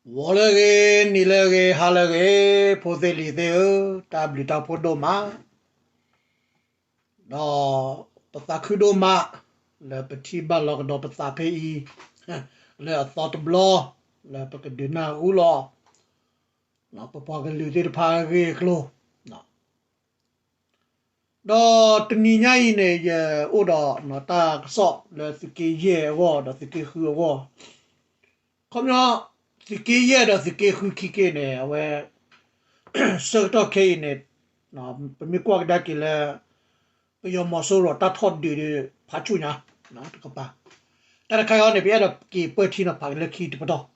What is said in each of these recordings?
ဂီၤလၢအဂ့ၤ, နံၤလၢအဂ့ၤ, ဟါလၢအဂ့ၤ, ဖိသ့ၣ်လံၤသ့ၣ်ဧၢ, တၢ်ဘျုးတၢ်ဖှိၣ်ဒိၣ်မး, ဒီးပသးခုဒိၣ်မး လၢပထံၣ်ဘၣ်လီၤကဒီးပသးဖဲအံၤ လၢအသီတဘျီ လၢပကဒုးနၢ်ဟူလီၤ ပပှၤကလုာ်သ့ၣ်တဖၣ်အဂ့ၢ်အကျိၤ ဒီးတနံၤညါအံၤန့ၣ် ယအိၣ်ဒီးတၢ်ကစီၣ်လၢသုးက့ယဲၢ်အဂီၢ် ဒီးသုးက့ဃုအဂီၢ်, ခီပညီ သုးက့ယဲၢ်ဒီးသုးက့ဃုခံက့န့ၣ် အဝဲ ဆၢကတီၢ်ခဲအံၤန့ၣ် ပမ့ၢ်ကွၢ်ကဒါက့ၤလၢ ပယီၤမီၤစိရိၤတၢ်ထီၣ်ဒုးဒီး ဖးဆူၣ်ညါ တကပၤ, တၢ်တခါအံၤန့ၣ် ပအဲၣ်ဒိးက့ၤပၢၢ်ထံနီၤဖးက့ၤလၢခံတပတီၢ်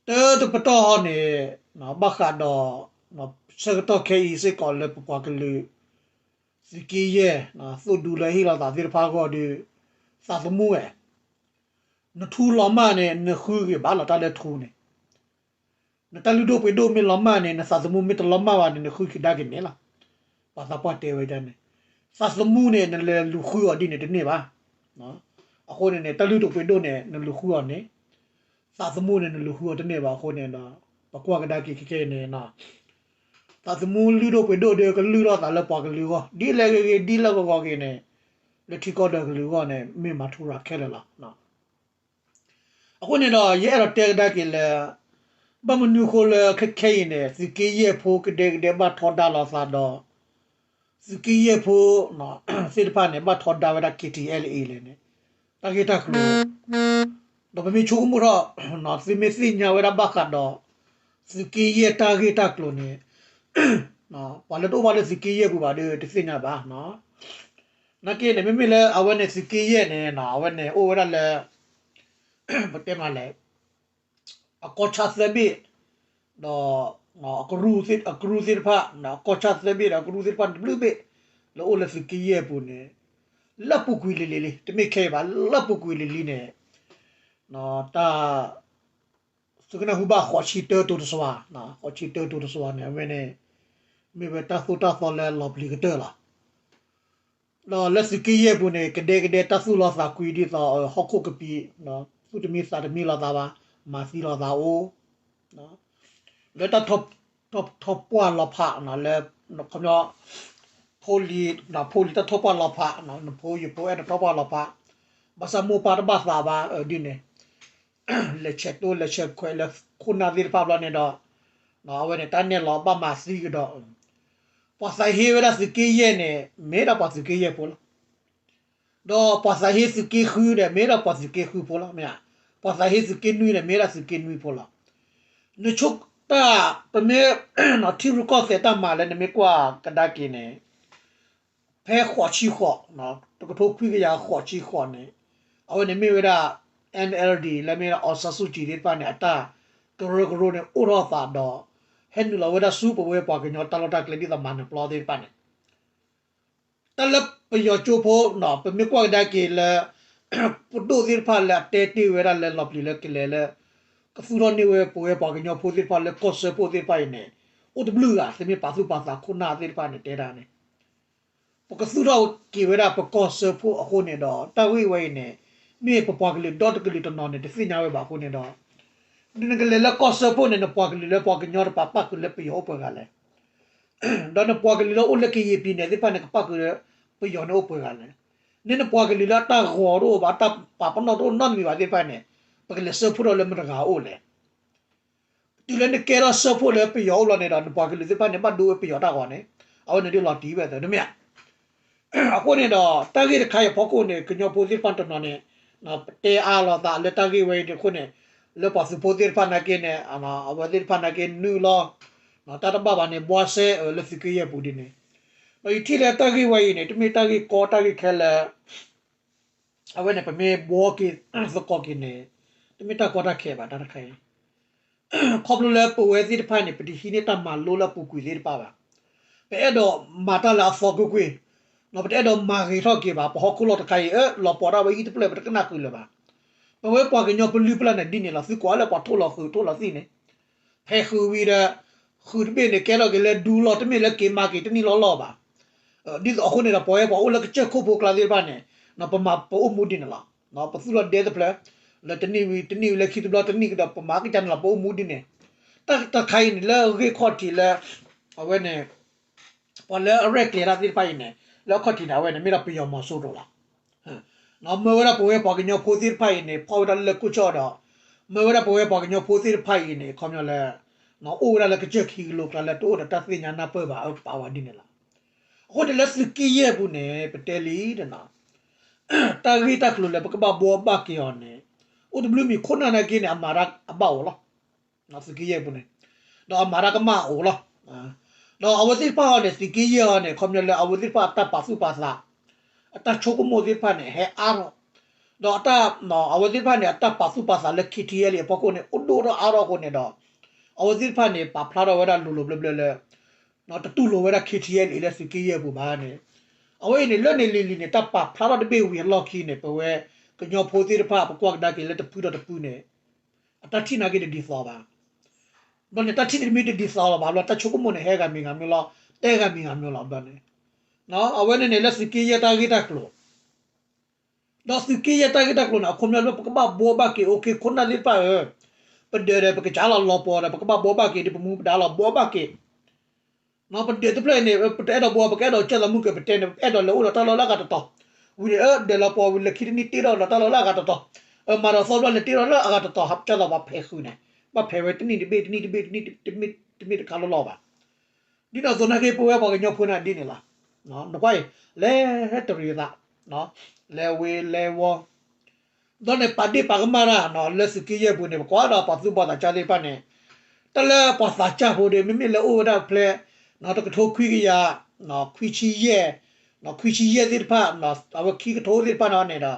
တၢတပတီၢ်ဟီန့ၣ် ဘၣ်ဃးဒီး ဆၢကတီၢ်ခဲအံၤစ့ၢ်ကီးလၢပပှၤကလုာ် သုးက့ယဲၢ် သိၣ်ဒူလၢဟ့ၣ်လီၤသးသ့ၣ်တဖၣ်အဂီၢ်ဒီး သးသမူဝဲ နထူလီၤမၢ်န့ၣ် နဃုက့ၤဘၣ်လီၤတၢ်လၢထူန့ၣ်, နတၢ်လုၢ်ဒိၣ်ပှ့ၤဒိၣ်မ့ၢ်လီၤမၢ်န့ၣ် နသးသမူမ့ၢ်တလီၤမၢ်ဘၣ်န့ၣ် နဃုက့ၤကဒါက့ၤန့ၣ်လီၤ. ပှၤသးပှၢ်တဲဝဲဒၣ်န့ၣ်, သးသမူန့ၣ် နလဲၤလူၤဃုအီၤဒ်န့ၣ်တန့ၢ်ဘၣ်. အဃိန့ၣ်န့ၣ် တၢ်လုၢ်ဒိၣ်ပှ့ၤဒိၣ်န့ၣ် နလူၤဃုအီၤန့ၣ်, သးသမူန့ၣ် နလူၤဃုအီၤတန့ၢ်ဘၣ်အဃိန့ၣ်ဒီး ပကွၢ်ကဒါက့ၤခဲခဲအံၤန့ၣ် သးသမူလုၢ်ဒိၣ်ပှ့ၤဒိၣ်ဒီးကလုၢ်ထီၣ်သးလၢပှၤကလုာ်အဂီၢ် ဒ်လဲၣ်ဂ့ၤဂ့ၤ ဒ်လၢဂီၤဂီၤဂ့ၤန့ၣ် လၢထံကီၢ်ဒီးကလုာ်အဂီၢ်န့ၣ် မ့ၢ်မၤထူရၤခဲလၢာ်လီၤ. အဃိန့ၣ်ဒီး ယအဲၣ်ဒိးတဲကဒါက့ၤလၢ ဘၣ်မနုၤဃိလၢခဲခဲအံၤန့ၣ် သုးက့ယဲၢ်ဖိကဒဲကဒဲဘၣ်ထီဒါလိာ်သးဒီး သုးက့ယဲၢ်ဖိ သ့ၣ်တဖၣ်န့ၣ် ဘၣ်ထီဒါဝဲဒၣ် KTLA လဲၣ်န့ၣ် တၢ်ဂ့ၢ်တၢ်ကျိၤ ဒီးပမ့ၢ်ဆိကမိၣ်ထီၣ် သုမ့ၢ်သ့ၣ်ညါဝဲဒၣ်ဘၣ်ဃးဒီး သုးက့ယဲၢ်တၢ်ဂ့ၢ်တၢ်ကျိၤန့ၣ် ပှၤလၢတအိၣ်ဘၣ်လၢသုးက့ယဲၢ်ပူၤဘၣ်ဒီး တသ့ၣ်ညါဘၣ်. နာ်က့န့ၣ် မ့မ့ၢ်လၢအဝဲန့ၣ်သုးက့ယဲၢ်န့ၣ် အဝဲန့ၣ်အိၣ်ဝဲဒၣ်လၢ ပတဲမးလဲၣ် အကီၢ်ဆၣ်သၢဘ့ၣ် ဒီး အကရူၢ်သ့ၣ်တဖၣ် အကီၢ်ဆၣ်သၢဘ့ၣ်ဒီးအကရူၢ်သ့ၣ်တဖၣ်န့ၣ်တဘျုးဘ့ၣ် လၢအိၣ်လၢသုးက့ယဲၢ်အပူၤန့ၣ် လၢအပူၤကွံာ်လံၤလံၤလံ တမ့ၢ်ခဲအံၤဘၣ် လၢအပူၤကွံာ်လံၤလံန့ၣ် တၢ် သုကနၢ်ဟူဘၣ်ဃိးဆံတၢတိၤတစွၤ, ဃိးဆံတၢတိၤတစွၤန့ၣ် အဝဲန့ၣ် မ့ၢ်ဝဲတၢ်သိၣ်တၢ်သီလၢလီၤပျံၤကတၢၢ်လီၤ. ဒီးလၢသုးက့ယဲၢ်ပူၤန့ၣ် ကဒဲကဒဲတၢ်သူၣ်လီၤသးကွံဒ်သိး ဟီၣ်ခိၣ်ကပံာ် သူၣ်တမံသးတမံလိာ်သးဘၣ်, မၤသံလိာ်သးအိၣ် လၢတၢ်ထီၣ်ပှၢ်လီၤဖးလၢ ခီပညီ ဖိလံၤ ဖိလံၤတၢ်ထီၣ်ပှၢ်လီၤဖး, နဖိယဖိအဲၣ်ဒိးထီၣ်ပှၢ်လီၤဖး, ဘၣ်ဆၣ်မိၢ်ပၢ်တဘၣ်သးဘၣ်ဒ်န့ၣ် လဲၤဆဲးတိလဲၤဆဲးခွဲးလၢခိၣ်နၢ်သ့ၣ်တဖၣ်ဘျီန့ၣ်ဒီး အဝဲန့ၣ် တၢ်နဲၣ်လီၤဘၣ်မၤသံကဒီး ပှၤသးဟ့ဝဲဒၣ်သုးက့ယဲၢ်န့ၣ် မ့ၢ်ဒၣ်ပှၤသုးက့ယဲၢ်ဖိလီၤ. ဒီးပှၤသးဟ့သုးက့ဃုဒီး မ့ၢ်ဒၣ်ပှၤသုးက့ဃုဖိလီၤ. မ့ၢ်ဧါ, ပှၤသးဟ့သုးက့နွံန့ၣ် မ့ၢ်ဒၣ်သုးက့နွံဖိလီၤ. နဆိကမိၣ်တၢ် ပမ့ၢ်ထံရူၢ်ကီၢ်သဲးတၢ်မၤလၢနမ့ၢ်ကွၢ်ကဒါက့ၤန့ၣ် ဖဲဃိးဆံဃိး, တကထိခွံကယၤဃိးဆံဃိးန့ၣ် အဝဲန့ၣ်မ့ၢ်ဝဲဒၣ် NLD လၢမ့ၢ်ဒၣ် အောင်ဆန်းစုကြည် သ့ၣ်တဖၣ်န့ၣ် အတၢ်ကရၢကရိန့ၣ် အိၣ်ထီၣ်သးဒီး ဟဲနုာ်လီၤဝဲဒၣ်ဆူပဝဲပှၤကညီတၢ်လီၢ်တၢ်ကျဲဒ်သိးမၤနၢၤပျီသ့ၣ်တဖၣ်န့ၣ် တၢ်လၢပယီၤကၠိဖိ ပမ့ၢ်ကွၢ်ကဒါက့ၤလၢ ပဒိၣ်သ့ၣ်တဖၣ်လၢအတဲတ့ၢ်ဝဲဒၣ်လၢလီၤပျံၤလၢကလဲၤလၢ ကသူၣ်ထီၣ်န့ၢ်ဝဲပဝဲပှၤကညီဖိသ့ၣ်တဖၣ်လၢကီၢ်စၢဖှိၣ်သ့ၣ်တဖၣ်အံၤန့ၣ် အိၣ်တဘျုးဂၤ သုမ့ၢ်ပာ်သူၣ်ပာ်သးခိၣ်နၢ်သ့ၣ်တဖၣ်န့ၣ်တဲဒၣ်န့ၣ် ပကသူၣ်ထီၣ်က့ၤဝဲဒၣ်ပကီၢ်စၢဖှိၣ်အဃိန့ၣ်ဒီး တၢ်ဂ့ၢ်ဝဲအံၤန့ၣ် မ့ၢ်ပပှၤကလုာ်ဒီတကလုာ်တနီၤန့ၣ် တသ့ၣ်ညါဝဲဘၣ်အဃိန့ၣ်ဒီး နကလဲၤလၢကီၢ်စၢဖှိၣ်န့ၣ် နပှၤကလုာ်လၢပှၤကညီတပၤပၣ်ဃုာ်လၢပယီၤအိၣ်ပှဲၤဂၤလဲၣ်. ဒီးနပှၤကလုာ်လၢအိၣ်လၢကယံာ်ပံၤန့ၣ်သ့ၣ်တဖၣ်န့ၣ် ကပၣ်ဃုာ်လၢပယီၤန့ၣ်အိၣ်ပှဲၤဂၤလဲၣ်. န့ၣ်နပှၤကလုာ်လၢအတၢ်ဂီၤတအိၣ်ဘၣ် တၢ်ပာ်ပနီၣ်တအိၣ်နီတမံၤဘၣ်သ့ၣ်တဖၣ်န့ၣ် ပကလဲၤစၢဖှိၣ်ထီၣ်လၢမတၤဂၤအအိၣ်လဲၣ်. တုၤလၢနကဲထီၣ်စၢဖှိၣ်လၢပယီၤအိၣ်လီၤန့ၣ်ဒီး နပှၤကလုာ်သ့ၣ်တဖၣ်န့ၣ် ဘၣ်ဒိဝဲပယီၤတၢ်ဂီၤန့ၣ် အဝဲန့ၣ်ဒ်လီၤတံၢ်ဝဲသ့ၣ်တမ့ၢ်ဧါ. အဃိန့ၣ်ဒီး တၢ်ဂ့ၢ်တခါအံၤအဖီခိၣ်န့ၣ် ကညီဖိသ့ၣ်တဖၣ်တနီၤန့ၣ် ပတဲအါလိာ်သးလၢတၢ်ဂ့ၢ်ဝဲအံၤန့ၣ်အဃိန့ၣ် လၢပှၤသုးဖိသ့ၣ်တဖၣ်နာ်က့န့ၣ် အဝဲသ့ၣ်တဖၣ်နာ်က့နုာ်လီၤ တၢ်တဘၣ်ဘၣ်န့ၣ် ဘှါစဲလၢသုးက့ယဲၢ်ပူၤဒ်န့ၣ် ဒီးယထံၣ်လၢတၢ်ဂ့ၢ်ဝဲအံၤန့ၣ် တမ့ၢ်တၢ်ဂ့ၢ်ကီတၢ်ဂ့ၢ်ခဲလၢာ် အဝဲန့ၣ် ပမ့ၢ်ဘှီက့ၤသကိးက့ၤန့ၣ် တမ့ၢ်တၢ်ကီတၢ်ခဲဘၣ်တၢ်တခါအံၤ ခီဖျိလၢပဝဲသ့ၣ်တဖၣ်န့ၣ် ပတဟံးန့ၢ်တၢ်မၤလိလၢအပူၤကွံာ်သ့ၣ်တဖၣ်ဘၣ်. ပအဲၣ်ဒိးမၤတၢ်လၢအသီကွ့ၢ်ကွ့ၢ်, ပတအဲၣ်ဒိးမၤဂ့ၤထီၣ်က့ၤဘၣ် ပဟီၣ်ခိၣ်လီၢ်တခါအံၤ အၢ လီၤပှီၤဒၣ်ဝဲအံၤတဖျၢၣ် ပတကနၣ်ဃုာ်လၢၤဘၣ်. ပဝဲပှၤကညီပလုၢ်ပလၢ်န့ၣ်ဒ်န့ၣ်လီၤ သုကွၢ်လၢပှၤထိၣ်လီၤဃုာ်ထိၣ်လီၤသံၣ်န့ၣ် ဖဲဃုာ်ဝံၤဒီး ဃုာ်တဘ့ၣ်န့ၣ် ကဲထီၣ်က့ၤလၢဒူလီၢ် တမ့ၢ်လၢက့ၤမၤက့ၤတနံၣ်လီၢ်လီၢ်ဘၣ်. ဒ်သိးအဃိန့ၣ်ဒီး ပဝဲပှၤအိၣ်လၢကစၢၢ်ခိၣ်ဖိကျါသ့ၣ်တဖၣ်န့ၣ် ပမၤပအိၣ်မူဒ်န့ၣ်လီၤ. ပသူၣ်လီၤဒဲတဖျၢၣ် လၢတနံၣ်ဝံၤတနံၣ်ဝံၤ လၢခံတဘျီတနံၣ်ကဒီး ပမၤကစၢ်န့ၣ်လီၤ ပအိၣ်မူဒ်န့ၣ်, တၢ်တခါအံၤန့ၣ် လၢအဂ့ၢ်ခီၣ်ထံးလၢ အဝဲန့ၣ် ပှၤလၢအရဲၣ်ကျဲၤတၢ်သ့ၣ်တဖၣ်အံၤန့ၣ် လၢအခီၣ်ထံးန့ၣ် အဝဲန့ၣ် မ့ၢ်ဒၣ်ပယီၤမီၤစိရိၤလီၤ. မၢဝဲဒၣ်ပဝဲပှၤကညီဖိသ့ၣ်တဖၣ်အံၤန့ၣ် ဖီၣ်ဝဲဒၣ်လၢကိၢ်ဆၢၣ်ဒီး မၢဝဲဒၣ်ပဝဲပှၤကညီဖိသ့ၣ်တဖၣ်အံၤန့ၣ် ခီပညီလၢ အိၣ်ဝဲဒၣ်လၢကစၢၢ်ခံကလိကျါလၢတအိၣ်ဒီးတၢ်သ့ၣ်ညါနၢ်ပၢၢ်ဘၣ် အပာ်ဝဲဒ်န့ၣ်လီၤ. အဃိန့ၣ်လၢသုးက့ယဲၢ်ပူၤန့ၣ် ပတဲလံဒီး တၢ်ဂ့ၢ်တၢ်ကျိၤလၢပကဘၣ်ဘှီဘၣ်က့ၤအီၤန့ၣ် အိၣ်တဘျုးမံၤခိၣ်နၢ်နာ်က့န့ၣ် အမၤတၢ်အဘၣ်အိၣ်လီၤ. သုးက့ယဲၢ်ပူၤန့ၣ် ဒီးအမၤတၢ်ကမၣ်အိၣ်လီၤ. ဒီးအဝဲသ့ၣ်တဖၣ်အီၤန့ၣ် သုးက့ယဲၢ်အီၤန့ၣ် ခီပညီလၢအဝဲသ့ၣ်တဖၣ်အတၢ်ပာ်သူၣ်ပာ်သး အတၢ်ဆိကမိၣ်သ့ၣ်တဖၣ်န့ၣ် ဟဲအါထီၣ် ဒီးအတၢ် အဝဲသ့ၣ်တဖၣ်န့ၣ် အတၢ်ပာ်သူၣ်ပာ်သးလၢ K T L A အဖီခိၣ်န့ၣ် အိၣ်ဒိၣ်ထီၣ်အါထီၣ်အဃိန့ၣ်ဒီး အဝဲသ့ၣ်တဖၣ်န့ၣ် ပာ်ဖျါထီၣ်ဝဲဒၣ်လိၤလိၤဘျၢဘျၢလၢ တတူၢ်လိာ်ဝဲဒၣ် K T L A လၢသုးက့ယဲၢ်ပူၤဘၣ်န့ၣ်, အဝဲအံၤန့ၣ် လၢန့ၣ်လံၤလံၤန့ၣ် တၢ်ပာ်ဖျါထီၣ်တဘ့ၣ်ဝံၤအလီၢ်ခံန့ၣ် ပဝဲကညီဖိသ့ၣ်တဖၣ် ပကွၢ်ကဒါက့ၤလၢတဖုဒီးတဖုန့ၣ် အတၢ်ထံၣ်နာ်က့တဒ်သိးဘၣ်. ဘျီန့ၣ် တၢ်ထံၣ်န့ၣ်တမ့ၢ်တဒ်သိးလီၤဘၣ်, ဘျီတၢ်ဆိကမိၣ်န့ၣ် ဟဲဂၤမံၤဂၤမံၤလီၤ, တဲဂၤမံၤဂၤမံၤလီၤ ဘျီန့ၣ် အဝဲန့ၣ်န့ၣ် လၢသုးက့ယဲၢ်တၢ်ဂ့ၢ်တၢ်ကျိၤ ဒီးသုးက့ယဲၢ်တၢ်ဂ့ၢ်တၢ်ကျိၤန့ၣ် အခီပညီလၢပကဘၣ်ဘှီဘၣ်က့ၤ အိၣ်ခ့ခိၣ်နၢ်သ့ၣ်တဖၣ်ဧၢ, ပဒၢးဒီးပကစၢ်လီၤလီၤပှီၤဒီး ပကဘၣ်ဘှီဘၣ်က့ၤဒီး ပမူပဒါလီၤဘှီဘၣ်က့ၤ ပဒၢးတဖျၢၣ်အံၤန့ၣ် ပတအဲၣ်ဒိးဘှီ ပကအဲၣ်ဒိးကၢ်သးမုၢ်ကၢၤ ပတဲန့ၣ် ပအဲၣ်ဒိးလဲၤအိၣ်ဒီးတၢ်လီၢ်လၢအဂၤတတီၤ, ဝံၤန့ၣ် ဒၢးလီၤပှီၤဝံၤ လၢခံတနံၣ်တ့ထီၣ်ဒီးတၢ်လီၢ်လၢအဂၤတတီၤ, မၤဒီးသီဘျီလဲၤတ့ထီၣ်လၢအဂၤတတီၤ ကၢ်သးပှၤဖဲးဃုာ်န့ၣ်, ဘၣ်ဖဲးဝဲတနံၣ်တဘ့ၣ် တနံၣ်တဘ့ၣ် တနံၣ်တမ့ၢ်တခါလီၤလီၤဘၣ်. ဒ်န့ၣ်အသိးနာ်က့ ပဝဲပှၤကညီဖိန့ၣ်ဒ်န့ၣ်လီၤ. နကွၢ်အံၤ လဲၤတရံးသး, လဲၤဝ့ၤလဲၤဝီၤ, ဒီးန့ၣ် ပာ်ဒ့ၣ်ပာ်ကမၣ်တၢ် လၢသုးက့ယဲၢ်ပူၤန့ၣ် ပကွၢ်ဒီးပှၤသူၣ်ဘီၣ်သးစၢ်သ့ၣ်တဖၣ်န့ၣ်, တၢ်လၢပှၤသးစၢ်ဖိဒီး မ့မ့ၢ်လၢအိၣ်ဝဲဒၣ်ဖဲ တကထိခွံကယၤ ခွံဆံယဲၢ်, ခွံဆံယဲၢ်သ့ၣ်တဖၣ် အဝဲခံကထိသ့ၣ်တဖၣ်န့ၣ်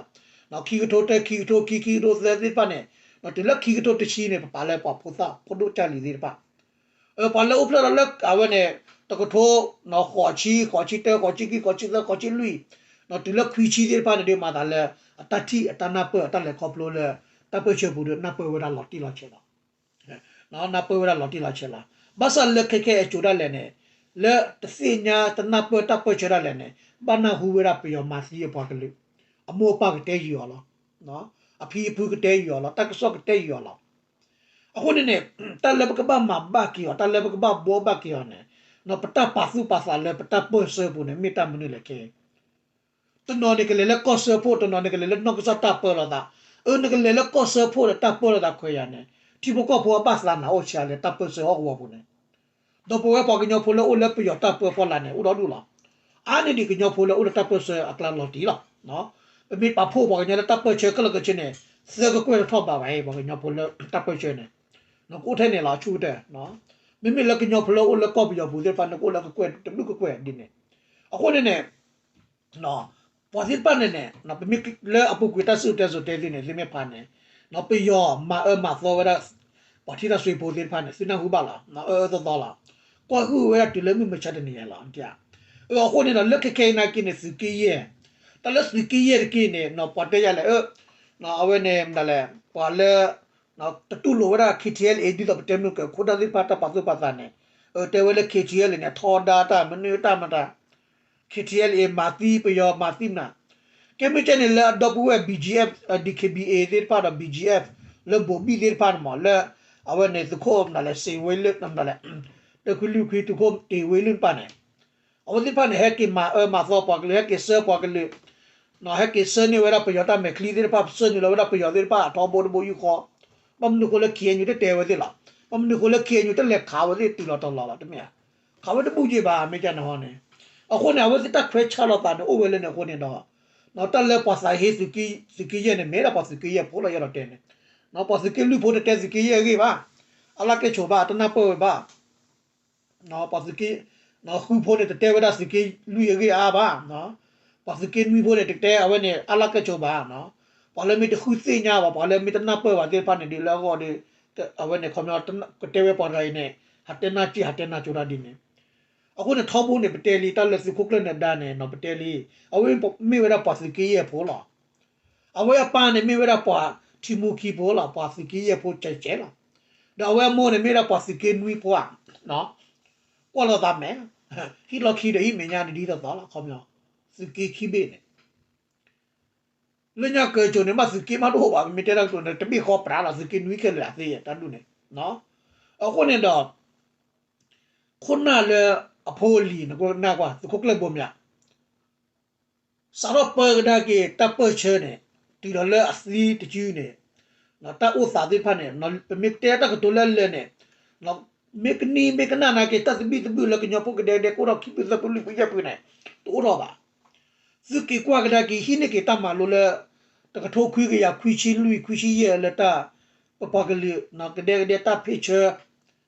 ဒီး ခံကထိတၢ ခံကထိခံ ခံကထိသၢသ့ၣ်တဖၣ်န့ၣ်, တုၤလၢခံကထိတဆံန့ၣ် ပပာ်လၢပှၤဖိသၣ်ဖိဒိၣ်ကၢ်လံၤသ့ၣ်တဖၣ် ပှၤလၢအိၣ်ဖျဲၣ်ထီၣ်လၢအဝဲန့ၣ် တကထိ ဃိးဆံ ဃိးဆံတၢ ဃိးဆံခံ ဃိးဆံသၢ ဃိးဆံလွံၢ်, တုၤလၢခွံဆံသ့ၣ်တဖၣ်န့ၣ်ဒီး မၤသးလၢ အတၢ်ထံၣ်အတၢ်နၢ်ပၢၢ်အတၢ်လဲၤခီဖျိလၢ တၢ်ပၢၢ်ဆၢပူၤဒီး နၢ်ပၢၢ်ဝဲဒၣ်လီၤတံၢ်လီၤဆဲးလီၤ. နၢ်ပၢၢ်ဝဲဒၣ်လီၤတံၢ်လီၤဆဲးလီၤ. ဘၣ်ဆၣ်လၢခဲခဲအံၤအစိၤဒၣ်လဲာ်န့ၣ် လၢတသ့ၣ်ညါတနၢ်ပၢၢ်တၢ်ပၢၢ်ဆၢဒၣ်လဲာ်န့ၣ် ဘၣ်နၢ်ဟူဝဲဒၣ်ပယီၤမၤသံအပှၤကလုာ်, အမိၢ်အပၢ်ကတဲဃုာ်အီၤလီၤ. အဖံအဖုကတဲဃုာ်အီၤလီၤ, တၢ်ကစီၣ်ကတဲဃုာ်အီၤလီၤ. အဃိန့ၣ်န့ၣ် တၢ်လၢပကဘၣ်မၤဘၣ်က့ၤအီၤ, တၢ်လၢပကဘၣ်ဘှီဘၣ်က့ၤအီၤန့ၣ်, ပတၢ်ပာ်သူၣ်ပာ်သးလၢပတၢ်ပၢၢ်ဆၢပူၤန့ၣ် မ့ၢ်တၢ်မနုၤလဲၣ်ခဲအံၤ တနီၤန့ၣ်ကလဲၤလၢကီၢ်စၢဖှိၣ်, တနီၤန့ၣ်ကလဲၤလၢနီၢ်ကစၢ်တၢ်ပၢလီၤသး. အၢ နကလဲၤလၢကီၢ်စၢဖှိၣ်ဒီးတၢ်ပၢလီၤသးခွဲးယာ်န့ၣ် ထံဖိကီၢ်ဖိအဘၣ်သးနၤအိၣ်ဆံးအါလဲၣ်တၢ်ပၢၢ်ဆၢဟီၣ်ကဝီၤပူၤန့ၣ်, ဒီးပဝဲပှၤကညီဖိလၢအိၣ်လၢပယီၤတၢ်ပၢဖီလာ်န့ၣ် အိၣ်ဒီဒူၣ်လီၤ. အါန့ၢ်ဒံးကညီဖိလၢအိၣ်လၢတၢ်ပၢၢ်ဆၢအကျါလီၤတံၢ်လီၤ. ပမ့ၢ်ပာ်ဖှိၣ်ပှၤကညီလၢတၢ်ပၢၢ်ဆၢခဲလၢာ်ခဲဆ့န့ၣ် သၢကကွဲၢ်တထီၣ်ဘးဘၣ်အံၤ ပှၤကညီဖိလၢတၢ်ပၢၢ်ဆၢန့ၣ်, ကအိၣ်ထဲန့ၣ်လီၤ အဆူၣ်ကတၢၢ်. မ့မ့ၢ်လၢကညီဖိလၢအိၣ်လၢကီၢ်ပယီၤပူၤသ့ၣ်တဖၣ်န့ၣ် ကအိၣ်လၢကကွဲၢ်တဘျုးကကွဲၢ်ဒ်န့ၣ်. အဃိန့ၣ်န့ၣ် ပှၤသ့ၣ်တဖၣ်န့ၣ်န့ၣ် ပမ့ၢ်လၢအပူၤကွံာ်တၢ်စံၣ်စိၤတဲစိၤတဲသ့န့ၣ် သုမ့ၢ်ဖးန့ၣ် ပယီၤမၤအၢမၤသီဝဲဒၣ် ပှၤထံၣ်တၢ်စွ့ဖိသ့ၣ်တဖၣ်န့ၣ် သုနၢ်ဟူဘၣ်လီၤ အၢအၢသီသီလီၤ. ကွၢ်ဟုၣ်ဝဲဒၣ်တုၤလၢမုၢ်မဆါတနံၤညါလီၤ. အဃိန့ၣ်ဒီး လၢခဲခဲအံၤနာ်က့န့ၣ် သုးက့ယဲၢ် တၢ်လၢသုးက့ယဲၢ်တက့ၢ်န့ၣ် ပှၤတဲယၤလဲၣ် အၢ အဝဲန့ၣ် မတၤလဲၣ် ပှၤလၢ တတူၢ်လိာ်ဝဲဒၣ် K T L A ဒ်သိးပတဲမုၢ်ကၢၤ ခိၣ်နၢ်သ့ၣ်တဖၣ်တၢ်ပာ်သူၣ်ပာ်သးန့ၣ် တဲဝဲလၢ K T L A န့ၣ် ထီဒါတၢ်မနုၤတၢ်မတၤ K T L A မၤသံပယီၤမၤသံမနၤ, ကဲမ့ၢ်ကဲန့ၣ်လၢအဒီပုၢ်ဝဲၢ် B G F, D K B A သ့ၣ်တဖၣ်ဒီး B G F လၢဘိးဘံၣ်သ့ၣ်တဖၣ်န့ၣ်မး လၢ အဝဲန့ၣ်သုးခိၣ်မနုၤလဲၣ် စ့ဝ့လၢ မနုၤလဲၣ် တခွံလွံၢ်ခွံသုးခိၣ်တ့ၢ်ဝ့လၢတဖၣ်န့ၣ် အဝဲသ့ၣ်တဖၣ်န့ၣ် ဟဲက့ၤမၤအၢမၤသီပှၤကလုာ် ဟဲက့ၤဆှၢပှၤကလုာ် ဟဲက့ၤဆှၢန့ၢ်ဝဲဒၣ်ပယီၤတၢ်မဲာ်ချံသ့ၣ်တဖၣ် ဆှၢနုာ်လီၤဝဲဒၣ်ပယီၤသ့ၣ်တဖၣ်အထီဘိတဘိယူၢ်ဃီ, ဘၣ်မနုၤဃိလၢ K N U တတဲဝဲသ့ၣ်လီၤ. ဘၣ်မနုၤဃိလၢ K N U တလဲၤခးဝဲသ့ၣ်တုၤလီၤတီၤလီၤလီၤ တမ့ၢ်ဧါ. ခးဝဲတဘူၣ်က့ၤဘၣ် မ့ၢ်ကန့ၣ်ဟီန့ၣ်. အဃိန့ၣ် အဝဲသ့ၣ်တၢ်ခွဲးဆါလိာ်သးန့ၣ် အိၣ်ဝဲလၢန့ၣ်အဃိန့ၣ်ဒီး တၢ်လၢပှၤသးဟ့သုးက့ယဲၢ်န့ၣ် မ့ၢ်ဒၣ်ပှၤသုးက့ယဲၢ်ဖိလီၤ ယအဲၣ်ဒိးတဲန့ၣ်. ပှၤသုးက့လွံၢ်ဖိတတဲသုးက့ယဲၢ်အဂ့ၢ်ဘၣ်. အလၢကဲၣ်ဆိးဘၣ် တနၢ်ပၢၢ်ဝဲဘၣ် ပှၤသုးက့ဃုဖိန့ၣ် တတဲဝဲဒၣ်သုးက့လွံၢ်အဂ့ၢ်အါဘၣ်. ပှၤသုးက့နွံဖိန့ၣ် တတဲအဝဲန့ၣ် အလၢကဲၣ်ဆိးဘၣ်. ပှၤလၢမ့ၢ်တဃုသ့ၣ်ညါဘၣ် ပှၤလၢမ့ၢ်တနၢ်ပၢၢ်ဘၣ်သ့ၣ်တဖၣ်န့ၣ် ဒ်လၢအဂီၢ်ဒီး အဝဲန့ၣ်ခီပညီ ကတဲဝဲပှၤတဂၤအံၤန့ၣ် ဟးတဲနၢ်စ့ၢ် ဟးတဲနၢ်ကၠိတၢ်ဒ်န့ၣ်. အဃိန့ၣ် ထီဘိန့ၣ် ပတဲလံ တၢ်လၢသုးခိၣ်ကျၢၢ်နၢၤဒါန့ၣ် ပတဲလံ အဝဲမ့ၢ်ဝဲဒၣ်ပှၤသုးက့ယဲၢ်ဖိလီၤ. အဝဲအပၢ်န့ၣ်မ့ၢ်ဝဲဒၣ်ပှၤထံမူခံဖိလီၤ, ပှၤသုးက့ယဲၢ်ဖိကဲးကဲးလီၤ. ဒီးအဝဲအမိၢ်န့ၣ်မ့ၢ်ဝဲဒၣ်ပှၤသုးက့နွံဖိဧါ, ကွၢ်လိာ်သးမဲာ်, ဟံၣ်လီၢ်ခံဒီးဟံၣ်မဲာ်ညါန့ၣ်ဒ်သိးသိးလီၤ ခီပညီ, သုးက့ခံဘ့ၣ်န့ၣ် လၢညါကၢၤကိၤန့ၣ် ဘၣ်သုးက့မးတအိၣ်ဘၣ်, ပမ့ၢ်တဲတၢ်ကတိၤန့ၣ် တဘ့ၣ်ဃီပြးလီၤ သုးက့နွံခဲလၢာ်အသ့တၢ်ဒူၣ်န့ၣ်. အဃိန့ၣ်ဒီး ခိၣ်နၢ်လၢအဖိအလံၤ နကွၢ် သုးခိၣ်ကျၢၢ်ဘိမၠး စးထီၣ်ပၢကဒါက့ၤတၢ်ပၢၢ်ဆၢန့ၣ် တုၤလီၤလၢအသံတစုန့ၣ် တၢ်အိၣ်သးသ့ၣ်တဖၣ်န့ၣ် ပမ့ၢ်တဲတၢ်ကတိၤလၢအလၢာ်န့ၣ် မ့ၢ်ကနံၤမ့ၢ်ကနၣ်နာ်က့ၤ တၢ်သဘံၣ်သဘုၣ်လၢကညီဖိကဒဲကဒဲကအိၣ်ထီၣ်ခံဖုသၢဖုလွံၢ်ဖုယဲၢ်ဖုန့ၣ် တအိၣ်ထီၣ်ဘၣ်. သုးက့ၤကွၢ်ကဒါက့ၤ ဟံးန့ၢ်က့ၤတၢ်မၤလိလၢ တကထိခွံကယၤခွံဆံလွံၢ်ခွံဆံယဲၢ်လၢတၢ် ပပှၤကလုာ် ကဒဲကဒဲတၢ်ဖ့ၣ်ဆၢ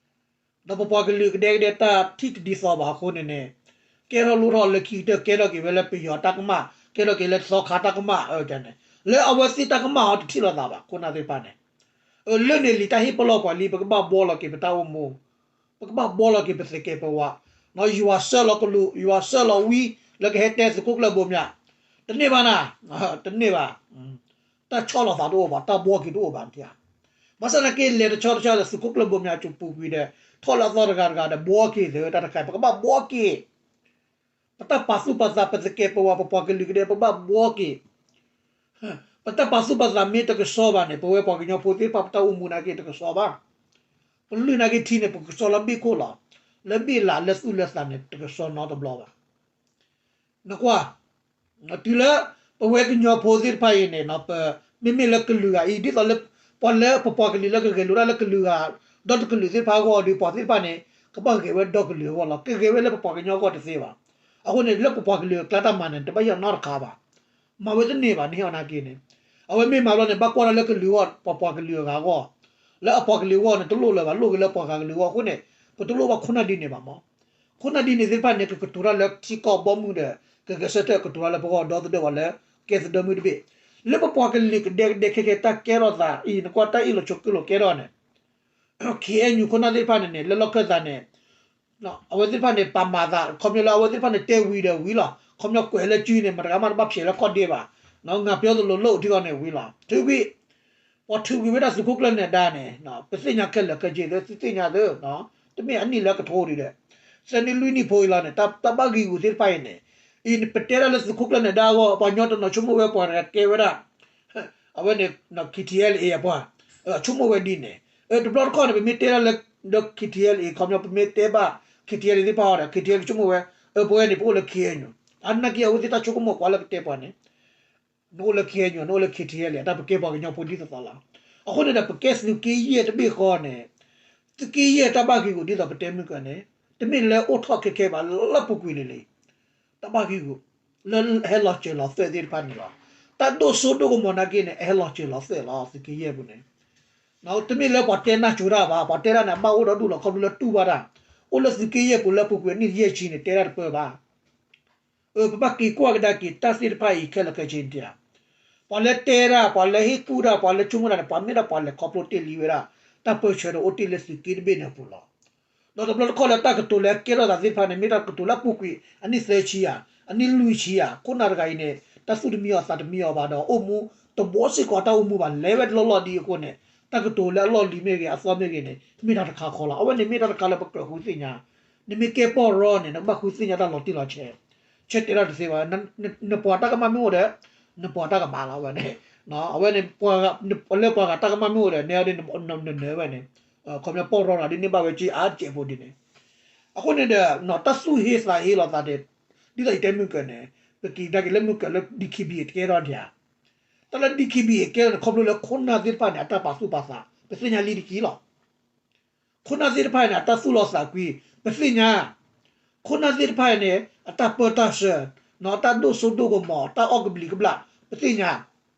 ဒီးပပှၤကလုာ်ကဒဲကဒဲတၢ်ထံၣ်တဒ်သိးဘၣ်အဃိန့ၣ်န့ၣ် ကဲထီၣ်လိၣ်ထီၣ်လၢခံကတၢၢ် ကဲထီၣ်က့ၤဝဲလၢပယီၤတၢ်ကမၣ် ကဲထီၣ်က့ၤလၢသီခါတၢ်ကမၣ်အန့ၣ် လၢအဝဲသ့ၣ်တၢ်ကမၣ်ဟီတထံၣ်လိာ်သးဘၣ် ခိၣ်နၢ်သ့ၣ်တဖၣ်န့ၣ် လၢန့ၣ်လံတၢ်ဟ့ၣ်ပလီၢ်ပှၤလံ ပကဘၣ်ဘှီလီၤက့ၤပတၢ်အိၣ်မူ ပကဘၣ်ဘှီလီၤက့ၤပသကဲးပဝး ယွၤဆှၢလီၤကလူး ယွၤဆှၢလီၤဝံလၢကဟဲတဲသုးခိၣ်ကျၢၢ်ဘိမၠး တန့ၢ်ဘၣ်နၤ တန့ၢ်ဘၣ် တၢ်ဆီၣ်လီၤသးတအိၣ်ဘၣ် တၢ်ဘှီက့ၤတအိၣ်ဘၣ် ဘၣ်ဆၣ်သနာ်က့ လဲၤတဆီတဆီဒီးသုးခိၣ်ကျၢၢ်ဘိမၠးကၠိပူၤကွံာ်ဒီး ထီၣ်လၢအသီတဂၤတဂၤဒီး ဘှီက့ၤသ့ၣ်တၢ်တခါ ပကဘၣ်ဘှီက့ၤ ပတၢ်ပာ်သူၣ်ပာ်သး ပသကဲးပဝး ပပှၤကလုာ်ကဒဲ ပဘၣ်ဘှီက့ၤ ပတၢ်ပာ်သူၣ်ပာ်သးမ့ၢ်တကဆှီဘၣ်န့ၣ် ပဝဲပှၤကညီဖိသ့ၣ်တဖၣ် ပတၢ်အိၣ်မူနာ်က့တကဆှီဘၣ်. ပလုၢ်နာ်က့ထံန့ၣ် ပကဆှီလၢဘ့ၣ်ခိၣ်လီၤ. လၢဘ့ၣ်လးလၢသူၣ်လၢသးန့ၣ် တကဆှီနီတဘျီဘၣ်. နကွၢ် တုၤလၢ ပဝဲကညီဖိသ့ၣ်တဖၣ်အံၤန့ၣ် ပ မ့မ့ၢ်လၢကလုာ်ဂၤအံၤ ဒ်သိးလၢ ပှၤလၢပပှၤကလုာ်လၢကဂဲၤလိာ်တၢ်လၢကလုာ်ဂၤ ဒီတကလုာ်သ့ၣ်တဖၣ်အဂီၢ်ဒီး ပှၤသ့ၣ်တဖၣ်န့ၣ် ကဘၣ်ဂဲၤဝဲဒီကလုာ်အဂီၢ်လီၤ. ကဂဲၤဝဲလၢပပှၤကညီအဂီၢ်တသ့ဘၣ်. အဃိန့ၣ် လၢပပှၤကလုာ်အကျါတၢ်မၤန့ၣ် တဘၣ်ယဲၢ်နီတခါဘၣ်. မၤဝဲတန့ၢ်ဘၣ် နဟ့ၣ်အီၤနာ်က့န့ၣ် အဝဲမ့ၢ်မၤဘျီန့ၣ် ဘၣ်ကွၢ်တၢ်လၢကလုာ်အဂီၢ် ပပှၤကလုာ်အဂၤအဂီၢ် လၢအပှၤကလုာ်အဂီၢ်န့ၣ် တလိၣ်လၢၤဘၣ် လိၣ်ဂ့ၤလၢပှၤဂၤကလုာ်အဂီၢ်အဃိန့ၣ် ပတလိၣ်ဘၣ်ခိၣ်နၢ်ဒ်န့ၣ်ဘၣ်မး. ခိၣ်နၢ်ဒ်န့ၣ်သ့ၣ်တဖၣ်န့ၣ် ကကတိၤတၢ်လၢထံကီၢ်ဘီမုၢ်ဒီး ကဂဲၤဆၢထၢၣ်ကတိၤတၢ်လၢပဂီၢ်ဒီသဒၢဝဲလၢ ကဲသဒၢမုၢ်တဘ့ၣ် လၢပပှၤကလုာ်ကဒဲကဒဲခဲကဲတၢ်ကဲထီၣ်သးအံၤ နကွၢ်တၢ်အ့ၣ်လိာ်ဆိးက့လိာ်ကဲထီၣ်န့ၣ် ခ့ၣ်အဲၣ်ယူၣ် ခိၣ်နၢ်သ့ၣ်တဖၣ်န့ၣ်န့ၣ် လၢလီၢ်ခၢၣ်သးန့ၣ် အဝဲသ့ၣ်တဖၣ်န့ၣ် ပာ်မၤသး ခီပညီလၢအဝဲသ့ၣ်တဖၣ်န့ၣ် တဲဝံၤဒီးဝံၤလီၤ. ခီပညီကွဲးလၢစုန့ၣ် မတၤဂၤမးတဘၣ်ဖျဲးလၢခီၣ်ဒ့ဘၣ်. ငါပြောသလိုလုပ် ထံဂီၢ်န့ၣ်ဝံၤလီၤ. ထုးကွံာ် ပှၤထုးကွံာ်ဝဲဒၣ်သုးခိၣ်ကျၢၢ်နၢၤဒါန့ၣ် ပသ့ၣ်ညါခဲလၢာ်ခဲဆ့သ့ သုသ့ၣ်ညါသ့ တမ့ၢ်အနံၣ်လၢကထိဒံးဒီး သၢနံၣ်လွံၢ်နံၣ်ဖိအံၤလီၤန့ၣ် တၢ်ဘၣ်ဂံာ်ဂူာ်သ့ၣ်တဖၣ်အံၤန့ၣ် အံၤပတဲဒၣ်လၢသုးခိၣ်ကျၢၢ်နၢၤဒါအဂီၢ် ပှၤကညီတနီၤဆိကမိၣ်ဝဲပှၤတဂၤကဲဝဲဒၣ် အဝဲန့ၣ် ခ့ၣ်ထံၣ်အဲၣ်လ်အ့ၣ် အပှၤ ဆိကမိၣ်ဝဲဒ်န့ၣ် တဘျီတခီၣ်န့ၣ် ပမ့ၢ်တဲဒၣ်လၢ ခ့ၣ်ထံၣ်အဲၣ်လ်အ့ၣ် ခီပညီ ပမ့ၢ်တဲဘၣ် ခ့ၣ်ထံၣ်အဲၣ်လ်အ့ၣ် သ့ၣ်တဖၣ်အီၤဒီး ခ့ၣ်ထံၣ်အဲၣ်လ်အ့ၣ် ကဆိကမိၣ်ဝဲ အပဝဲန့ၣ် ပအိၣ်လၢ ခ့ၣ်အဲၣ်ယူၣ် အနာ်က့အဝဲသ့ၣ်တၢ်ဆိကမိၣ်ကွၢ်လၢကတဲပှၤန့ၣ် နအိၣ်လၢ ခ့ၣ်အဲၣ်ယူၣ် နအိၣ်လၢ ခ့ၣ်ထံၣ်အဲၣ်လ်အ့ၣ် အတၢ်ပကဲပှၤကညီဖိဒ်သိးသိးလီၤ. အဃိန့ၣ်ဒီး ပကဲသုးက့ယဲၢ်တဘ့ၣ်ဃီန့ၣ် သုးက့ယဲၢ်တၢ်ဘၣ်ဂံာ်ဂူာ်ဒ်သိးပတဲမုၢ်ကၢၤန့ၣ် တမ့ၢ်လၢအိၣ်ထီၣ်ခဲခဲဘၣ် လၢပူၤကွံာ်လံလံ တၢ်ဘၣ်ဂံာ်ဂူာ် လၢဟဲလီၤစၢၤလီၤသွဲၣ်သ့ၣ်တဖၣ်န့ၣ်လီၤ. တၢ်ဒိၣ်စိဒိၣ်ကမီၤနာ်က့န့ၣ် အဟဲလီၤစၢၤလီၤသွဲၣ်လီၤ သုးက့ယဲၢ်ပူၤန့ၣ် တမ့ၢ်လၢပှၤတဲနၢ်ကၠိတၢ်ဘၣ် ပှၤတဲတၢ်န့ၣ် အဘၣ်အိၣ်ဒီဒူၣ်လီၤ ခီဖျိလၢတူၢ်ဘၣ်တၢ် အိၣ်လၢသုးက့ယဲၢ်ပူၤလၢပူၤကွံာ်အနံၣ်ယဲၢ်ဆံန့ၣ် တဲတၢ်တပၢၢ်ဘၣ် ပဘၣ်က့ၤကွၢ်ကဒါက့ၤတၢ်သ့ၣ်တဖၣ်အံၤခဲလၢာ်ခဲဆ့န့ၣ်တဧါ. ပှၤလၢတဲတၢ် ပှၤလၢဟ့ၣ်ကူၣ်တၢ် ပှၤလၢဆိကမိၣ်တၢ်န့ၣ် ပှၤမ့ၢ်ဒၣ်ပှၤလဲၤခီဖျိတ့ၢ်လံဝဲဒၣ် တၢ်ပၢၢ်ဆၢဒီးအိၣ်တ့ၢ်လၢသုးက့တဘ့ၣ်န့ၣ်အပူၤလီၤ. ဒီးတဘျီတခီၣ်လၢတၢ်ကတိၤလၢအကဲထီၣ်သးသ့ၣ်တဖၣ်န့ၣ် မ့ၢ်တၢ်ကတိၤလၢအပူၤကွံာ် အနံၣ်သၢဆံဧါ အနံၣ်လွံၢ်ဆံဧါ ခိၣ်နၢ်တဂၤအံၤန့ၣ် တၢ်သူၣ်တမံအီၤသးတမံအီၤဘၣ်ဒီး အိၣ်မူတဘှီစ့ၢ်ကီးတၢ်အိၣ်မူဘၣ် လဲၤဝဲတလီၢ်လီၢ်ဒ်အဃိန့ၣ် တၢ်ကတိၤလၢအလီၢ်လံၤမ့ၢ်ဂ့ၤ အသီမ့ၢ်ဂ့ၤန့ၣ် မ့ၢ်တၢ်တခါခီလီၤ. အဝဲန့ၣ်မ့ၢ်တၢ်တခါလၢပကြၢးဃုသ့ၣ်ညါ နမ့ၢ်ကဲပီၢ်ရီန့ၣ် နကဘၣ်ဃုသ့ၣ်ညါတၢ်လီၤတံၢ်လီၤဆဲး ဆဲးတဲတၢ်တသ့ဘၣ် နပှၤတၢ်ကမၣ်မ့ၢ်အိၣ်ဒီး နပှၤတၢ်ကမၣ်လီၤဝဲန့ၣ် အဝဲန့ၣ် လၢပှၤဂၤတၢ်ကမၣ်မ့ၢ်အိၣ်ဒီး နဲအီၤဒ်နနၢၤဝဲန့ၣ် ခီပညီပီၢ်ရီတဂၤဒ်န့ၢ်ဘၣ်ဝဲက့အါတကဲးဖိဒ်န့ၣ် အဃိန့ၣ်ဒီး တၢ်သူၣ်ဟ့သးဟ့လီၤသးန့ၣ် ဒ်သိးယတဲမုၢ်ကၢၤန့ၣ် ပက့ၤကဒါက့ၤလၢမုၢ်ကၢၤလၢ ဒီကံဘံၣ် တကဲထီၣ်ဒံးဧါ တၢ်လၢ ဒီကံဘံၣ် ကဲထီၣ်န့ၣ် ခီဖျိလၢခိၣ်နၢ်သ့ၣ်တဖၣ်န့ၣ် အတၢ်ပာ်သူၣ်ပာ်သး ပသ့ၣ်ညါလံတက့ၢ်လီၤ. ခိၣ်နၢ်သ့ၣ်တဖၣ်န့ၣ် အတၢ်သူၣ်လီၤသးကွံ ပသ့ၣ်ညါ ခိၣ်နၢ်သ့ၣ်တဖၣ်န့ၣ် အတၢ်ပၢတၢ်ဆှၢ တၢ်ဒိၣ်စိဒိၣ်ကမီၤ တၢ်အီၣ်ကဘျံးကဘျၣ် ပသ့ၣ်ညါ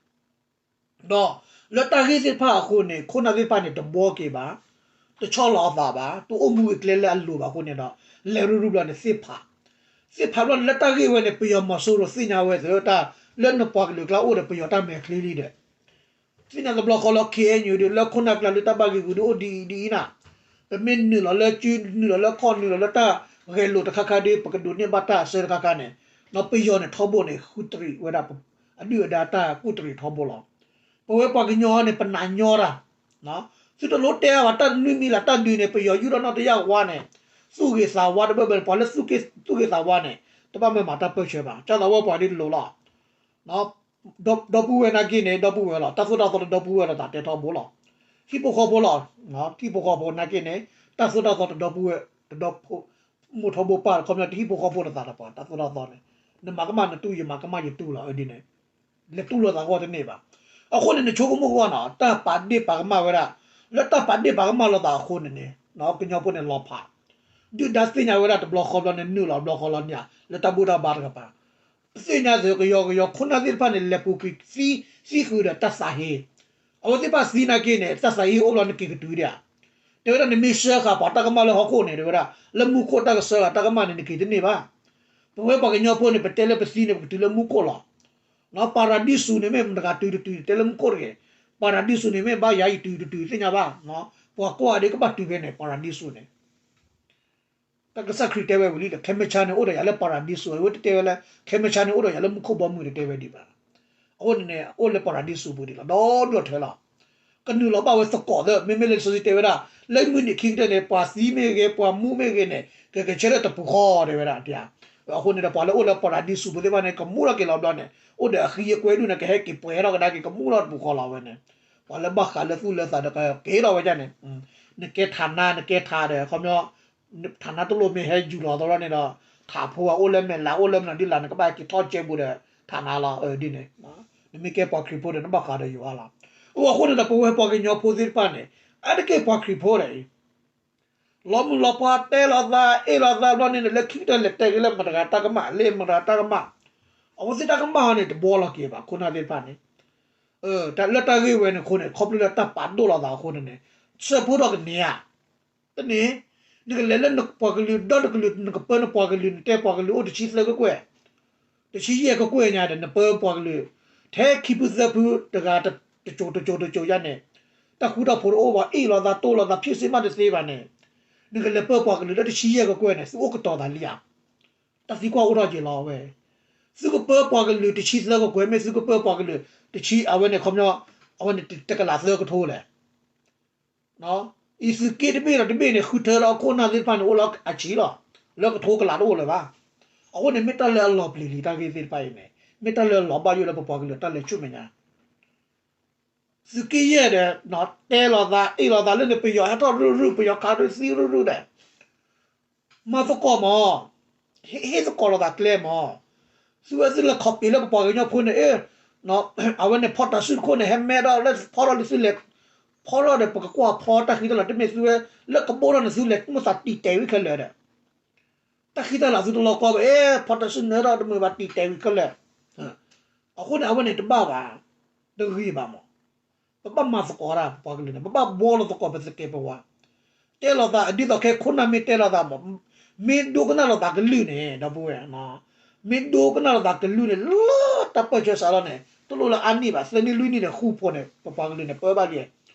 ဒီးလၢတၢ်ဂ့ၢ်သ့ၣ်တဖၣ်အဃိန့ၣ် ခိၣ်နၢ်သ့ၣ်တဖၣ်န့ၣ် တဘှီက့ၤဘၣ်, တဆီၣ်လီၤအသးဘၣ်, တအိၣ်မူဂ့ၤကျဲလၢအလိၤဘၣ်အဃိန့ၣ်ဒီး လဲၤရူၤရူၤဘျီန့ၣ်သ့ၣ်ဖး, သ့ၣ်ဖးဘျီန့ၣ် လၢတၢ်ဂ့ၢ်ဝဲန့ၣ် ပယီၤမီၤစိရိၤသ့ၣ်ညါဝဲသ့ၣ်တၢ် လၢနပှၤကလုာ်ကျါအိၣ်ဒီး ပယီၤတၢ်မဲာ်ချံလံဒီး သ့ၣ်ညါတဘျီဃီလၢ ခ့ၣ်အဲၣ်ယူၣ် ဒီး လၢခိၣ်နၢ်ကျါလၢတၢ်ဘၣ်ဂ့ၢ်ဂူာ်ဒီးအိၣ်ဒ်အံၤဒ်အံၤနၤ, ပမ့ၢ်နုာ်လီၤလၢစု နုာ်လီၤလၢခီၣ် နုာ်လီၤလၢတၢ်ဂဲၤလိာ်တခါခါဒီး ပကဒိးန့ၢ်ဘၣ်တၢ်အစၢတခါခါန့ၣ်, ပယီၤန့ၣ်ထီဘိန့ၣ် ဃုတရံးဝဲဒၣ် အဒုၣ်အဒါတၢ်ကူၣ်တရံးထီဘိလီၤ. ပဝဲပှၤကညီန့ၣ် ပနာ်ညီတၢ်, သုတလိၣ်တဲဘၣ်တၢ်နွံမံၤလၢတၢ်ဒုးန့ၣ် ပယီၤယူၢ်ထီၣ်နီၣ်တယၢ်ဝါန့ၣ်, သူၣ်ဂ့ၤသးဝါတဘၣ်ဘၣ်န့ၣ် ပှၤလၢသူၣ်ဂ့ၤသးဝါန့ၣ် တဘၣ်မၤတၢ်ပၢၢ်ဆၢဘၣ်, ကၢ်သးဝဲပှၤဒ်တလိၤလီၤ. ဒီပုၢ်ဝဲၢ်နာ်က့န့ၣ် ဒီပုၢ်ဝဲၢ်လီၤ. တၢ်သိၣ်တၢ်သီတဒီပုၢ်ဝဲၢ်လီၤသး တဲထီဘိလီၤ. ဟံၣ်ဖိဃီဖိလီၤ. ဟံၣ်ဖိဃီဖိနာ်က့န့ၣ် တၢ်သိၣ်တၢ်သီတဒီပုၢ်ဝဲၢ် တဒီ မိၢ်ထီဘိပၢ် ခီပညီတဟံၣ်ဖိဃီဖိတသးဒီးပှၤ တၢ်သိၣ်တၢ်သီန့ၣ် နမၤကမၣ်နတူၢ် ယမၤကမၣ်ယတူၢ်လီၤ ဒ်န့ၣ် လဲၤတူၢ်လိာ်သးဂီၢ်တန့ၢ်ဘၣ်. အဃိန့ၣ် နဆိကမိၣ်ကွၢ်နီၤ တၢ်ပာ်ဒ့ၣ်ပာ်ကမၣ်ဝဲဒၣ် လၢတၢ်ပာ်ဒ့ၣ်ပာ်ကမၣ်လိာ်သးအဃိန့ၣ်န့ၣ် ကညီဖိန့ၣ်လီၤဖး ဒုၣ်ဒါသ့ၣ်ညါဝဲဒၣ်တဘျီဃီဘျီန့ၣ် နုာ်လီၤဘျီဃီလီၤန့ၣ် လၢတၢ်ဘူၣ်တၢ်ဘါတကပၤ သ့ၣ်ညါသုးကယီကယီ ခိၣ်နၢ်သ့ၣ်တဖၣ်န့ၣ် လဲၤပူၤကွံာ်သံ သံဃုာ်ဒီးတၢ်သးဟ့ အဝဲသ့ၣ်တဖၣ်သံနာ်က့န့ၣ် တၢ်သးဟ့အိၣ်ဘျီန့ၣ်က့ၤကတုၤဒၣ်ဧါ တဲဝဲဒၣ်န့ၣ် မ့ၢ်စၢဃာ်ပှၤတၢ်ကမၣ်လၢဟီၣ်ခိၣ်န့ၣ် တဲဝဲဒၣ် လၢမူခိၣ်တၢ်ကစၢဃာ်တၢ်ကမၣ်န့ၣ် နက့ၤတန့ၢ်ဘၣ်. ပဝဲပှၤကညီဖိန့ၣ် ပတဲလၢပသံန့ၣ် ပကတုၤလၢမူခိၣ်လီၤ. ပၤရၤဒံစူးန့ၣ်မ့ၢ်မတဂၤတုၤတတုၤ တဲလၢမူခိၣ်တဂ့ၤ. ပၤရၤဒံစူးန့ၣ်မ့ၢ်ဘၣ်ယၤယတုၤတတုၤ သ့ၣ်ညါဘၣ်. ပှၤကိးဂၤဒဲးကဘၣ်တုၤဖဲန့ၣ် ပၤရၤဒံစူးန့ၣ် တၢ်ကစၢ်ခရံာ်တဲဝဲဝံၤလံဒီး ခဲမုၢ်ဆါန့ၣ်အိၣ်ဒီးယၤလၢပၤရၤဒံစူး အဝဲတတဲဝဲလၢ ခဲမုၢ်ဆါန့ၣ်အိၣ်ဒီးယၤလၢမူခိၣ်ဘီမုၢ်တတဲဝဲဒံးဘၣ်. အဃိန့ၣ်န့ၣ် အိၣ်လၢပၤရၤဒံစူးပူၤဒံးလီၤ ဒီဒူၣ်အထၢလီၤ. ကနုာ်လီၤဘၣ်ဝဲသကိးသၢ မ့မ့ၢ်လၢလံာ်စီဆှံတဲဝဲဒၣ် လၢမုၢ်နံၤခံကတၢၢ်န့ၣ် ပှၤသံမ့ၢ်ဂ့ၤ ပှၤမူမ့ၢ်ဂ့ၤန့ၣ် ကကဆၢထၢၣ်တပူၤဃီတဲဝဲဒၣ်. အဃိန့ၣ်ဒီး ပှၤလၢအိၣ်လၢပၤရၤဒံစူးပူၤသ့ၣ်တဖၣ်န့ၣ် ကမူထီၣ်က့ၤလီၤဘျီန့ၣ် အိၣ်ဒီးအဃံအကွဲဒူၣ်န့ၣ် ကဟဲက့ၤပှဲၤထီၣ်ကဒါက့ၤ ကမူထီၣ်တပူၤဃီလီၤဝဲန့ၣ်. ပှၤလၢဘၣ်ဃးလၢသူၣ်လၢသးဒီးကက့ၤထီၣ်ဝဲဒၣ်န့ၣ် နကဲထးနါ နကဲထးဒီး ခီပညီ ထးနါတလိၣ်မ့ၢ်ဟဲယူၤလီၤသီလီၤန့ၣ်ဒီး ထးဖိအအိၣ်လၢမဲာ်လး အိၣ်လၢမနုၤဒ်လဲၣ် နကဘၣ်က့ၤထီၣ်ကဲပူၤဒီး ထးနါလီၤ ဒ်န့ၣ်. နမ့ၢ်ကဲပှၤခရံာ်ဖိဒီး နဘၣ်ဃးဒီးယွၤလီၤ. အဃိန့ၣ်ဒီး ပဝဲပှၤကညီဖိသ့ၣ်တဖၣ်န့ၣ် အါတက့ၢ်ပှၤခရံာ်ဖိဒီးအံၤ လီၤမုၢ်လီၤပှီၢ်တဲလိာ်သး အ့ၣ်လိာ်သးဘျီန့ၣ် လၢခံကတၢၢ်လဲၤတဲက့ၤလၢမတဂၤတၢ်ကမၣ် လၢမတဂၤတၢ်ကမၣ် အဝဲသ့ၣ်တၢ်ကမၣ်ဟီန့ၣ် တဘှီလီၤက့ၤဘၣ် ခိၣ်နၢ်သ့ၣ်တဖၣ်န့ၣ် လၢတၢ်ဂ့ၢ်ဝဲန့ၣ်အဃိန့ၣ် ခီဖျိလၢတၢ်ပာ်ဒိၣ်လိာ်သးအဃိန့ၣ်န့ၣ် ဆၢဖိထီၣ်ကန့ၢ်ဧါ တန့ၣ် နကလဲၤလၢနပှၤကလုာ်ဒီတကလုာ် နကပၢနပှၤကလုာ် နတဲပှၤကလုာ်အိၣ်တဆံသၢကကွဲၢ် တဆံယဲၢ်ကကွဲၢ်ညါဒီး နပၢပှၤကလုာ် ထဲခံဖုသၢဖုတဂၤ တစိၤတစိၤတစိၤယါန့ၣ် တၢ်ဃူတၢ်ဖိးတအိၣ်ဘၣ် အ့ၣ်လိာ်သးတိၢ်လိာ်သး ဖံးစ့မးတသ့ဘၣ်န့ၣ် နကလဲၤပၢပှၤကလုာ်လၢတဆံယဲၢ်ကကွဲၢ်န့ၣ် သုအိၣ်ကတီၤသးလံဧါ တၢ်သံကွၢ်အိၣ်ထီၣ်က့ၤလီၤဝဲ သုကပၢပှၤကလုာ်တဆံသၢကကွဲၢ် မ့ၢ်သုကပၢပှၤကလုာ်တဆံ အဝဲန့ၣ်ခီပညီ အဝဲန့ၣ်တကလးသၢကထိလဲၣ် အံၤသုးက့တဘ့ၣ်ဒီးတဘ့ၣ်န့ၣ် ဃုထၢလၢအခိၣ်နၢ်သ့ၣ်တဖၣ်န့ၣ် အိၣ်လၢအဆံးလီၤ. လၢကထိကလးတအိၣ်လၢၤဘၣ်. အဃိန့ၣ် မ့ၢ်တၢ်လၢအလီၤပျံၤလံ တၢ်ဂ့ၢ်သ့ၣ်တဖၣ်အံၤန့ၣ် မ့ၢ်တၢ်လၢအလီၤဘၣ်ယိၣ်လၢပပှၤကလုာ်တၢ်လဲၤဆူမဲာ်ညါ သုးက့ယဲၢ်ဒီး တဲလိာ်သး အ့ၣ်လိာ်သးလၢန့ၣ် ပယီၤဟဲထီၣ်ရုၢ်ရုၢ် ပယီၤခးရုၢ်သံရုၢ်ရုၢ်ဒီး မၤသကိးမး, ဟ့ၣ်သကိးလိာ်သးကျဲမး, သုဝဲသုလဲၤခီပ့ၤလၢပပှၤကညီဖိန့ၣ် အဝဲန့ၣ်ဖီတၢ်စုတခိၣ်န့ၣ် ဟဲမဲထီၣ်လၢဖီထီၣ်လံသုလဲၤ, ဖီထီၣ်ဒီးပကကွၢ်ဖီတၢ်ဃံတၢ်လၤတမ့ၢ်သုဝဲ, လၢကဘိထီၣ်န့ၣ်သုလဲၤမိၣ်သးတံာ်တဲာ်ဝံၤခဲလၢာ်ဒီး တၢ်ဃံတၢ်လၤသုတလီၤကီဘၣ်, ဖီတၢ်စုနၢထီၣ်တမုာ်ဘၣ်တံာ်တဲာ်ဝံၤခဲလၢာ်, အဃိန့ၣ် အဝဲန့ၣ်တဘၣ်ဘၣ်, တဂ့ၤဘၣ်မး ပဘၣ်မၤသကိးတၢ်ပပှၤကလုာ်န့ၣ် ပဘၣ်ဘှီလိာ်သကိးပသကဲးပဝး, တဲလိာ်သးဒ်သိးခဲခိၣ်နၢ်မ့ၢ်တဲလိာ်သးမး, မ့ၢ်ဒိကနၣ်လိာ်သးကလုၢ်န့ၣ် ဒီပုၢ်ဝဲၢ်, မ့ၢ်ဒိကနၣ်လိာ်သးကလုၢ်န့ၣ် လၢတၢ်ပၢၢ်ဆၢစးထီၣ်န့ၣ် တလိၣ်လၢအါနံၣ်ဘၣ်, သၢနံၣ်လွံၢ်နံၣ်န့ၣ် ဃူဖိးန့ၣ် ပပှၤကလုာ်န့ၣ် ပၢဘၣ်လံ,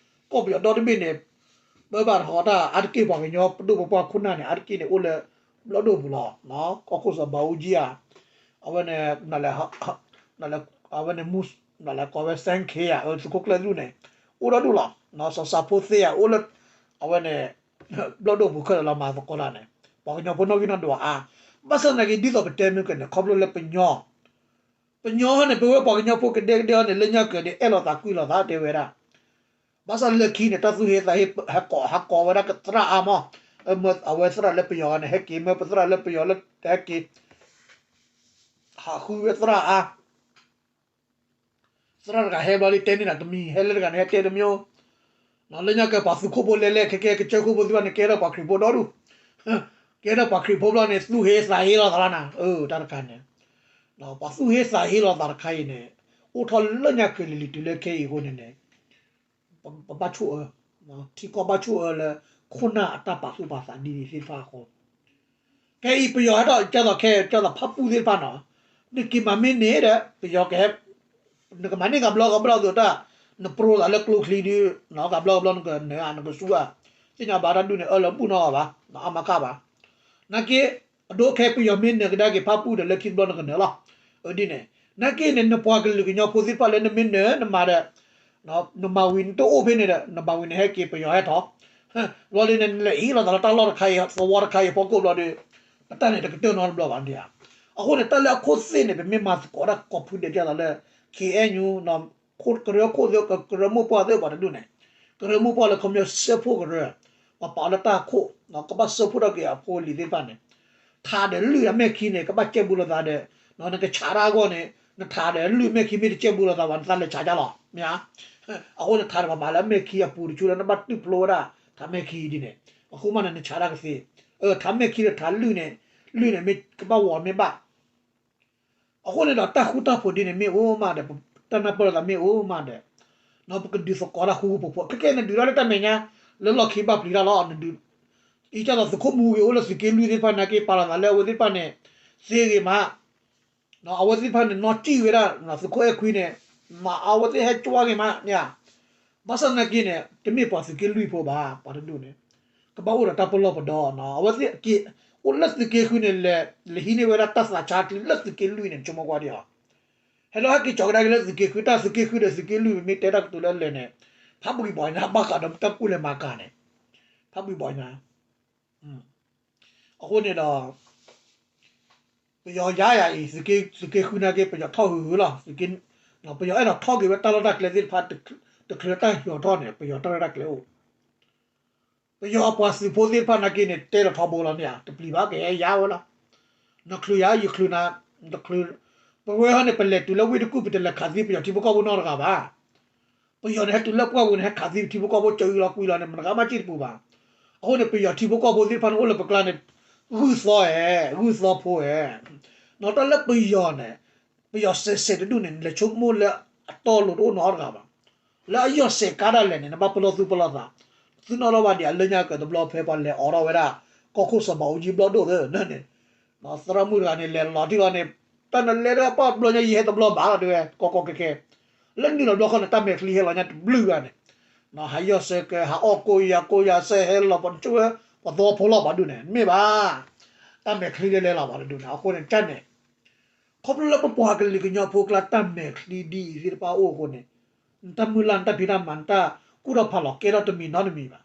ကီၢ်ပယီၤဒီတဘ့ၣ်န့ၣ် ပၢဘၣ်တဃီတၢ် အါတက့ၢ်ပှၤကညီပဒိၣ်ပပှၢ်ခိၣ်နၢ်န့ၣ် အါတက့ၢ်န့ၣ် အိၣ်လၢဘျီၣ်ဒိၣ်ပူၤလီၤ, ကီၢ်ခိၣ်စီၤဘၤအူကၠံဧါ, အဝဲန့ၣ် အဝဲန့ၣ်မူ ကိးဝဲ စဲခ့ဧါ, သုးခိၣ်ကျၢၢ်ဒူၣ်န့ၣ် အိၣ်ဒီဒူၣ်လီၤ, စီၤစၢ်ဖိသ့ၣ်ဧါ အိၣ်လၢ အဝဲန့ၣ် ဘျီၣ်ဒိၣ်ပူၤခဲလၢာ်လီၤ မၤသကိးတၢ်န့ၣ်, ပှၤကညီဖိနီၣ်ဂံၢ်နီၣ်ဒွးအါ, ဘၣ်ဆၣ်သနာ်က့ ဒ်သိးပတဲမုၢ်ကန့ၣ် ခီဖျိလၢပညီ ပညီန့ၣ် ပဝဲပှၤကညီဖိကဒဲကဒဲအီၤန့ၣ် လၢညါက့ၤန့ၣ် အဲၣ်လိာ်သးကွံလိာ်သးတဲဝဲဒၣ်, ဘၣ်ဆၣ်လၢခံန့ၣ် တၢ်သူၣ်ဟ့သးဟ့ ဟဲကိးဝဲဒၣ်သရၣ်အါမး, အဝဲသရၣ်လၢပယီၤဂၤန့ၣ် ဟဲက့ၤမၢပသရၣ်လၢပယီၤလၢဟဲက့ၤ ဟးဃုဝဲသရၣ်အါ သရၣ်တဂၤဟဲဘျီလံ တဲန့ၢ်နၤတမံၤ ဟဲလၢတဂၤန့ၣ် ဟဲတဲတမံၤ, လၢညါက့ၤပှၤသူခိၣ်ဖိလဲၤလဲၤခဲကဲ ကစၢၢ်ခိၣ်ဖိသ့ၣ်တဖၣ်န့ၣ် ကဲထီၣ်ပှၤခရံာ်ဖိဒီဒူၣ်, ကဲထီၣ်ပှၤခရံာ်ဖိဘျီန့ၣ် သူၣ်ဟ့သးဟ့လိာ်သးလီၤနၤ, တၢ်တခါန့ၣ်, ပှၤသူၣ်ဟ့သးဟ့လိာ်သးတခါအံၤန့ၣ် အိၣ်ထီၣ်လၢညါက့ၤလံၤလံၤတုၤလၢခဲအံၤအဃိန့ၣ်န့ၣ် ပဘၣ်ဆိၣ်အၢ, ထံကီၢ်ဘၣ်ဆိၣ်အၢလၢ ခိၣ်နၢ်အတၢ်ပာ်သူၣ်ပာ်သးဒ်န့ၣ်သ့ၣ်တဖၣ်အဃိ, ခဲအံၤပယီၤဟဲထီၣ်ကၢ်သိးခဲ ကၢ်သိးဖၣ်ပူၣ်သ့ၣ်တဖၣ်နီၤ, နက့ၤမၤမ့ၢ်န့ၣ်ဒီး ပယီၤကဟဲ, နကမၤန့ၢ်ကဘျီကဘျီသိးတၢ်, နပြိသးလၢကျိချံဒုး, ကဘျီကဘျီနကနၢၤဧါ နကစူဧါ, သ့ၣ်ညါဘၣ်တၢ်ဒုးန့ၣ် အၢၣ်လီၤဘူၣ်နီတဂၤဘၣ်, အါမးကၣ်ဘၣ်, နာ်က့ အဒိခဲပယီၤမ့ၢ်နၢၤကဒါက့ၤဖၣ်ပူၣ်ဒီးလၢခံတဘျီနကနၢၤလီၤ, ဒ်န့ၣ်, နာ်က့န့ၣ် နပှၤကလုာ်ကညီဖိသ့ၣ်တဖၣ်လၢနမ့ၢ်နၢၤနမၤဒီး နမၤဝံၤနတအိၣ်ဖဲန့ၣ်ဒီး နမၤဝံၤနဟဲက့ၤပယီၤဟဲထီၣ်, ဘျီဒ်န့ၣ် နလဲၤအ့ၣ်လိာ်သးလၢတၢ်လီၢ်တခါအံၤ သဝီတခါအံၤအဖီခိၣ်ဘျီဒီး ပတၢ်န့ၣ်တကတၢၢ်နီတဘျီဘၣ်ဒ်ဧါ, အဃိန့ၣ် တၢ်လၢအခိၣ်သ့ၣ်န့ၣ် ပမ့ၢ်မၤသကိးတၢ်ကိးဖုဒဲးကၢ်သိးလၢ KNU ကရၢခိၣ်သ့ၣ် ကရၢမိၢ်ပှၢ်သ့ၣ်ပှၤတဒူၣ်န့ၣ်, ကရၢမိၢ်ပှၢ်လၢခီပညီစၢဖှိၣ်ကရၢ, ပှၤပာ်အီၤလၢတၢ်ခိၣ်, ကဘၣ်စၢဖှိၣ်ထီၣ်က့ၤအဖိအလံၤသ့ၣ်တဖၣ်န့ၣ်, ထးဒီးလွံၢ်အမဲာ်ခံန့ၣ် ကဘၣ်ကဲဘူးလိာ်သးဒီး, နကဆးတၢ်အဂီၢ်န့ၣ် နထးဒီးလွံၢ်မဲာ်ခံမ့ၢ်တကဲဘူးလိာ်သးဘၣ် နသးလဲၤဆးဒ်လီၤ မ့ၢ်ဧါ. အဃိန့ၣ် ထးဒီးပှၤမၤလၢအမဲာ်ခံအပူၤတကၠိလၢနဘၣ်တူၢ်ဖျိဝဲဒၣ် ထးမဲာ်ခံဒ်န့ၣ်, အဃိမးန့ၣ် နဆးတၢ်ကသ့, ထးမဲာ်ခံဒီးထးလွံၢ်န့ၣ်, လွံၢ်န့ၣ်မ့ၢ်ကဘၣ်ဝီၤမ့ၢ်ဘၣ် အဃိန့ၣ်ဒီး တၢ်ဃူတၢ်ဖိးဒ်န့ၣ်မ့ၢ်အိၣ်မးဒီး, တၢ်နၢ်ပၢၢ်လိာ်သးမ့ၢ်အိၣ်မးဒီး, ပကဒုးသကိးတၢ်ဃူဃူဖိးဖိး ခဲကဲနဒုးတၢ်လၢတၢ်မဲာ်ညါ, လၢလီၢ်ခံဘၣ်ပျံၤတၢ်လီၤ နဒုး, အံၤကၢ်သိးသုးခိၣ်မူဂ့ၤအိၣ်လၢသုးက့လွံၢ်သ့ၣ်တဖၣ်န့ၣ် က့ၤပာ်လီၤသးလၢအဝဲသ့ၣ်တဖၣ်န့ၣ်, သ့ဂ့ၤမး, အဝဲသ့ၣ်တဖၣ်န့ၣ် နီၢ်ကံၣ်ဝဲဒၣ် သုးခိၣ်အဲၣ်ခွံန့ၣ်, မၤအဝဲသ့ၣ်ဟဲကၠွါဂ့ၤမးန့ၣ်ဧါ, ဘၣ်ဆၣ်သနာ်က့န့ၣ် တမ့ၢ်ပှၤသုးက့လွံၢ်ဖိဘၣ် ပှၤတဒူၣ်န့ၣ်, ကဘၣ်အိၣ်ဒီးတၢ်ပလီၢ်ပဒီ, အဝဲသ့ၣ်က့ၤ, အိၣ်လၢသုးက့ဃုန့ၣ် လဲၤဟံးန့ၢ်ဝဲဒၣ်တၢ်သးဆါတံၢ်လၢသုးက့လွံၢ်န့ၣ် ဆိကမိၣ်ကွၢ်ဒံးအီၤ, ဟဲလီၤဟဲက့ၤကၠီၤကဒါက့ၤလၢသုးက့ဃု တၢ်သုးက့ဃုဒီးသုးက့လွံၢ် မ့ၢ်တဲတၢ်ကတိၤလၢအလဲၣ်န့ၣ်, ဖးဘှံးဘီညါ ဘၣ်ဃးဒီးတၢ်ကူၣ်လဲၤမၤကၤန့ၣ်, ဖးဘှံးဘီညါ အဃိန့ၣ်ဒီး ပယီၤယါယၤအံၤ သုးက့ဃုနာ်က့ ပယီၤထီၣ်ဂုၤဂုၤလီၤ, ပယီၤအဲၣ်ဒိးထီၣ်က့ၤဝဲတၢ်လီၢ်တၢ်ကျဲသ့ၣ်တဖၣ်, တချုးတၢ်ယီၤထီၣ်န့ၣ် ပယီၤတၢ်ရဲၣ်တၢ်ကျဲၤအိၣ်, ပယီၤအပှၤသုးဖိသ့ၣ်တဖၣ်နာ်က့န့ၣ် တဲလီၤထီဘိလီၤန့ၣ်ဧါ, တပျံၤဘၣ်ကဟဲယါဝဲလီၤ, နချုးယၤ ယချုးနၤ, တချုး, ပဝဲဟီန့ၣ် ပလဲၤတုၤလၢဝ့ၢ်တကူၣ် ပတလဲၤခးသံပယီၤထံဖိကီၢ်ဖိနီတဂၤဘၣ် ပယီၤန့ၣ် ဟဲတုၤလၢပှၢ်ပူၤန့ၣ် ဟဲခးသံထံဖိကီၢ်ဖိ ကၠီအံလီၤကွံလီၤန့ၣ် မတဂၤမးစ့ၢ်တပူၤဘၣ်. အဃိန့ၣ် ပယီၤထံဖိကီၢ်ဖိသ့ၣ်တဖၣ်န့ၣ် အိၣ်လၢပကျါန့ၣ် ဂုၢ်သီဧဲ, ဂုၢ်သီဖိဧဲ, နီၢ်တၢ်လၢပယီၤန့ၣ် ပယီၤစဲးစဲးတဒူၣ်န့ၣ် နလဲၤဆိကမိၣ်လၢအတီအလိၤတအိၣ်နီတဂၤဘၣ်. လၢအယီၢ်စဲးကါဒၣ်လဲာ်န့ၣ် နဘၣ်ပလီၢ်သူၣ်ပလီၢ်သး, သုနီၣ်ထီၣ်ဘၣ်ဒံးအလၢညါကၢၤတဘျီဖဲပှၤလဲၤအိးထီၣ်ဝဲဒၣ် ကီၢ်ခိၣ်စီၤဘးအူကၠံဘျီၣ်ဒိၣ်သ့ၣ်န့ၣ် သရၣ်မုၣ်တဂၤန့ၣ် လဲၤလီၤတံၢ်လီၤန့ၣ်, တၢ်နလဲၤတၢ်ပှၢ်ဘျီညါ ယဟဲတဘျီဘၣ်လီၤတဲဝဲ ကီကီခဲခဲ, လၢနုာ်လီၤဘျီဃီန့ၣ် တၢ်မဲာ်ချံဟဲလီၤညါတဘျုးဂၤန့ၣ်, ဟးယီၢ်စဲးကဲ ဟးအီၣ်ကိးယၤကိးယၤစဲးဟဲလီၤ ပှၤကၠိဝဲ ပှၤသီဖိလီၤပှၤဒုးန့ၣ် မ့ၢ်ဘၣ်. တၢ်မဲာ်ချံလဲၤလဲၤလီၤပှၤတဒုးန့ၣ် အဃိန့ၣ် ကန့ၣ် ခီဖျိလၢပပှၤကလုာ်ကညီဖိကျါ တၢ်မဲာ်ချံဒ်အံၤသ့ၣ်တဖၣ်အိၣ်အဃိန့ၣ်, နတၢ်မုၢ်လၢ် နတၢ်ဖံးတၢ်မၤ နတၢ်ကူၣ်ထီၣ်ဖးလီၤ ကဲထီၣ်တမံၤနီတမံၤဘၣ်.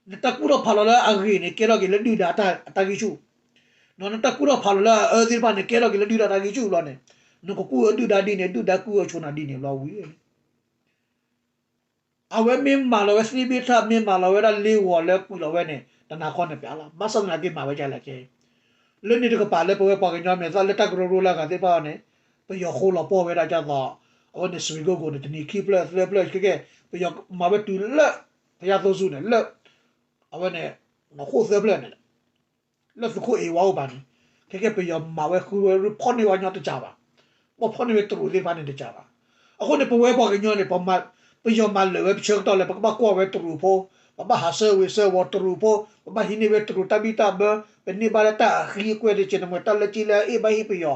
နတၢ်ကူၣ်ထီၣ်ဖးလီၤလၢအဂ့ၤန့ၣ် ကဲထီၣ်က့ၤလၢဒုၣ်ဒါအတၢ်ဂံၢ်ဆူၣ်, နတၢ်ကူၣ်ထီၣ်ဖးလီၤလၢအအၢသ့ၣ်တဖၣ်န့ၣ် ကဲထီၣ်က့ၤလၢဒုၣ်ဒါတၢ်ဂံၢ်ဆူၣ်လီၤန့ၣ်, နကကူၣ်အၢဒုၣ်ဒါဒ်န့ၣ် ဒုၣ်ဒါကူၣ်အၢဆိနၤဒ်န့ၣ်လီၤဝံၤ အဝဲမ့ၢ်မၤလီၤဝဲသ့ၣ်ဘ့ၣ်ထၣ် မ့ၢ်မၤလီၤဝဲဒၣ်လ့ဂီၤလၢကွံာ်လီၤဝဲန့ၣ် တနၤခီန့ၣ်ပျးလီၤ. ဘၣ်ဆၣ်သနာ်က့မၤဝဲဒ်လဲၣ်ကဲ, လၢန့ၣ်တကပၤလၢပဝဲပှၤကညီမဲာ်သၣ်လၢတၢ်ကရၢကရိလၢအဂၤသ့ၣ်တဖၣ်န့ၣ်, ပယီၤဃိလီၤပှီၢ်ဝဲဒၣ်ကၢ်သိး, အဝဲန့ၣ် စရံကိၣ်ကိၣ်န့ၣ် တနံၤခံဖျၢၣ်သၢဖျၢၣ်ခဲကဲ, ပယီၤမၤဝဲတုၤလၢ ဖယါသိဆူန့ၣ် လၢ အဝဲန့ၣ် ဃိၣ်သၢဖျၢၣ်န့ၣ် လၢသုးခိၣ်အ့ၣ်ဝါအိၣ်ဘၣ်န့ၣ်, ခဲကဲပယီၤမၤဝဲဃုဝဲဖီၣ်န့ၢ်ဝဲညီတကးဘၣ်, ပှၤဖီၣ်န့ၢ်ဝဲတရူးသ့ၣ်တဖၣ်န့ၣ်တကးဘၣ်. အဃိန့ၣ် ပဝဲပှၤကညီန့ၣ် ပယီၤမၤလၢာ်ဝဲပဆၢကတီၢ်လၢ ပကဘၣ်ကွၢ်ဝဲတရူးဖိ, ပဘၣ်ဟးဆှၢဝ့ၤဆှၢဝီၤတရူးဖိ, ပဘၣ်ဟံးန့ၢ်ဝဲတရူးတၢ်ဘံၣ်တၢ်ဘၢ, ပန့ၢ်ဘၣ်လၢတၢ်အဃံအကွဲတကဲန့ၣ် မ့ၢ်တၢ်လၢက့လၢအအ့ၣ်ဘၣ်ဟ့ၣ်ပယီၤ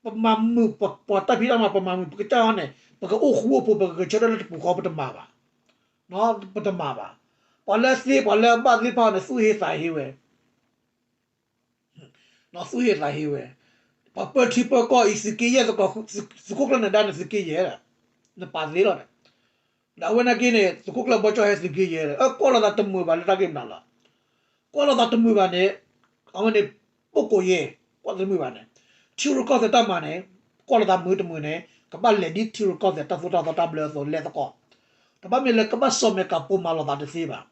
ပမၤမုာ်ပှၤတၢ်ဖံးတၢ်မၤ ပမၤမုာ်ပကစၢ်န့ၣ် ပကအိၣ်ဃူအိၣ်ဖိး ပကဂဲၤဆၢထၢၣ်လၢတပူၤဃီ ပတမၤဘၣ်, ပတမၤဘၣ်. ပှၤလၢအသ့ပှၤလၢအဘၣ်သ့ၣ်တဖၣ်န့ၣ် သူၣ်ဟ့သးဟ့ဝဲ, သူၣ်ဟ့သးဟ့ဝဲ, ပှၤပၢထံပၢကီၢ်အံၤ သုးက့ယဲၢ်သကိး သုးခိၣ်ကျၢၢ်နဒါန့ၣ် သုးက့ယဲၢ်, နပာ်သ့လီၤန့ၣ် ဒီးအဝဲနာ်က့န့ၣ် သုးခိၣ်ကျၢၢ်ဘီကၠီၣ်ဟဲသုးက့ယဲၢ်လီၤ. ကွၢ်လိာ်သးတမုာ်ဘၣ်လၢတၢ်ဂ့ၢ်မနုၤလီၤ. ကွၢ်လိာ်သးတမုာ်ဘၣ်န့ၣ် အဝဲန့ၣ် ပိၣ်ကိးယဲၢ် ကွၢ်တမုာ်ဘၣ်န့ၣ်, ထံရူၢ်ကီၢ်သဲးတၢ်မၤန့ၣ် ကွၢ်လိာ်သးမုာ်တမုာ်န့ၣ် ကဘၣ်လဲၤဒ်ထံရူၢ်ကီၢ်သဲးတၢ်သိၣ်တၢ်သီတၢ်ဘျၢအသိးလဲၤသကိး, တဘၣ်မ့ၢ်လၢကဘၣ်စီၤမဲာ်ကၤပိာ်မၤလိာ်သးတသ့ဘၣ်.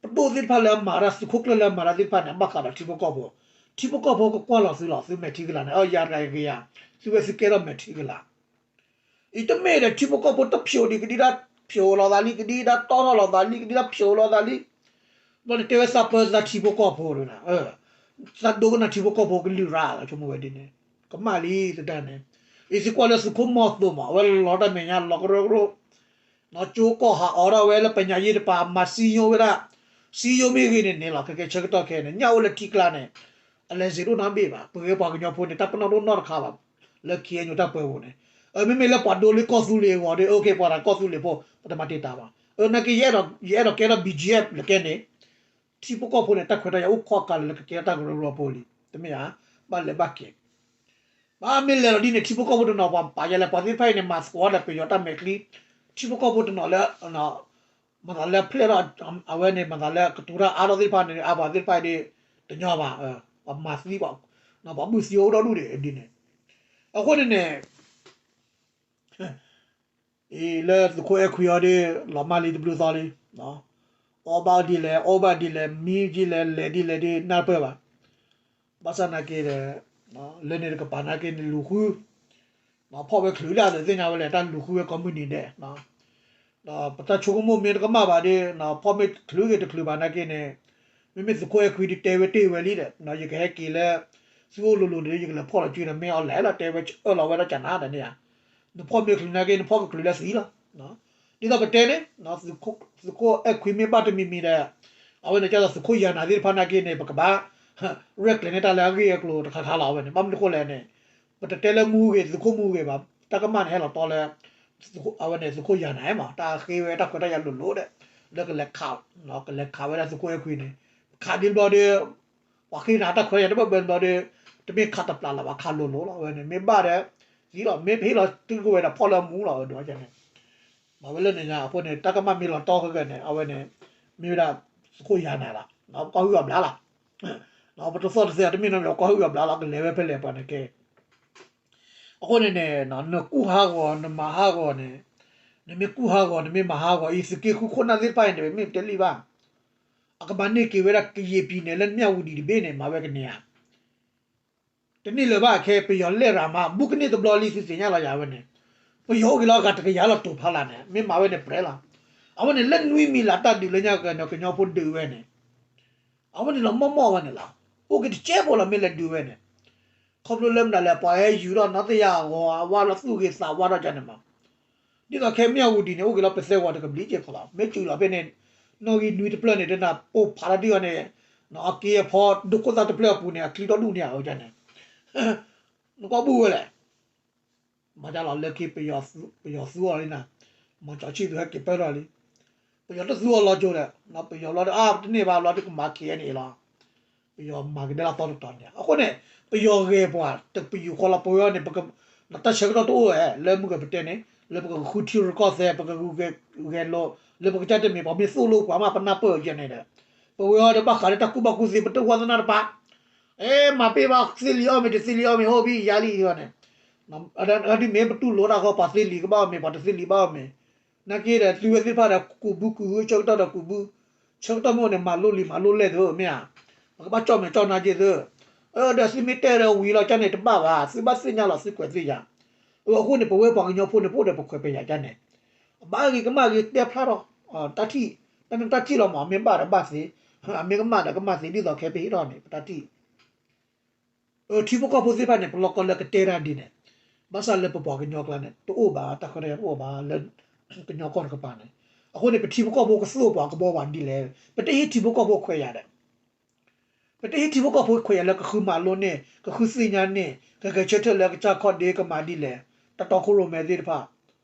ပဒိၣ်သ့ၣ်တဖၣ်လၢအမၤတၢ် သုးခိၣ်ကျၢၢ်လၢအမၤတၢ်သ့ၣ်တဖၣ်န့ၣ် အဘၣ်ဃးဒီးထံဖိကီၢ်ဖိ, ထံဖိကီၢ်ဖိကကွၢ်လီၤသုလီၤ သုမဲာ်ထံကလၤန့ၣ် အၢ ယၤတဂၤယကယၤ, သုဝဲသုကဲထီၣ်မဲာ်ထံကလၤ အံၤတမ့ၢ်ဒီး ထံဖိကီၢ်ဖိတဖျိးဒံး ကဒံဒါဖျိးလိာ်သးလံ ကဒံဒါတီထီၣ်လိာ်သးလံ ကဒံဒါဖျိးလိာ်သးလံ, ဘျီန့ၣ်တဲဝဲသးပၢသးထံဖိကီၢ်ဖိန့ၣ်, သးဒိကနၣ်ထံဖိကီၢ်ဖိကလုၢ်ရၣ်လီၤ ဆိကမိၣ်ဝဲဒ်န့ၣ်, ကမၣ်လံသတးန့ၣ်, အံၤသုကွၢ်လၢသုးခိၣ်မီၤသိးမး အဝဲလီၤတၢ်မဲာ်ညါလီၤကရၢကရိ နီၢ်ကၠိကီၢ်ဟးအိးထီၣ်ဝဲလၢပညးယ့ၢ်တပၤ မၤစံယိမ့ၢ်ဂ့ၤန့ၣ်န့ၣ်လီၤ ခဲကဲဆၢကတီၢ်ခဲအံၤန့ၣ် ညၣ်အိၣ်လၢထံကျါန့ၣ်, အလဲၤစ့းတအိၣ်နီတဘ့ၣ်ဘၣ် ပဝဲပှၤကညီဖိန့ၣ် တၢ်ပနီၣ်တအိၣ်နီတခါဘၣ်, လၢ KNU တၢ်ပၢပူၤန့ၣ်, မ့မ့ၢ်လၢပှၤဒိလၢကီၢ်သူလ့ၤအဂီၢ်ဒီး အိၣ်က့ၤ ပှၤတၢ်ကီၢ်သူလ့ၤဖိ ပတမၤတံာ်တာ်ဘၣ်, နာ်က့ ယအဲၣ်ဒိးကဲထီၣ် BGF လၢကဲန့ၣ်, ထံဖိကီၢ်ဖိန့ၣ် တၢ်ခွဲးတၢ်ယာ်အိၣ်ခိးကးလၢကကဲထီၣ်တၢ်ကရၢကရိဖိလံ, တမ့ၢ်ဧါ, ဘၣ်လဲၤဘၣ်က့ၤ ဘၣ်မ့ၢ်လဲၤလီၤဒ်န့ၣ် ထံဖိကီၢ်ဖိတနီၤပှၤပာ်ယဲလဲၣ် ပှၤသ့ၣ်တဖၣ်အံၤန့ၣ် မၤသကိးဒီးပယီၤတၢ်မဲာ်ချံ, ထံဖိကီၢ်ဖိတနီၤလၢ မၤသးလၢဖျဲၣ်ထီၣ် အဝဲန့ၣ် မၤသးလၢကတိၤတၢ်အါထီၣ်သ့ၣ်တဖၣ်န့ၣ် အပှၤသ့ၣ်တဖၣ်အံၤဒ် တညီဘၣ်, ပှၤမၤသံ ပှၤဘုၣ်သံအိၣ်ဒီဒူၣ်ဒံးဒ်န့ၣ်, အဃိန့ၣ်န့ၣ် အံၤလၢသုးခိၣ်အဲၣ်ခွံအီၤဒီး လီၤမၢ်လံတဘျုးသီလံ, အီၣ်ဘၣ်ဒ်လဲၣ် အီဘၣ်ဒ်လဲၣ် မံဒ်လဲၣ် လဲၤဒ်လဲၣ်ဒီး နၢ်တပၢၢ်ဘၣ်. ဘၣ်ဆၣ်နာ်က့ဒီး လၢန့ၣ်တကပၤနာ်က့န့ၣ် လူၤဃု ဖီၣ်ဝဲချုးဒၣ်ဒီးသ့ၣ်ညါဝဲလဲၣ် တၢ်လူၤဃုဝဲကိးမုၢ်နံၤဒဲး ဒီးပတၢ်ဆိကမိၣ်မ့ၢ်တကမၣ်ဘၣ်ဒီး ဖီၣ်မ့ၢ်ချုးဂ့ၤတချုးဘၣ်နာ်က့န့ၣ် မ့မ့ၢ်သုးခိၣ်အဲၣ်ခွံဒုးတဲဝဲတ့ၢ်ဝဲလံဒီး ယကဟဲက့ၤလၢ သုအိၣ်လိၤလိၤန့ၣ် ယကလဲၤဖီၣ်လီၤစုဒီး မ့ၢ်အီၤလဲၤလီၤတဲဝဲအၢၣ်လီၤဝဲဒၣ်ကနၤဒီးန့ၣ်ဧါ. နဖီၣ်မ့ၢ်ချုးနာ်က့ နဖီၣ်ကချုးလၢသံလီၤ. ဒ်သိးပတဲန့ၣ် သုးခိၣ်အဲၣ်ခွံမ့ၢ်ဘၣ်တမံၤမံၤဒီး အဝဲန့ၣ်ကဲသိးသုးခိၣ်ယၤနၤသ့ၣ်တဖၣ်နာ်က့န့ၣ် ပကဘၣ် ရဲၣ်ကျဲၤန့ၢ်တၢ်လၢအဂ့ၢ်အကျိၤတခါခါလီၤ. အဝဲန့ၣ် ဘၣ်မနုၤဃိလဲၣ်န့ၣ် ပတတဲလၢမူဂ့ၤ သုးခိၣ်မူဂ့ၤဘၣ် တၢ်ကမၣ်န့ၣ်ဟဲလီၤတီလၢ အဝဲန့ၣ်သုးခိၣ်ယၤနၤမး တၢ်ဃ့ဝဲတၢ်ခွဲးတၢ်ယာ်လိၤလိၤဒီး လၢကလဲၤခး ကလဲၤခးဝဲဒၣ်သုးခိၣ်အဲၣ်ခွံန့ၣ် ခးဒ်ဘျီဒီး ပှၤဃ့နၤတၢ်ခွဲးတၢ်ယာ်တဘၣ်ဘၣ်ဘျီဒီး တမ့ၢ်ခးတပျးလၢၤဘၣ် ခးလိၤလိၤလီၤ. အဝဲန့ၣ် မ့ၢ်ဘၣ်ဒီး သံလီၤ မ့ၢ်ပဟ့ၣ်လီၤတုၤကဝဲၤဒီးဖီၣ်လၢအမူလီၤ အဝဲဒၣ်န့ၣ် မၤဝဲလၢန့ၣ်ညါအဃိန့ၣ် တၢ်ကမၣ်မ့ၢ်လီၤတီဃဲၤဃဲၤန့ၣ် အဝဲန့ၣ် မ့ၢ်ဝဲဒၣ်သုးခိၣ်ယၤနၤလီၤ. ပကွၢ်ဟုၣ်အဘျါလီၤ. ပတသီၣ်တသဲတမ့ၢ်နီတမံၤ ပကွၢ်ဟုၣ်အဘျါလီၤ ကလဲၤဝဲဖဲလဲၣ်ပှၤန့ၣ်ကဲ အဃိန့ၣ်န့ၣ် နကူၣ်ဟးဂီၤ နမၤဟးဂီၤန့ၣ် နမ့ၢ်ကူၣ်ဟးဂီၤ နမ့ၢ်မၤဟးဂီၤအံၤ သုးက့ဃုခိၣ်နၢ်သ့ၣ်တဖၣ်အံၤန့ၣ် မ့ၢ်ပတဲလံဘၣ် အကမၤန့ၢ်က့ၤဝဲဒၣ်ကယံာ်ပံၤန့ၣ် လၢမၠၣ်ဝူၤဒံးတဘ့ၣ်န့ၣ် မၤဝဲကန့ၢ်ဧါ တန့ၢ်လၢၤဘၣ်ခဲ ပယီၤလဲၢ်ရၤမး ဘူးကန့ၢ်တဘျီလံ သုသ့ၣ်ညါလီၤယၤဝဲန့ၣ် ပယီၤအိၣ်က့ၤလီၤဂၤတကယၤလီၤတိာ်ဖးလၢ်န့ၣ် မ့ၢ်မၤဝဲန့ၣ်ပြဲလီၤ. အဝဲန့ၣ်လၢနွံမံၤလၢ်တၢ်ဒုးလၢညါက့ၤန့ၣ် ကညီဖိဒုးဝဲန့ၣ် အဝဲန့ၣ်လီၤမီၢ်မီၢ်ဝဲန့ၣ်လီၤ. အိၣ်က့ၤတကဲဖိလီၤ မ့ၢ်လဲၤဒုးဝဲန့ၣ် ခီဖျိလၢမနုၤလဲၣ် ပှၤဟဲယူၤထီၣ်နီၢ်တယၢ်အဂီၤ အဝါလီၤသူၣ်ဂ့ၤသးဝါထီၣ်ကန့ၣ်မး ဒ်သိးခဲမၠၣ်ဝူၤဒံးန့ၣ် အိၣ်က့ၤလီၤပသဲဂီၤတကဘျံးက့ၤခီလီၤ မ့ၢ်စူၤလီၤဖဲန့ၣ် နီၣ်ဂံၢ်နွံတဖျၢၣ်န့ၣ် တနၤအိၣ်ဖးထီၣ်ဒံးအီၤန့ၣ် အက့အဖီ ဒိၣ်ခိၣ်သၣ်တဖျၢၣ်အပူၤန့ၣ် အချံထီၣ်ဒူၣ်န့ၣ်အဝဲန့ၣ် နကွၢ်ဘူၣ်ဝဲလဲၣ် မၤဒ်လီၤလၢခံ ပယီၤသူအီၤလံနၤ မၤကၠီဆံၣ်သူဟဲက့ၤပၢၢ်ထီၣ်လံ ပယီၤတသူအီၤလီၤကၠိဒီး ပယီၤလီၤဒီး အါ တန့ၢ်ဘၣ်လီၤဒီးကမၤ ခ့ၣ်အဲၣ်န့ၣ် လီၤ ပယီၤမၤကဒါလၢသီတတီၤန့ၣ် အဃိန့ၣ် ပယီၤဂဲၤပှၤ တပယူာ်ဃီလီၤ ပဝဲအံၤန့ၣ် တၢ်ဆၢကတီၢ်တအိၣ်ဝဲ လၢမုၢ်ကပတဲန့ၣ် လၢပကဃုထံရူၢ်ကီၢ်သဲး ပကဂုာ်ဂဲၤလိာ် လၢပကစၢ်တမ့ၢ် ပှၤမ့ၢ်သိၣ်လိပှၤမး ပနၢ်ပၢၢ်အီၤယဲန့ၣ်ဒီး ပဝဲအံၤဒီးဘၣ်ဃးလၢတၢ်ကူၣ်ဘၣ်ကူၣ်သ့ ပတဝါသနာတပၢ် အဲ မၤပ့ၢ်ဘၣ်သ့လံအီၣ်မ့ၤ တသ့လံအီၣ်မ့ၤ အိၣ်ဘံယါလံအံၤန့ၣ် ဒ်မ့ၢ်ပတူၢ်လိာ်တၢ်ဃီ ပှၤသ့လံၤကဘၣ်အီၣ်မ့ၤ ပှၤတသ့လံၤဘၣ်အီၣ်မ့ၤ နာ်က့ဒီး သုဝဲသ့ၣ်တဖၣ်ဒီး ကူးဘုကူးဟု ဆၢကတီၢ်ဒီးကူးဘု ဆၢကတီၢ်မ့ၢ်အိၣ်န့ၣ် မၤလိလံၤမၤလိလဲၢ်သုမ့ၢ်ဧါ ပကဘၣ်ကၠီၣ်မဲာ်ကၠီၣ်နါက့သု ဒီးသုမ့ၢ်တဲဒီးဝံၤလီၤကန့ၣ်တဘၣ်ဘၣ် သုဘၣ်သ့ၣ်ညါလီၤသုကွဲးသ့ၣ်ယၤ အဃိန့ၣ် ပဝဲပှၤကညီဖိန့ၣ် ပအိၣ်ဒီးပခွဲးပယာ်ကန့ၣ် အဘၣ်ဂ့ၤကမၣ်ဂ့ၤတဲဖျါထီၣ် တၢ်ထံၣ် တၢ်နတၢ်ထံၣ်လီၤမး မ့ၢ်ဘၣ်ဒီးဘၣ်သ့ အမ့ၢ်ကမၣ်ဒီးကမၣ်သ့ ဒ်သိးခဲပဟ့ၣ်ထီၣ်န့ၣ် ပတၢ်ထံၣ် ထံဖိကီၢ်ဖိသ့ၣ်တဖၣ်န့ၣ် ပလီၢ်ကီၢ်လၢကတဲတၢ်ဒ်န့ၣ် ဘၣ်ဆၣ်လၢပပှၤကညီကျါန့ၣ် တအိၣ်ဘၣ် တၢ်ခွဲးတၢ်ယာ်တအိၣ်ဘၣ်လၢ ကညီကီၢ်တကပၤန့ၣ် အဃိန့ၣ် ပထံဖိကီၢ်ဖိကသိၣ်ပှၤကဘီပှၤဒ်လဲၣ် ပတဟ့ၣ်ထံဖိကီၢ်ဖိခွဲးယာ်ဒီး ပတဟ့ၣ်ထံဖိကီၢ်ဖိခွဲးယာ်လၢကဃုမၤလိန့ၢ် ကဃုသ့ၣ်ညါန့ၢ် ကဂဲၤဆၢထၢၣ်လၢကစၢ်ခီၣ်ဒ့ကမၤဒ်လဲၣ် တၢ်တီခိၣ်ရိၣ်မဲသ့ၣ်တဖၣ်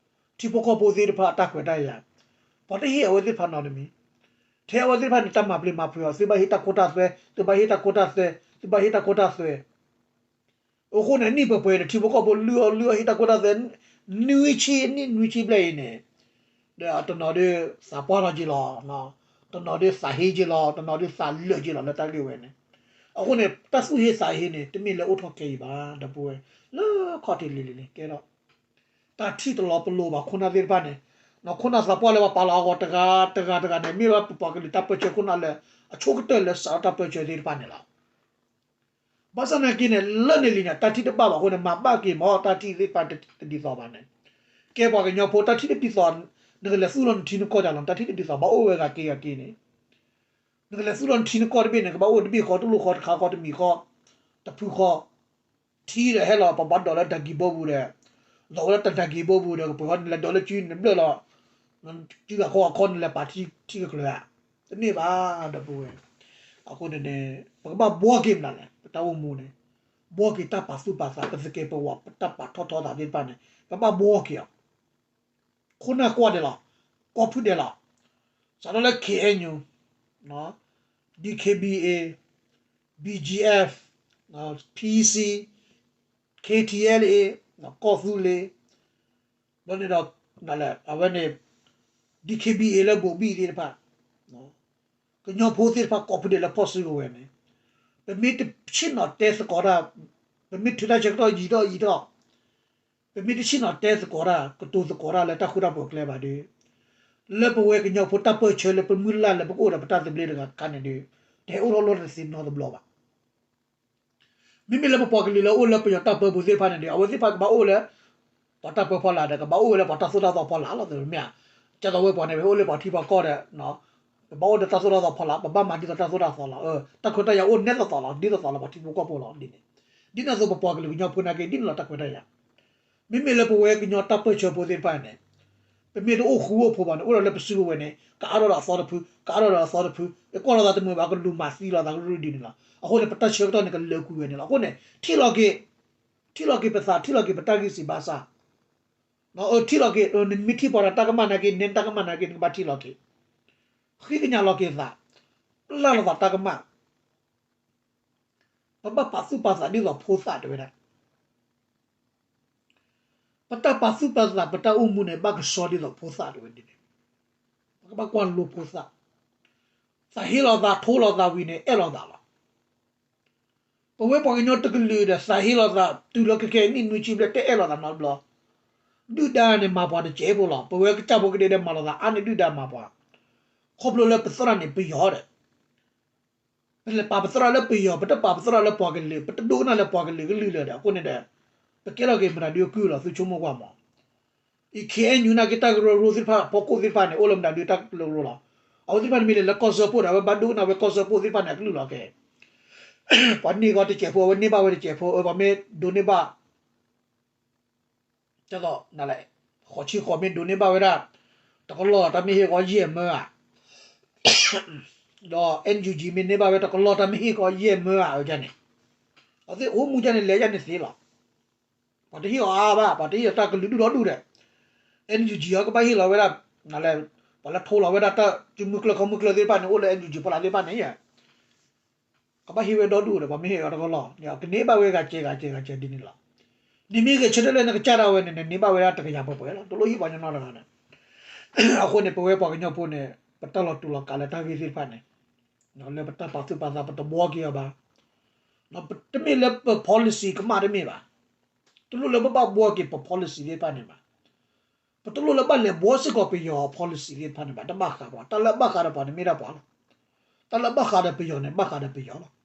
ထံဖိကီၢ်ဖိသ့ၣ်တဖၣ်အတၢ်ခွဲးတၢ်ယာ် ပှၤတဟ့ၣ်အဝဲသ့ၣ်တဖၣ်နီတမံၤ ထဲအဝဲသ့ၣ်တဖၣ်န့ၣ် တၢ်မၤပျံၤမၤဖုးအီၤ သုဘၣ်ဟ့ၣ်တၢ်ခိတၢ်သွဲ သုဘၣ်ဟ့ၣ်တၢ်ခိတၢ်သွဲ သုဘၣ်ဟ့ၣ်တၢ်ခိတၢ်သွဲ အဃိန့ၣ် နံၣ်ပှဲၤပှဲၤန့ၣ် ထံဖိကီၢ်ဖိလုၢ်အီၣ်လုၢ်အီၣ်ဟ့ၣ်တၢ်ခိတၢ်သွဲ နွံဆံ နံၣ်နွံဆံဘျဲၣ်အံၤန့ၣ် ဒီးတနီၤဒုးသးပှၢ်ထီၣ်က့ၤလီၤ တနီၤဒုးသးဟ့က့ၤလီၤ တနီၤဒုးသးလၢာ်က့ၤလီၤလၢတၢ်ဂ့ၢ်ဝဲန့ၣ် အဃိန့ၣ် တၢ်သူၣ်ဟ့သးဟ့န့ၣ် တမ့ၢ်လၢအိၣ်ထီၣ်ခဲအံၤဘၣ် ဒီပုၢ်ဝဲၢ် လၢခီၣ်ထံးလံၤလံၤန့ၣ် ကဲထီၣ် တၢ်ထံၣ်တလီၤပလိာ်ဘၣ်ခိၣ်နၢ်သ့ၣ်တဖၣ်န့ၣ် ခိၣ်နၢ်သးပှၢ်လၢပှၤပာ်လီၤအဂီၢ်တဂၤတဂၤတဂၤန့ၣ် မ့ၢ်ဝဲပပှၤကလုာ်တၢ်ပၢဆှၢခိၣ်နၢ်လၢ အဆိကတၢၢ်လၢစးထီၣ်တၢ်ပၢဆှၢသ့ၣ်တဖၣ်န့ၣ်လီၤ. ဘၣ်ဆၣ်နာ်က့န့ၣ် လၢန့ၣ်လံန့ၣ် တၢ်ထံၣ်တဘၣ်ဘၣ်အဃိန့ၣ် မၤဘၣ်က့ၤမ့ၢ်တၢ်ထံၣ်သ့ၣ်တဖၣ်တဒ်သိးဘၣ်န့ၣ် ကဲပှၤကညီဖိတၢ်ထံၣ်တဒ်သိး နကလဲၤသူၣ်လီၤနထံနကီၢ်တၢ်လီၤ တၢ်ထံၣ်တဒ်သိး ဘၣ်အိၣ်ဝဲဂၤက့ၤဂၤက့ၤန့ၣ် နကလဲၤသူၣ်လီၤနထံနကီၢ်တဘ့ၣ်န့ၣ် ကဘၣ်အိၣ်တဘ့ၣ်ဃီ တလိၣ်ဃီ တခါဃီ တမံၤဃီ တဖုဃီ ထံဒီးဟဲလီၤ ပှၤဘၣ်ဒိးလၢတၢ်ကံၢ်ဘိပူၤဒီး လီၤဝဲလၢတၢ်ကံၢ်ဘိပူၤဒီး ပှၤဃီနလဲၤဒိးလၢစုနဘျၢၣ်လီၤ စုဂၤခီဂၤခီနလဲၤပာ်ထံကကျၢၤဧါ တန့ၢ်ဘၣ် ဒီပုၢ်ဝဲၢ် အဃိန့ၣ်န့ၣ် ပကဘၣ်ဘှီက့ၤမနုၤလဲၣ် ပတၢ်အိၣ်မူန့ၣ် ဘှီက့ၤတၢ်ပာ်သူၣ်ပာ်သး ပသကဲးပဝး ပတၢ်ပာ်ထီၣ်ထီသးသ့ၣ်တဖၣ်န့ၣ် ပဘၣ်ဘှီက့ၤအီၤ ခိၣ်နၢ်ကွၢ်ဒဲးလီၤ ကီၢ်ဖုဒဲးလီၤ စးထီၣ်လၢ KNU, DKBA, BGF, PC, KTLA, ကီၢ်သူလ့ၤ ဘျီန့ၣ်ဒီး အဝဲန့ၣ် DKBA လၢဘိးဘံၣ်သ့ၣ်တဖၣ် ကညီဖိသ့ၣ်တဖၣ်ကိးဖုဒဲးလၢဖီၣ်စုကဝဲၤန့ၣ် ပမ့ၢ်တဆ့ၣ်နီၤတဲသကိးတၢ် ပမ့ၢ်ထုးတၢ်ဆၢကတီၢ်ယံာ်ထီၣ်ယံာ်ထီၣ် ပမ့ၢ်တဆ့ၣ်နီၤတဲသကိးတၢ် ကတိၤသကိးတၢ်လၢတၢ်ဃူတၢ်ဖိးအကျဲဘၣ်ဒီး လၢပဝဲကညီဖိတၢ်ပၢၢ်ဆၢလၢပမုၢ်လၢ်လၢပကအိၣ်ဒီးပတၢ်သဘျ့တဂၤခါန့ၣ်ဒီး တဟဲအိၣ်ထီၣ်လီၢ်တသ့နီတဘျီဘၣ်. မ့မ့ၢ်လၢပပှၤကလုာ်လၢအိၣ်လၢပယီၤတၢ်ပၢပူၤသ့ၣ်တဖၣ်န့ၣ်ဒီး အဝဲသ့ၣ်တဖၣ်ကဘၣ်အိၣ်လၢ ပှၤတၢ်ပၢဖီလာ်ဒီး ကဘၣ်အိၣ်ဝဲလၢပှၤတၢ်သိၣ်တၢ်သီဖီလာ်လီၤ. မ့ၢ်ဧါ, ကၢ်သိးဝဲပှၤန့ၣ် ပအိၣ်လၢပှၤထံပှၤကီၢ်ဒီး ပဘၣ်အိၣ်ဒီးတၢ်သိၣ်တၢ်သီဖီလာ်, ပဘၣ်မၤဒ်သိးတၢ်သိၣ်တၢ်သီလီၤ. တၢ်ခွဲးတၢ်ယာ်အိၣ်နဲသိးသိးလီၤ, ဒ်သိးသိးလၢပှၤထံဖိကီၢ်ဖိလီၤဒ်န့ၣ်. ဒ်န့ၣ်အသိးပပှၤကလုာ်ကညီဖိနာ်က့ ဒ်န့ၣ်လီၤတၢ်ခွဲးတၢ်ယာ်. မ့မ့ၢ်လၢပဝဲကညီတၢ်ပၢၢ်ဆၢဖိသ့ၣ်တဖၣ်န့ၣ် ပမ့ၢ်တအိၣ်ဃူအိၣ်ဖိးဘၣ်န့ၣ် အိၣ်ဒီးလၢပစုကဝဲၤန့ၣ် ကအါထီၣ်ဒီးအသီတဖု, ကအါထီၣ်ဒီးအသီတဖု, ပကွၢ်လိာ်သးတမုာ်ဘၣ် ကလူၤမၤသံလိာ်သးကရူၢ်ဒ်န့ၣ်လီၤ. အဃိန့ၣ် ပတၢ်ဆၢကတီၢ်န့ၣ် ကလၢာ်ကွံာ်ဝဲန့ၣ်လီၤ. အဃိန့ၣ် ထံၣ်လီၤက့ၤ, ထံၣ်လီၤက့ၤပသး, ထံၣ်လီၤက့ၤပတၢ်ဂံၢ်စၢ်ဘါစၢ်, ထံၣ်လီၤက့ၤ, နမ့ၢ်ထံၣ်ပှၤဒီးတၢ်ကမၣ်နာ်က့, နဲတၢ်ကမၣ်နာ်က့ နကဘၣ်ထံၣ်လီၤက့ၤ, ဃ့ကညးလီၤက့ၤသး, ပျၢ်လိာ်သးတၢ်ကမၣ် ပဘၣ်ပာ်သူၣ်ပာ်သးဒ်သိးဖိသၣ်တဲဝဲဒၣ်. ပတၢ်ပာ်သူၣ်ပာ်သး ပတၢ်အိၣ်မူန့ၣ် ဘၣ်ကဆှီဒ်သိးဖိသၣ်တဲဝဲဒ်န့ၣ်. ပကဘၣ်ကွၢ်လိဖိသၣ်, သးဟ့လိာ်သးထိလိာ်သးဝံၤန့ၣ် အဲၣ်လိာ်သးလီၤ. ပဝဲပှၤကညီတကလုာ်ဒီး သးဟ့လိာ်သးတုၤလၢခဲခဲအံၤနံၣ်နွံဆံဘျဲၣ် တအဲၣ်လိာ်သးနီတဘျီ. ဒုၣ်ဒါန့ၣ်မၤပှၤတစဲးဖိလီၤ. ပဝဲကစၢ်ဖိကဒဲဒဲးမၤလိာ်သးအါန့ၢ် ဒုၣ်ဒါမၤပှၤ, ခီဖျိလၢပသရၣ်န့ၣ်ပယီၤဒီး ပလဲၤပာ်ပသရၣ်လၢပယီၤ, ပတပာ်ပသရၣ်လၢပှၤကလုာ်, ပတဒိကနၣ်လၢပှၤကလုာ်ကလုၢ်လၢၤဒီး အဃိန့ၣ်ဒီး ပကဲထီၣ်က့ၤမတၤဒုအကုၢ်လီၤ. သုဆိကမိၣ်ကွၢ်မး. အံၤ ခ့ၣ်အဲၣ်ယူၣ် နာ်က့တၢ်ကရၢကရိသ့ၣ်တဖၣ် ဖီခိၣ်သ့ၣ်တဖၣ်န့ၣ် အိၣ်လၢမတၤဒုတၢ်ကရၢကရိလီၤ. အဝဲသ့ၣ်တဖၣ်န့ၣ်မ့ၢ်လဲၤလၢကီၢ်စၢဖှိၣ်ဒီး အဝဲဘၣ်ဒိကနၣ်ဝဲကီၢ်စၢဖှိၣ်သ့ၣ်တဖၣ်န့ၣ် အကလုၢ်လီၤကဲ. ပှၤန့ၢ်ဂီၤတစဲးဖိ အဝဲန့ၢ်ဘၣ်ဝဲတစဲးဖိ, အဝဲပှၤမ့ၢ်ဒိးန့ၢ်ဘၣ် ကၢ်သိး ဃိးဆံဃိးမ့ၢ်ဒိးန့ၢ်ဘၣ်ဝဲဒၣ် တကလီၢ် တၢ်မ့ၢ်ဟ့ၣ်ဂီၤယဲၢ်မၢဧါ, ဒီး NUG မ့ၢ်န့ၢ်ဘၣ်ဝဲတကလီၢ် တၢ်မ့ၢ်ဟ့ၣ်ဂီၤယဲၢ်မၢဧါ အဝဲန့ၣ်, အဝဲသ့ၣ်အိၣ်မူဒ်န့ၣ် လဲၤဒ်န့ၣ်သ့လီၤ. ပှၤတဟ့ၣ်အီၤအါဘၣ်, ပှၤတဟ့ၣ်အီၤတၢ်ကလုာ်ဒူၣ်ဒီဒူၣ်ဒီး NUG အကဘၣ်ဟ့ၣ်လီၤဝဲဒၣ် ပှၤလၢထိလီၤဝဲဒၣ်တၢ်စုမုၢ်ကျၢၢ်ခီမုၢ်ကျၢၢ်သ့ၣ်တဖၣ်န့ၣ် အိၣ်လၢ NUG ဖိလၢသ့ၣ်တဖၣ်န့ၣ် ကဘၣ်ဟ့ၣ်ဝဲဒီဒူၣ်ဒီး ပှၤမ့ၢ်ဟ့ၣ်အီၤတကလီၢ် ကန့ၢ်ဘၣ်ဝဲဂၤစဲးဂၤစဲးဂၤစဲးဒ်န့ၣ်လီၤ. နမ့ၢ်ဂဲၤဆၢထၢၣ်လၢနကစၢ်ဒၣ်ဝဲန့ၣ် နန့ၢ်ဘၣ်ဝဲဒၣ်တကယၤပှဲၤပှဲၤလီၤ. တလိၣ်ဟ့ၣ်ပှၤကညီနီတဂၤဒီး အဃိန့ၣ် ပဝဲပှၤကညီဖိန့ၣ် ပတၢ်လီၤတူာ်လီၤကာ်လၢတၢ်ဂ့ၢ်သ့ၣ်တဖၣ်န့ၣ် လၢပတၢ်ပာ်သူၣ်ပာ်သး ပတဘှီက့ၤအီၤဘၣ်. တမ့ၢ်လၢပ policy ကမၣ်တမ့ၢ်ဘၣ်. တလိၣ်လၢပဘၣ်ဘှီက့ၤပ policy သ့ၣ်တဖၣ်န့ၣ်ဘၣ်. ပတလိၣ်လၢဘၣ်လဲၤဘှီစ့ၢ်ကီးပယီၤ policy သ့ၣ်တဖၣ်န့ၣ်ဘၣ်. တဘၣ်ဃးပှၤ, တၢ်လၢအဘၣ်ဃးဒီးပှၤန့ၣ်မ့ၢ်ဒၣ်ပှၤလီၤ. တၢ်လၢအဘၣ်ဃးဒီးပယီၤန့ၣ် ဘၣ်ဃးဒီးပယီၤလီၤ.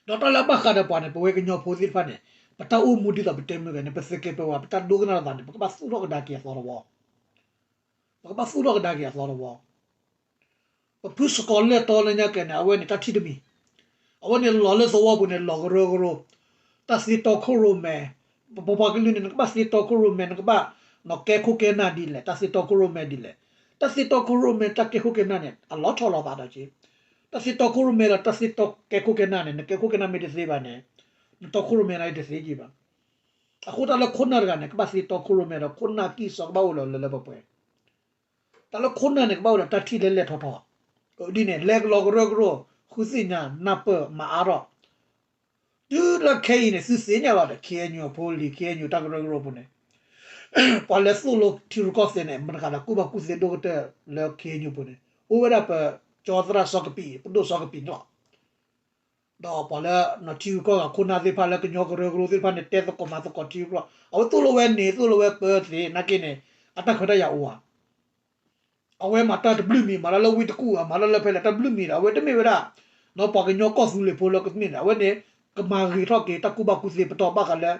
ဒီးတၢ်လၢအဘၣ်ဃးဒီးပှၤန့ၣ် ပဝဲကညီဖိသ့ၣ်တဖၣ်န့ၣ် ပတၢ်အိၣ်မူဒ်သိးပတဲမုၢ်ဂဲၤန့ၣ် ပသုးက့ၤပဝး ပတၢ်ဒိကနၣ်လိာ်သးန့ၣ် ပကဘၣ်သူၣ်ထီၣ်ကဒါက့ၤအသီတဝီ, ပကဘၣ်သူၣ်ထီၣ်ကဒါက့ၤအသီတဝီ. ပဖုစကီၤလၢၢ်တီလၢညါကဲန့ၣ် အဝဲန့ၣ်တၢ်ထံၣ်တမံၤ, အဝဲန့ၣ်လီၤလၢသဝီပူၤန့ၣ် လီၤကရၢကရိ, တၢ်သ့တီခိၣ်ရိၣ်မဲ, ပပှၤကလုာ်န့ၣ် နကဘၣ်သ့တီခိၣ်ရိၣ်မဲ နကဘၣ် နကဲခိၣ်ကဲနၢ်ဒ်လဲၣ်, တၢ်သ့တီခိၣ်ရိၣ်မဲဒ်လဲၣ်. တၢ်သ့တီခိၣ်ရိၣ်မဲ တၢ်ကဲခိၣ်ကဲနၢ်န့ၣ် အလီၤဆီလိာ်သးဒီးက့ၤ တၢ်သ့တီခိၣ်ရိၣ်မဲလၢတၢ်သ့တီကဲခိၣ်ကဲနၢ်န့ၣ် နကဲခိၣ်ကဲနၢ်မ့ၢ်တသ့ဘၣ်န့ၣ် နတီခိၣ်ရိၣ်မဲန့ၣ်တသ့က့ၤဘၣ်. အဃိတၢ်လၢခိၣ်နၢ်တဂၤန့ၣ် ကဘၣ်သ့တီခိၣ်ရိၣ်မဲဒီး ခိၣ်နၢ်ကံၢ်စီကဘၣ်အိၣ်လၢလၢပှဲၤပှဲၤ, တၢ်လၢခိၣ်နၢ်န့ၣ် ကဘၣ်အိၣ်ဒီးတၢ်ထံၣ်လဲၤလဲၤထီၣ်ထီၣ်, ဒ်န့ၣ် လဲၤကလီကရၢကရိ, ဃုသ့ၣ်ညါ, နၢ်ပၢၢ်, မၤအါထီၣ်. တုၤလၢခဲအံၤန့ၣ် သုသ့ၣ်ညါလီၤဒီး ခ့ၣ်အဲၣ်ယူၣ်အဖိလံၤ ခ့ၣ်အဲၣ်ယူၣ်တၢ်ကရၢကရိပူၤန့ၣ် ပှၤလဲၤသိၣ်လိထံရူၢ်ကီၢ်သဲးန့ၣ် မတၤတဂၤဒီးကူၣ်ဘၣ်ကူၣ်သ့ဒိၣ်ကတၢၢ်လၢ ခ့ၣ်အဲၣ်ယူၣ်ပူၤန့ၣ် အိၣ်ဝဲဒၣ်ပကၠီသရၣ်စီၤကပံာ် ပဒိၣ်စီၤကပံာ်န့ၣ်လီၤ. ဒီးပှၤလၢထံရူၢ်ကီၢ်ဂၤခိၣ်နၢ်သ့ၣ်တဖၣ်လၢကညီကရၢကရိသ့ၣ်တဖၣ်န့ၣ် တဲသကိးမၤသကိးထံရူၢ်ကီၢ်, အဝဲသိၣ်လိဝဲန့ၣ် သိၣ်လိဝဲပၢသ့ၣ်နာ်က့န့ၣ် အတၢ်ခွဲးတၢ်ယာ်အိၣ်ဧါ. အဝဲမၤတၢ်တဘျုးမံၤ မၤတၢ်လၢဝ့ၢ်တကူၣ်ဧါ မၤတၢ်လၢဖဲလဲၣ် တၢ်ဘျုးမံၤဒီး အဝဲတမ့ၢ်ဝဲဒၣ် ပှၤကညီကီၢ်သူလ့ၤဖိလၢကမ့ၢ်န့ၣ် အဝဲန့ၣ် ကမၤဂ့ၤထီၣ်က့ၤတၢ်ကူၣ်ဘၣ်ကူၣ်သ့ပတီၢ်ဘၣ်ဃးလၢ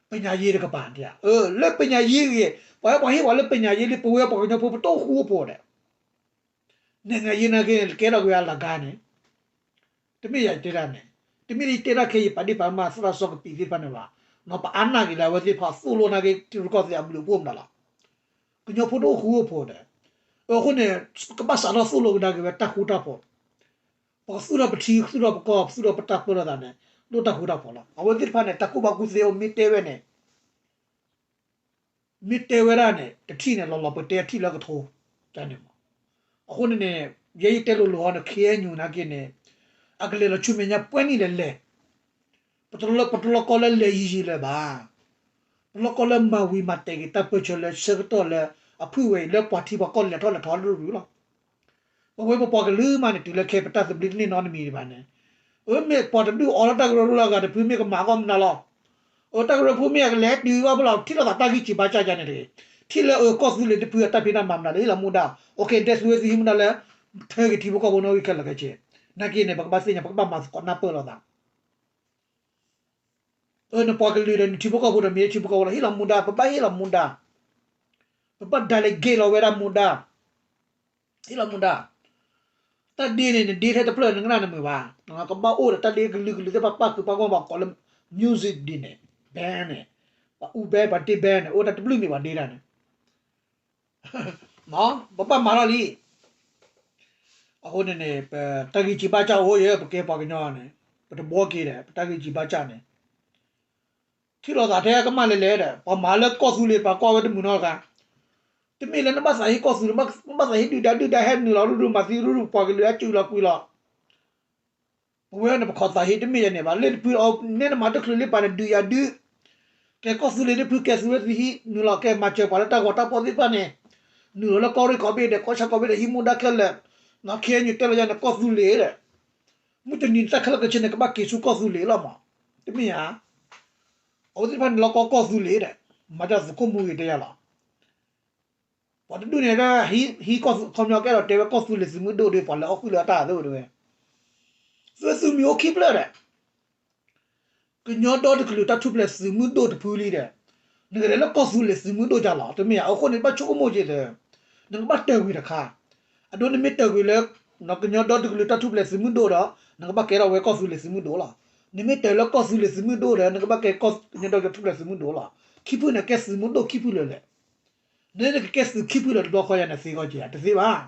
ပညာရေးတကပၤန့ၣ်ဧါ. လၢပညာရေးဂ့ၤ ပှၤဟဲပှၤဟ့ၣ်ပှၤလၢပညာရေးလံ ပဝဲပှၤကညီဖိပတအိၣ်ဃူအိၣ်ဖိးဒီး နိုင်ငံရေးနာ်က့န့ၣ် ကဲထီၣ်က့ၤအလၢ်ဂၤန့ၣ် တမ့ၢ်ယတဲဒၣ်န့ၣ်, တမ့ၢ်ယတဲဒၣ်ခဲအံၤ ပာ်ဒ့ၣ်ပာ်ကမၣ်သရၣ်စီၤကပံာ်သ့ၣ်တဖၣ်န့ၣ်ဘၣ်, ပအါနာ်က့ၤလၢအဝဲသ့ၣ်တဖၣ်သိၣ်လိနာ်က့ ထံရူၢ်ကီၢ်သဲးအဘျုးအဖှိၣ်မတၤလီၤ. ကညီဖိတအိၣ်ဃူအိၣ်ဖိးဒီး, အဃိန့ၣ် ကဘၣ်စးထီၣ်သိၣ်လိကဒါက့ၤဝဲတၢ်ဃူတၢ်ဖိး, ပကသူၣ်ထီၣ်ပထံ သူၣ်ထီၣ်ပကီၢ် သူၣ်ထီၣ်ပတၢ်ပၢလီၤသးန့ၣ် ဒိၣ်တၢ်ဃူတၢ်ဖိးလီၤ. အဝဲသ့ၣ်တဖၣ်န့ၣ် တၢ်ကူၣ်ဘၣ်ကူၣ်သ့အိၣ်မ့ၢ်တဲဝဲန့ၣ် မ့ၢ်တဲဝဲဒၣ်န့ၣ် တထံၣ်န့ၣ် လီၤလီၤပှဲၤတဲအထံၣ်လၢကထိန့ၣ်မး. အဃိန့ၣ်န့ၣ် ယဲယတဲလိၤလိၤဟီန့ၣ် ခ့ၣ်အဲၣ်ယူၣ်နာ်က့န့ၣ် အကလဲၤလီၤဆူမဲာ်ညါပှဲၤနံၣ်လဲၣ်လဲၣ်, ပတလီၤကီလၢလဲၤယံၤယံၤလၢၤဘၣ်. ပလီၢ်ကီၢ်လၢမၤဝံၤမၤတဲာ်က့ၤတၢ်ပၢဆှၢလၢဆၢကတီၢ်လၢ အဖုၣ်ဝဲအံၤလၢပှၤထံပှၤကီၢ်လဲၤထီၣ်လဲၤထီၣ်ရုၢ်ရုၢ်လီၤ. ပဝဲပပှၤကလုာ်မးန့ၣ် တုၤလၢခဲအံၤပတၢ်သဘျ့တန့ၢ်နီတမံၤဒံးဘၣ်န့ၣ်, အမ့ၢ်ပှၤတဒုးအီၤလၢတၢ်ကရၢကရိလၢအဂၤတဖုမ့ၢ်ကမၤအဂီၢ်မနုၤလီၤ. အတၢ်ကရၢဖိမ့ၢ်အကလဲၤတုၤဘၣ်ဖဲလီၤ ထံၣ်လိာ်သးတၢ်ဂံၢ်စၢ်ဘါစၢ်ယါန့ၣ်တဂ့ၤ, ထံၣ်လၢအကီၢ်သူလ့ၤတဖုအတၢ်ဖံးတၢ်မၤမနုၤလၢဟ့ၣ်လီၤမူဒါ, အိၣ်က့ၤ ဒဲး သုဝဲသုဟံးမူဒါလၢ ထၢက့ၤထံဖိကီၢ်ဖိနီၣ်ဂံၢ်ခဲလၢာ်ခဲဆ့, နာ်က့န့ၣ် ပကဘၣ်သ့ၣ်ညါ ပကဘၣ်မၤသကိးနၢ်ပၢၢ်လိာ်သး အၢ နပှၤကလုာ်ဒီးနထံဖိကီၢ်ဖိဒီးမ့ၢ်ထံဖိကီၢ်ဖိလီၤ ဟ့ၣ်လီၤမူဒါ ပဘၣ်ဟ့ၣ်လီၤမူဒါ, ပဘၣ် delegate လီၤဝဲဒၣ်မူဒါ, ဟ့ၣ်လီၤမူဒါ, တၢ်ဒ့န့ၣ် နဒ့ထဲတဖျၢၣ်နကနၣ်နမုာ်ဘၣ်, ကဘၣ်အိၣ်ဒီးတၢ်ဒ့ကလုာ်ကလုာ်သ့ၣ်တဖၣ်ပၣ်ဃုာ်ပၣ်ဂီၢ်ဘၣ်ကိးလၢ music ဒ်န့ၣ်, band န့ၣ်, ပှၤအူ band ပှၤတ့ band န့ၣ် အိၣ်တၢ်တဘျုးမံၤပှၤဒ့တၢ်န့ၣ် ပဘၣ်မၤထီၣ်လံ. အဃိန့ၣ်န့ၣ် ပတၢ်ဂံၢ်စၢ်ဘါစၢ်အိၣ်ယဲ ပကဲပှၤကညီန့ၣ် ပတဘှီက့ၤဒီး ပတၢ်ဂံၢ်စၢ်ဘါစၢ်န့ၣ် ထံၣ်လိာ်သးထဲကမၣ်လဲၤလဲၤဒီး ပှၤမၤလၢကီၢ်သူလ့ၤပှၤကွၢ်ဝဲတမုာ်နီတဂၤ, တမ့ၢ်လၢနဘၣ်သးဟ့ၣ်ကီၢ်သူလ့ၤ နဘၣ်သးဟ့ၣ်ဒုၣ်ဒါ ဒုၣ်ဒါဟဲနုာ်လီၤရူၢ်ရူၢ် မၤသံရူၢ်ရူၢ် ပှၤကလုာ်ဟဲစုလီၤကွံာ်လီၤ ပဝဲန့ၣ် ပခိးသးဟ့ၣ်တမ့ၢ်ယဲန့ၣ်ဘၣ် လၢတဖုအီၤ နဲနမၤတချုးလၢပှၤန့ၣ် ဒုးယၤဒုး, ကဲကီၢ်သူလ့ၤတဖု ကဲသုဝဲသုဟံး နုာ်လီၤကဲမၤစၢၤပှၤလၢတၢ်ဂီၤတၢ်ဖီၣ်သ့ၣ်တဖၣ်န့ၣ်, နုာ်လီၤလၢကီၢ်ရ့ၣ်ကီၢ်ဘ့ၣ်ဒီး ကီၢ်ဆၣ်ကီၢ်ဘ့ၣ်ဒီး ဟံးမူဒါခဲလၢာ်, နခ့ညူတဲလီၤယၤန့ၣ် ကီၢ်သူလ့ၤဒီး, မုၢ်တနံၤတၢ်ခဲလၢာ်ခဲဆ့န့ၣ် ကဘၣ်က့ၤဆူကီၢ်သူလ့ၤလီၤမး, တမ့ၢ်ဧါ, အဝဲသ့ၣ်တဖၣ်န့ၣ်လီၤကီကီၢ်သူလ့ၤဒီး, မၤတၢ်သုးခိၣ်မူဂ့ၤတဲယၤလီၤ ပှၤတဒူၣ်န့ၣ် ဟံးကီၢ်သူ ခီပညီကဲဒီးတဲဝဲကီၢ်သူလ့ၤသုးမုၢ်ဒိၣ်ဒီး ပှၤလဲၤအီၣ်ဃုာ်လၢအတၢ်သ့ဝဲ, သုသုးမုၢ်အိၣ်ခံဖျၢၣ်ဒီး, ကညီဒီတကလုာ်တၢ်ထူၣ်ဖျဲးသုးမုၢ်ဒိၣ်တဖုလံဒီး, နကလဲၤလၢကီၢ်သူလ့ၤသုးမုၢ်ဒိၣ်ဒ်လီၤ တမ့ၢ်ဧါ, အဃိန့ၣ် ဘၣ်ဆိကမိၣ်က့ၤဒီး, နကဘၣ်တၢၢ်ကွံာ်တခါ, အဒိနမ့ၢ်တၢၢ်ကွံာ်လၢ ကညီဒီတကလုာ်တၢ်ထူၣ်ဖျဲးသုးမုၢ်ဒိၣ်ဒီး, နကဘၣ်ကဲထီၣ်ဝဲကီၢ်သူလ့ၤသုးမုၢ်ဒိၣ်လီၤ, နမ့ၢ်တၢၢ်လၢကီၢ်သူလ့ၤသုးမုၢ်ဒိၣ်ဒီး နကဘၣ်ကဲကညီဒီကလုာ်ထူၣ်ဖျဲးသုးမုၢ်ဒိၣ်လီၤ, ခံဖုန့ၣ်ကဲသုးမုၢ်ဒိၣ်ခံဖုလၢာ်လဲၣ် နကကဲသုးခံဖုလၢာ်တဘျီဃီယၤန့ၣ်သ့ဂီၢ်က့ၤ တသ့ဘၣ်.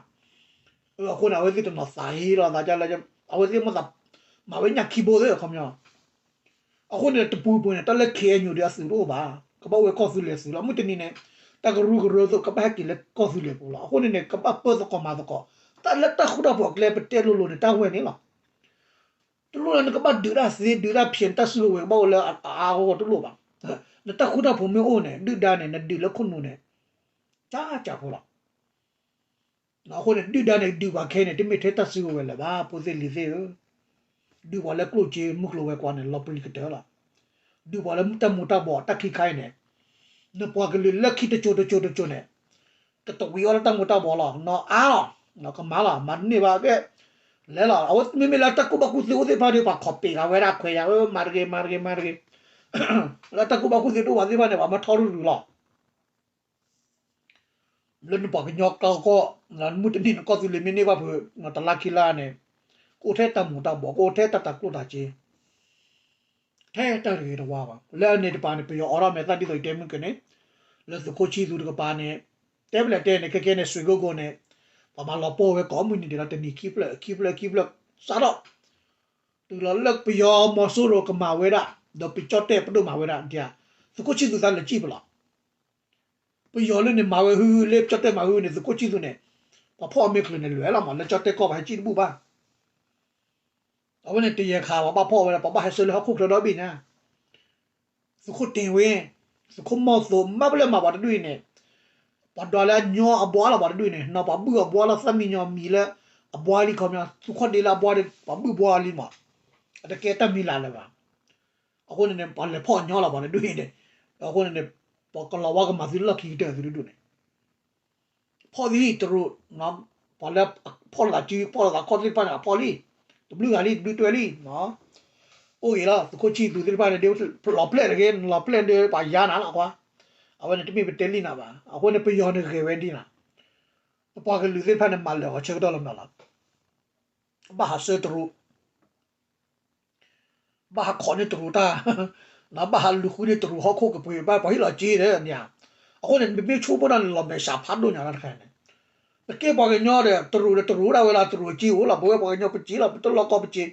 အဃိန့ၣ် အဝဲသ့ၣ်တနီၤသးဟ့လီၤသးဒ်လၢ အဝဲသ့ၣ်မ့ၢ်သး မၤဝဲညၣ်ခံဘိသ့ၣ်ခီပညီ, အဃိန့ၣ်တပူၤပူၤန့ၣ် တၢ်လၢ ခ့ၣ်အဲၣ်ယူၣ် ဒီးအသုးတအိၣ်ဘၣ်, ကဘၣ်အိၣ်ဝဲကီၢ်သူလ့ၤအသုးလီၤ. မုၢ်တနံၤန့ၣ် တၢ်ကရူၢ်ကရၢသိး ကဘၣ်ဟဲက့ၤလၢကီၢ်သူလ့ၤပူၤလီၤ. အဃိန့ၣ်န့ၣ် ကဘၣ်ပၢသကိးမၤသကိး, တၢ်လၢတၢ်ဃူတၢ်ဖိးအကျဲပတဲလိၤလိၤန့ၣ် တၢ်ဝဲန့ၣ်လီၤ. တလိၣ်လၢနကဘၣ်ဒုးတၢ်သ့ ဒုးတၢ်ဖျဲး နတၢ်စုကဝဲၤကဘၣ်အိၣ်လၢအအါအါဂီၢ်ဂီၢ်တလိၣ်ဘၣ်. နတၢ်ဃူတၢ်ဖိးမ့ၢ်အိၣ်န့ၣ် ဒုၣ်ဒါန့ၣ် နဒုးလၢခိၣ်နူာ်န့ၣ် ကၢ်ကၢ်ဖိလီၤ. အဃိန့ၣ် ဒုၣ်ဒါန့ၣ် ဒုးပှၤခဲအံၤန့ၣ် တမ့ၢ်ထဲတၢ်စုကဝဲၤလၢၤဘၣ် ဖိသ့ၣ်လံၤသ့ၣ်ဧၢ, ဒုးပှၤလၢကျိၣ်စ့မုၢ်ကျိၤဝဲၤကွာ်န့ၣ် လီၤပျံၤကတၢၢ်လီၤ. ဒုးပှၤလၢတၢ်မူၤတၢ်ဘှီးတၢ်ခံခါအံၤန့ၣ်, နပှၤကလုာ်လၢခံတစိၤတစိၤတစိၤန့ၣ်, ကတဝံၤအီၤလၢတၢ်မူၤတၢ်ဘှီးလီၤ. နီၢ်အါလီၤ, ကမၤလီၤ, မၤတန့ၢ်ဘၣ်ဘၣ်, လဲၤလီၤ. အဝဲမ့မ့ၢ်လၢတၢ်ကူၣ်ဘၣ်ကူၣ်သ့အိၣ်သ့ၣ်တဖၣ်ဒီး ပှၤခိးပ့ၤဃာ်ဝဲဒၣ်ခွဲးယာ်, မၤတဂ့ၤ မၤတဂ့ၤ မၤတဂ့ၤ, လၢတၢ်ကူၣ်ဘၣ်ကူၣ်သ့တအိၣ်ဘၣ်သ့ၣ်တဖၣ်န့ၣ် ပှၤမၢထီၣ်ရုၢ်ရုၢ်လီၤ. လၢနပှၤကညီကီၢ်ကီၢ်, မုၢ်တနံၤနကီၢ်သူလ့ၤမ့ၢ်န့ၢ်ဘၣ်ဖုး, တလါခံလါန့ၣ်, ကအိၣ်ထဲတၢ်မူၤတၢ်ဘှီး, ကအိၣ်ထဲတၢ်တၤကျိၣ်တၤစ့, ထဲတၢ်တဂ့ၤတဝါဘၣ်. လၢအန့ၣ်တပၤန့ၣ် ပယီၤအိးထီၣ်မဲာ်သၣ်ဒ်သိးယတဲမုၢ်ကန့ၣ်, လၢသုးခိၣ်ဆံၣ်သူတကပၤန့ၣ်, တဲပလဲၣ်တဲန့ၣ် ခဲကဲန့ၣ် စွ့ၤကိၢ်ကိၢ်န့ၣ်, ပှၤမၤလီၤပှီၢ်ဝဲကိးမုၢ်နံၤဒဲးလီၤ တနံၤခံဖျၢၣ် ခံဖျၢၣ်ခံဖျၢၣ်, စးထီၣ် တုၤလီၤလၢပယီၤမီၤစိရိၤကမၤဝဲဒၣ်, ဒီးပကၠီၣ်တဲၣ်ပဒိၣ်မၤဝဲဒၣ်ဒ်ဧါ, သုးခိၣ်ဆံၣ်သူသးလဲၤစံၣ်ပလီၤ. ပယီၤလၢန့ၣ်မၤဝဲဟုဟု လၢပကၠီၣ်တဲၣ်မၤဟုန့ၣ် သုးခိၣ်ဆံၣ်သူန့ၣ်, ပှၤဖီၣ်အီၤမ့ၢ်ချုးန့ၣ်လွဲၢ်လီၤမး လၢကၠီၣ်တဲၣ်ကီၢ်ပှၤဟဲစံၣ်တဘူၣ်ဘၣ်. အဝဲန့ၣ်တယဲၢ်ခါ ပှၤဘၣ်ဖီၣ်ဝဲဒၣ် ပှၤဘၣ်ဟဲဆှၢလၢဟီၣ်ခိၣ်ချၢဒီဘ့ၣ်ညါ, သုးခိၣ်တ့ၢ်ဝ့, သုးခိၣ်မီၢ်သိး မ့ၢ်ပလဲၣ်မၤပှၤတဒူၣ်အံၤန့ၣ်, ပှၤဒွးလၢအညီအဘှါလီၤပှၤတဒူၣ်အံၤန့ၣ်, နီၢ်ပှၤဘုၣ်အဘှါလီၤ သၣ်မံညီၤမံၤလၢအဘှါလံခီပညီ, သုးခိၣ်ဒ့လၢအဘှါဒီး ပှၤဘုၣ်ဘှါလံမး, အတကဲတၢ်မံၤလၢ်လၢၤဘၣ်. အဃိန့ၣ်န့ၣ် ပှၤလဲၤဖီၣ်ညီလီၤပှၤတဒူၣ်အံၤန့ၣ်, အဃိန့ၣ်န့ၣ်, ပှၤကလီၤဝါကမၤသုလီၢ်ခံကတၢၢ်သုတဒူၣ်န့ၣ် ဖီၣ်သံတရူး, ပှၤလၢဖီၣ်လိာ်သးစု ဖီၣ်လိာ်သးခီၣ်သ့ၣ်တဖၣ်န့ၣ် အဖီၣ်လံ, တဘျုးဂၤလံ တဘျုးတွဲလံ, အိၣ်ဂ့ၤလီၤ သုးခိၣ်ဆံၣ်သူသ့ၣ်တဖၣ်န့ၣ် ဒ်လီၤဖျဲၣ်တဂ့ၤ နလီၤဖျဲၣ်ဒီးပှၤယါနၤလီၤကွၢ်, အဝဲန့ၣ်တမ့ၢ်ပတဲလံနၤဘၣ်, အဃိန့ၣ် ပယီၤန့ၣ်ဂဲၤဝဲဒ်နၤ, ပပှၤကလုာ်သ့ၣ်တဖၣ်န့ၣ် မၤလၢာ်ဂီၤဆၢကတီၢ်လီၤမးလီၤ, ဘၣ်ဟးဆှၢတရူး ဘၣ်ဟးခိးန့ၢ်တရူးတၢ်, ဘၣ်ဟးလူၤဃုန့ၢ်တရူးဟီၣ်ခိၣ်ကပှ့ၤ ဘၣ်ပှၤဟ့ၣ်လီၤစ့ဒီးမ့ၢ်ဧါ, အဃိန့ၣ် ပမ့ၢ်ဆိကမိၣ်တၢ်န့ၣ်လီၤမဲာ်ဆှးဖးဒိၣ်ညါလီၤတခါန့ၣ်, ပကဲပှၤကညီဒီး တရူးဒီးတရူးဒၣ်ဝဲလီၤ တရူးအစ့အိၣ်လီၤ ပဝဲပှၤကညီပစ့လီၤ ပတလီၤကီပစ့,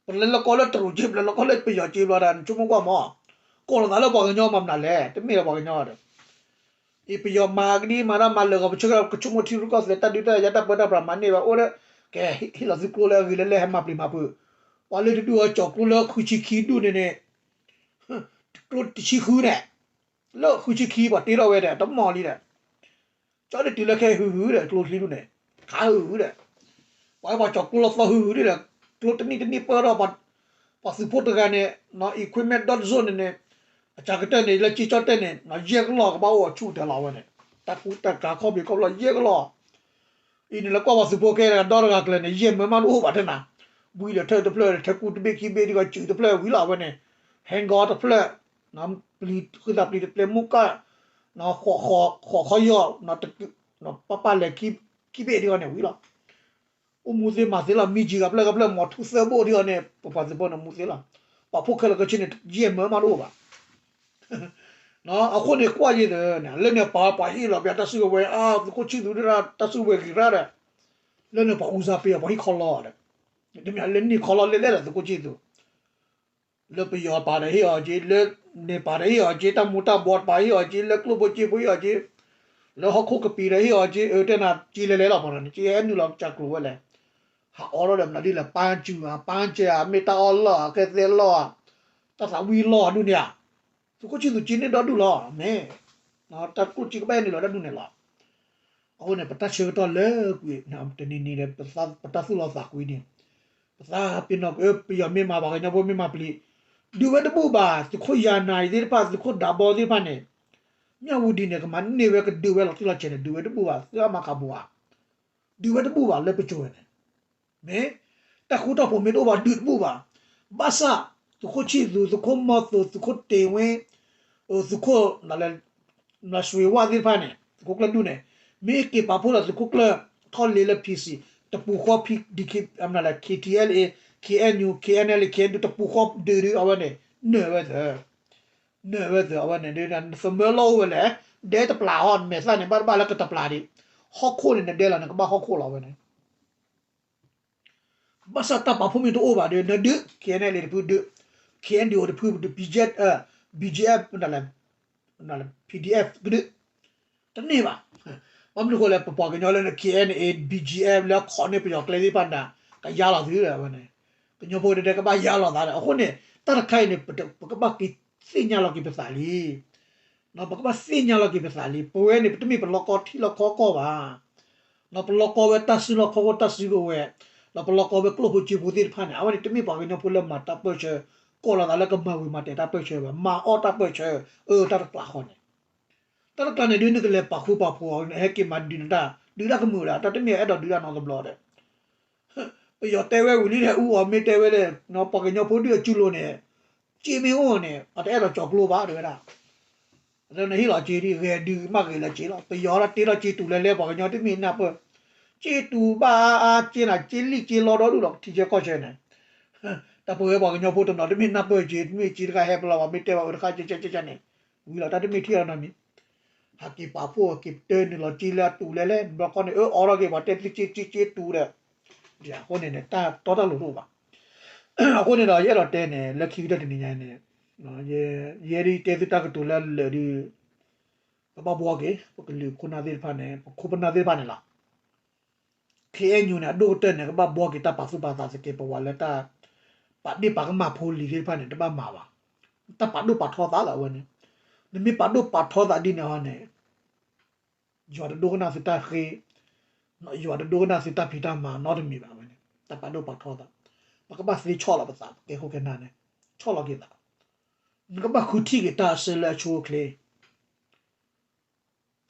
ပလဲၤလီၤကီလၢတရူးစ့ ပလဲၤလီၤကီလၢပယီၤစ့ဘျီဒီး နဆိကမိၣ်ကွၢ်မး, ကိးလီၤသးလၢပှၤကညီမၤမနုၤလဲၣ် တမ့ၢ်လၢပှၤကညီဒီး အံၤပယီၤမၤကဒံမၤဒၣ်မၤလၢာ်ဂီၤပဆၢကတီၢ် ကဆိကမိၣ်ထံရူၢ်ကီၢ်သဲး တၢ်ဒုးတၢ်ယၤတၢ်ပၢတၢ်ပြးမၤန့ၢ်ဘၣ်အိၣ်ဒီး, ကဲ ဟ့ၣ်လီၤသုကျိလၢအဂ့ၤလၢလဲၢ်ဟဲမၤပျံၤမၤဖုး, ပှၤလၢတဒူၣ်အီၤကၠီၤကျိလၢဃုဆံခံဒူၣ်န့ၣ်န့ၣ်, ကျိတဆံဃုန့ၣ်, လၢဃုဆံခံပှၤတ့ထီၣ်ဝဲဒီး တမီၢ်လံဒီး, ကၠီဒုးတုၤလၢခဲဟုဟုဒီး ကျိချံဒူၣ်န့ၣ်, ခးဟုဟုဒီး ပှၤဝဲပှၤကၠီၤကျိလီၤသီဟုဟုဒီး, ကျိတနံၣ်တနံၣ်ပၢၢ်ထီၣ်, ပှၤသုးဖိတဂၤန့ၣ်, equipment ဒီတစိၢ်န့ၣ်န့ၣ်, အစှၤကတၢၢ်န့ၣ် လၢကၠ့ကၠီၣ်တဲၣ်န့ၣ် ယဲၢ်ကလီၢ်ကဘၣ်အိၣ်အဆူၣ်တၢၤလီၤဝဲန့ၣ်, တၢ်ကူတၢ်ကၤခီၣ်ဖံးခီၣ်ဘျီၣ်ယဲၢ်ကလီၢ်, အံၤန့ၣ်လၢကွၢ်ပှၤသုးဖိခဲလၢာ်ဒီတဂၤကျၢၤန့ၣ် ယဲၢ်မၢမးတအိၣ်ဘၣ်တဲနၤ, ဝံၤဒီးထၢၣ်တဖျၢၣ် ထၢၣ်ကူတဘ့ၣ်ခံဘ့ၣ်ဒ်ဂီၤစုးတဖျၢၣ်ဝံၤလီၤဝဲန့ၣ်, ဟဲကီတဖျၢၣ်, ပျံၤဃုသးပျံၤတကျဲမူကၣ်, ဃီခီယီၢ်, ပၢ်ပၢ်လဲၤခံဘ့ၣ်ဒ်ဂီၤန့ၣ်ဝံၤလီၤ. အိၣ်မူသ့မၤသ့လီၤ မံကၠံဂၤဖျၢၣ်ဂၤဖျၢၣ် မီၤထူသၢဘိၣ်ဒ်အီၤန့ၣ် ပပှၤသုးဖိန့ၣ်မူသ့လီၤ. ပှၤဖိခဲလၢာ်ခဲဆ့န့ၣ် ယဲၢ်မၢမးတအိၣ်ဘၣ်. အဃိန့ၣ်ကွၢ်ယဲၢ်ဒီး လၢန့ၣ်ပှၤပှၤဟ့ၣ်လီၤပှၤတၢ်စုကဝဲၤ အါ သုးခိၣ်ဆံၣ်သူးဒၣ်တၢ်စုကဝဲၤဂ့ၤရၣ်ဒီး လၢန့ၣ်ပှၤအူစါပှၤဟ့ၣ်ခီလီၤဒီး တမ့ၢ်လၢန့ၢ်ခီလီၤလဲၣ်လဲၣ်ဒီးသုးခိၣ်ဆံၣ်သူး လၢပယီၤပာ်ဒီးဟ့ၣ်အီၤက့, လၢန့ၣ်ပာ်ဒီးဟ့ၣ်အီၤက့, တၢ်မူၤတၢ်ဘှီးတပာ်ဟ့ၣ်အီၤက့, လၢကျိၣ်ဖိစ့ဖိဟ့ၣ်အီၤက့, လၢဟီၣ်ခိၣ်ကပံာ်ဒီးဟ့ၣ်အီၤက့, အၢ တဲနၤက့လဲၤလဲၤလီၤပှၤန့ၣ် က့ဟဲနုာ်လီၤကစၢ်ကျိၤဝဲလဲၣ်, ဟးအီထီၣ်ဒီးမနုၤဒ်လဲၣ် ပၢ်စူၤဧါ, ပၢ်စဲဧါ, မ့ၢ်တၢ်အီၣ်လီၢ်ဧါ, ကဲသဲလီၢ်ဧါ, တၢ်သးဝံၣ်လီၢ်ဧါဒ်န့ၣ်ဧါ, သုးခိၣ်ဆံၣ်သူးက့န့ၢ်ဒီဒူၣ်လီၤ, မ့ၢ် တၢ်ကျိၣ်စ့ကဘၣ်ဟဲနုာ်လီၤဒၣ်ဒူၣ်န့ၣ်လီၤ. အဃိန့ၣ် ပတၢ်ဆၢကတီၢ်လၢကွံာ် တနံၤနံၤဒီး ပတၢ်သူၣ်လီၤသးကွံန့ၣ်, ပသးပ့ၤနီၣ်က့ၤ ပယီၤမ့ၢ်မၤ ပှၤကညီဖိမ့ၢ်မၤပျံၤ, ဒုးဝဲတဘူၣ်ဘၣ်, သုးခိၣ်ယၤနၤအံၤသ့ၣ်တဖၣ် သုးခိၣ်ဒးဘီသ့ၣ်တဖၣ်န့ၣ်, မၠၣ်ဝတံၤန့ၣ် ကမၤန့ၢ်ဝဲကဒုးဝဲလီၤတံၢ်လီၤဆဲးန့ၣ် ဒုးဝဲတဘူၣ်ဘၣ်, သုးအမၤကးဘိးဧါ, ဒုးဝဲတဘူၣ်ဘၣ်လၢပစိၤဝဲန့ၣ် မ့ၢ် တၢ်ဃူတၢ်ဖိးမ့ၢ်တအိၣ်ဘၣ်ဒုးတဘူၣ်ဘၣ်. ဘၣ်ဆၣ် သုးခိၣ်ဆံၣ်သူး, သုးခိၣ်မီၤသိး, သုးခိၣ်တ့ၢ်ဝ့, သုးခိၣ် နစွ့ၤဝၣ်သ့ၣ်တဖၣ်န့ၣ် သုးခိၣ်ကျၢၢ်ဒူၣ်န့ၣ် မ့ၢ်က့ၤပာ်ဖှိၣ်ဒီးသုးခိၣ်ကျၢၢ်ထီၣ်လ့လၢ PC တပူၤဃီ လၢ KTLA, KNU, KNLA, KNU တပူၤဃီဒုးဒုးအဝဲန့ၣ် နၢၤဝဲသၢ နၢၤဝဲသၢအဝဲန့ၣ် နသမၢလီၢ်အိၣ်ဝဲလဲၣ်, ဒဲတပျၢ်ဟီ နမဲာ်သၣ်န့ၣ် ဘၣ်တဘၣ်လၢကတပျၢ်ဒံး, ဟီၣ်ခိၣ်န့ၣ် နဒဲလီၤ နကဘၣ်ဟီၣ်ခိၣ်လီၤဝဲန့ၣ် ဘၣ်ဆၣ်တၢ်ပာ်ဖှိၣ်မ့ၢ်တအိၣ်ဘၣ်ဒီး နဒုး KNLA တဖုဒုး, KNDO တဖုဒုး, BGF, BGF PDF ကဒုး, တန့ၢ်ဘၣ်. ဘၣ်မနုၤဃိလဲၣ် ပပှၤကညီလၢ KNA, BGF လၢခိးန့ၢ်ပယီၤကျဲသ့ၣ်တဖၣ်န့ၣ် ကယါလီၤသုဒီးဝဲန့ၣ်, ကညီဖိတဒဲကဘၣ်ယါလီၤသးဒီး အဃိန့ၣ် တၢ်တခါအံၤန့ၣ် ပကဘၣ်က့ၤသ့ၣ်ညါလီၤက့ၤပသးလံ ပကဘၣ်သ့ၣ်ညါလီၤက့ၤပသးလံ. ပဝဲန့ၣ် ပတမ့ၢ်ပလီၢ်ကီထံလီၢ်ကီကီၢ်ဘၣ်. ပလီၢ်ကီဝဲတၢ်စုလီၢ်ခီၣ်ခိၣ်တၢ်စုကဝဲၤ, ဒီးပလီၢ်ကီဝဲကျိၣ်ဖိစ့ဖိသ့ၣ်တဖၣ်န့ၣ် အဝဲန့ၣ်တမ့ၢ်ပှၤကညီဖိလၢမၤတၢ်ပၢၢ်ဆၢ, ကီၢ်လီၤသးလၢကမၤဝံၤမၤတဲာ်တၢ်ပၢၢ်ဆၢဘၣ်, မၤအီၣ်တၢ်ပၢၢ်ဆၢ, အၢ တၢ်တကျးဃီန့ၣ်, တၢ်တကျးန့ၣ်ဒုး နကလဲၤပာ်ဃူပာ်ဖိးအီၤ နဟဲက့ၤမၤဒုးနတၢ်, ဒုးတၢ်ကမုာ်ဒၣ် တၢ်တမ့ၢ်အဲၣ်ဒိးဒုးတၢ်နီတဘျီဒီး ပယီၤတဲဝဲဝံၤလံ ဟဲအူအီၤမ့ၢ်တဲဝဲလၢ ပှၤကညီဖိဒုးအစုလိၤန့ၣ်, စ့မ့ၢ်အိၣ်န့ၣ် အတအဲၣ်ဒိးကၠီၤကျိဘၣ် တဲဝဲဒၣ်. နဟ့ၣ်လီၤစ့ဒ် ဂဲၤဒုးမးဂ့ၤလၢစ့လီၤ. ပယီၤလၢတ့ထီၣ်စ့တူာ်လဲၤလဲၤ ပှၤကညီတမ့ၢ်နၢ်ပၢၢ်, စ့တူာ်ဘၣ်အါအါ စ့နၤ စ့လံၣ်စ့လီဒီဒူၣ်လီၤ ထံဆၢကီၢ်ဆၢန့ၣ် တၢ်ပဝဲပှၤကညီဖိတနီၤ တမ့ၢ်နၢ်ပၢၢ်စ့ တမ့ၢ်စ့တခါဟဲပလီၢ်ဘၣ် မ့ၢ်တဲဘၣ်အၢတခါ ကကကန့ၣ် ဝံၤလီၤ တၢ်တမ့ၢ်ထံၣ်အီၤနီတမံၤ. ဟးက့ၤပာ်ဖှိၣ် က့ၤပတၢနုာ်လီၤစ့လၢအတူာ်လဲၤလဲၤ ဘျီခီန့ၣ် အၢ အိးထီၣ်က့ၤ ပှၤတဲသုစ့စ့စ့တူာ်ဒီး အဃိန့ၣ်န့ၣ် တၢ်တီတၢ်လိၤတအိၣ်ဘၣ်. အဃိန့ၣ်ဒီး ယအဲၣ်ဒိးတဲန့ၣ် လၢခံကတၢၢ်တနံၤညါအံၤန့ၣ် ယဲဒၣ်တဲသုတၢ်ကတိၤလၢအလၢာ်ဒီး ကဘၣ်ဘှီက့ၤ ပကလုာ်ခိၣ်နၢ်သ့ၣ်တဖၣ်န့ၣ် ပခိၣ်ပနၢ်သ့ၣ်တဖၣ်န့ၣ်လီၤ. ခ့ၣ်အဲၣ်ယူၣ်န့ၣ် အဒိၣ်ကတၢၢ်န့ၣ် ကဘၣ်ဘှီက့ၤတၢ်ပာ်သူၣ်ပာ်သးသက့ ပဝဲလၢတၢ် ပာ်ဒ့ၣ်ပာ်ကမၣ်ဖိလံၤသ့ၣ်တဖၣ်န့ၣ် တဘၣ်မၤဘၣ်. တၢ်ပာ်ဒိၣ်ပာ်ထီသးလၢအဝဲန့ၣ် နမ့ၢ်ပာ်ဒိၣ်ပာ်ထီသးဒ်န့ၣ်ဟီန့ၣ် ယွၤတဒိကနၣ်သုတၢ်ဃ့, ယွၤတဒိကနၣ်သုတၢ်ဖံးတၢ်မၤနီတမံၤဘၣ်ဝဲန့ၣ် တၢ်ပာ်ဒိၣ်ပာ်ထီသး, ပကဘၣ်သ့ဆီၣ်လီၤပသး ပကဲခိၣ်ကဲနၢ်န့ၣ် ဆီၣ်လီၤက့ၤသး, နကဘၣ်ဃုထံၣ်က့ၤတၢ်အဆၢလၢအဆိအချ့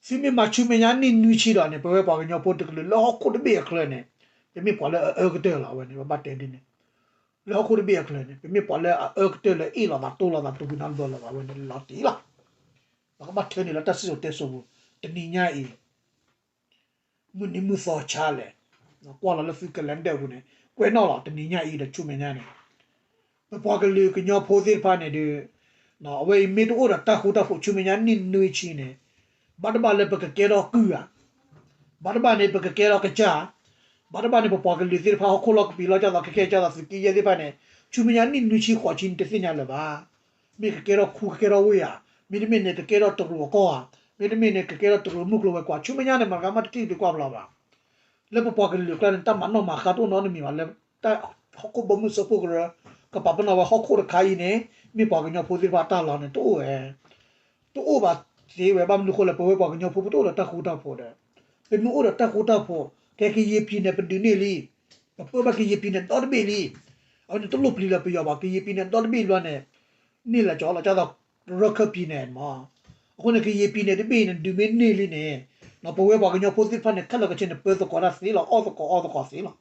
သုမ့ၢ်မၤဆူမဲာ်ညါနံၣ်နွံဆံဒီးန့ၣ် ပဝဲပှၤကညီဖိတကလုာ်လၢဟီၣ်ခိၣ်တဘ့ၣ်အချၢန့ၣ် ပမ့ၢ်ပှၤလၢအအၢကတၢၢ်လီၤ အဝဲန့ၣ် ပဘၣ်တဲဒ်န့ၣ်, လၢဟီၣ်ခိၣ်တဘ့ၣ်အချၢန့ၣ် ပမ့ၢ်ပှၤလၢအအၢကတၢၢ်လၢအ့ၣ်လိာ်သးတိၢ်လိာ်သး တူၢ်ဖုးနၢ်လိာ်သးဝဲန့ၣ်လီၤတံၢ်လီၤ. ပကဘၣ်ထၢနုာ်လီၤတၢ်စံၣ်စိၤတဲစိၤပူၤ တနံၤညါအံၤ မုၢ်နံၤမုၢ်သီဆါလဲၣ်, ကွၢ်လီၤလၢသု calendar ပူၤန့ၣ် ကွဲးနီၣ်လီၤ တနံၤညါအံၤဒီးဆူမဲာ်ညါန့ၣ် ပပှၤကလုာ်ကညီဖိသ့ၣ်တဖၣ်န့ၣ်ဒီး အဝဲအံၤမ့ၢ်တအိၣ်ဒီးတၢ်ဃူတၢ်ဖိးဆူမဲာ်ညါနံၣ်နွံဆံန့ၣ် ဘၣ်တဘၣ်လၢပကကဲထီၣ်ကုၢ်ဧါ, ဘၣ်တဘၣ်န့ၣ် ပကကဲထီၣ်ကစၢ်, ဘၣ်တဘၣ်န့ၣ် ပပှၤကလုာ်သ့ၣ်တဖၣ်ဟီၣ်ခိၣ်လီၢ်ကပံာ်လီၢ်ကၢ်သး ကကဲကၢ်သးသုးက့ယဲၢ်သ့ၣ်တဖၣ်န့ၣ် ဆူမဲာ်ညါနံၣ်နွံဆံဃိးဆံန့ၣ် တသ့ၣ်ညါလၢၤဘၣ်. မ့ၢ်ကကဲထီၣ်ခူကကဲထီၣ်ဝ့ၢ်ဧါ, မ့တမ့ၢ်န့ၣ် ကကဲထီၣ်တရူးအကီၢ်ဧါ, မ့တမ့ၢ်န့ၣ် ကကဲထီၣ်တရူးမုၢ်ကျိၤဝဲၤကွာ် ဆူမဲာ်ညါန့ၣ် မတၤဂၤမးတထံၣ်တကွၢ်ဘၣ်လီၤဘၣ်. လၢပပှၤကလုာ်အကျါန့ၣ် တၢ်မၤနီၣ်မၤဃါတအိၣ်နီတမံၤဘၣ် လၢတၢ်ဟီၣ်ခိၣ်ဘီမုၢ်စၢဖှိၣ်ကရၢ ကပာ်ပနီၣ်ဝဲဟီၣ်ခိၣ်တခါအံၤန့ၣ် မ့ၢ်ပှၤကညီဖိသ့ၣ်တဖၣ်တၢ်လီၤန့ၣ် တအိၣ်ဝဲ တအိၣ်ဘၣ်သ့ဝဲ ဘၣ်မနုၤဃိလဲၣ် ပဝဲပှၤကညီဖိပတအိၣ်ဒီးတၢ်ဃူတၢ်ဖိးဒီး ပမ့ၢ်အိၣ်ဒီးတၢ်ဃူတၢ်ဖိး ကဲကယံာ်ပံၤန့ၣ် ပဒုးန့ၢ်လံ, ပပၢဘၣ်ကယံာ်ပံၤန့ၣ်ဒီတဘ့ၣ်လံ, အဝဲန့ၣ်တလိၣ်ပျံၤလၢပယီၤဘၣ် ကယံာ်ပံၤန့ၣ်ဒီတဘ့ၣ်ဘျီန့ၣ် န့ၢ်လၢကၠီလီၤကၢ်သီး ရခၢၣ်ပံၤန့ၣ်မး, အဃိန့ၣ် ကယံာ်ပံၤန့ၣ်တဘ့ၣ်အံၤန့ၣ် ဒုးမ့ၢ်န့ၢ်လံန့ၣ်, ပဝဲပှၤကညီဖိသ့ၣ်တဖၣ်န့ၣ် ခဲလၢာ်ခဲဆ့န့ၣ် ပၢသကိးတၢ်သ့လီၤ, အီၣ်သကိးအီသကိးသ့လီၤ.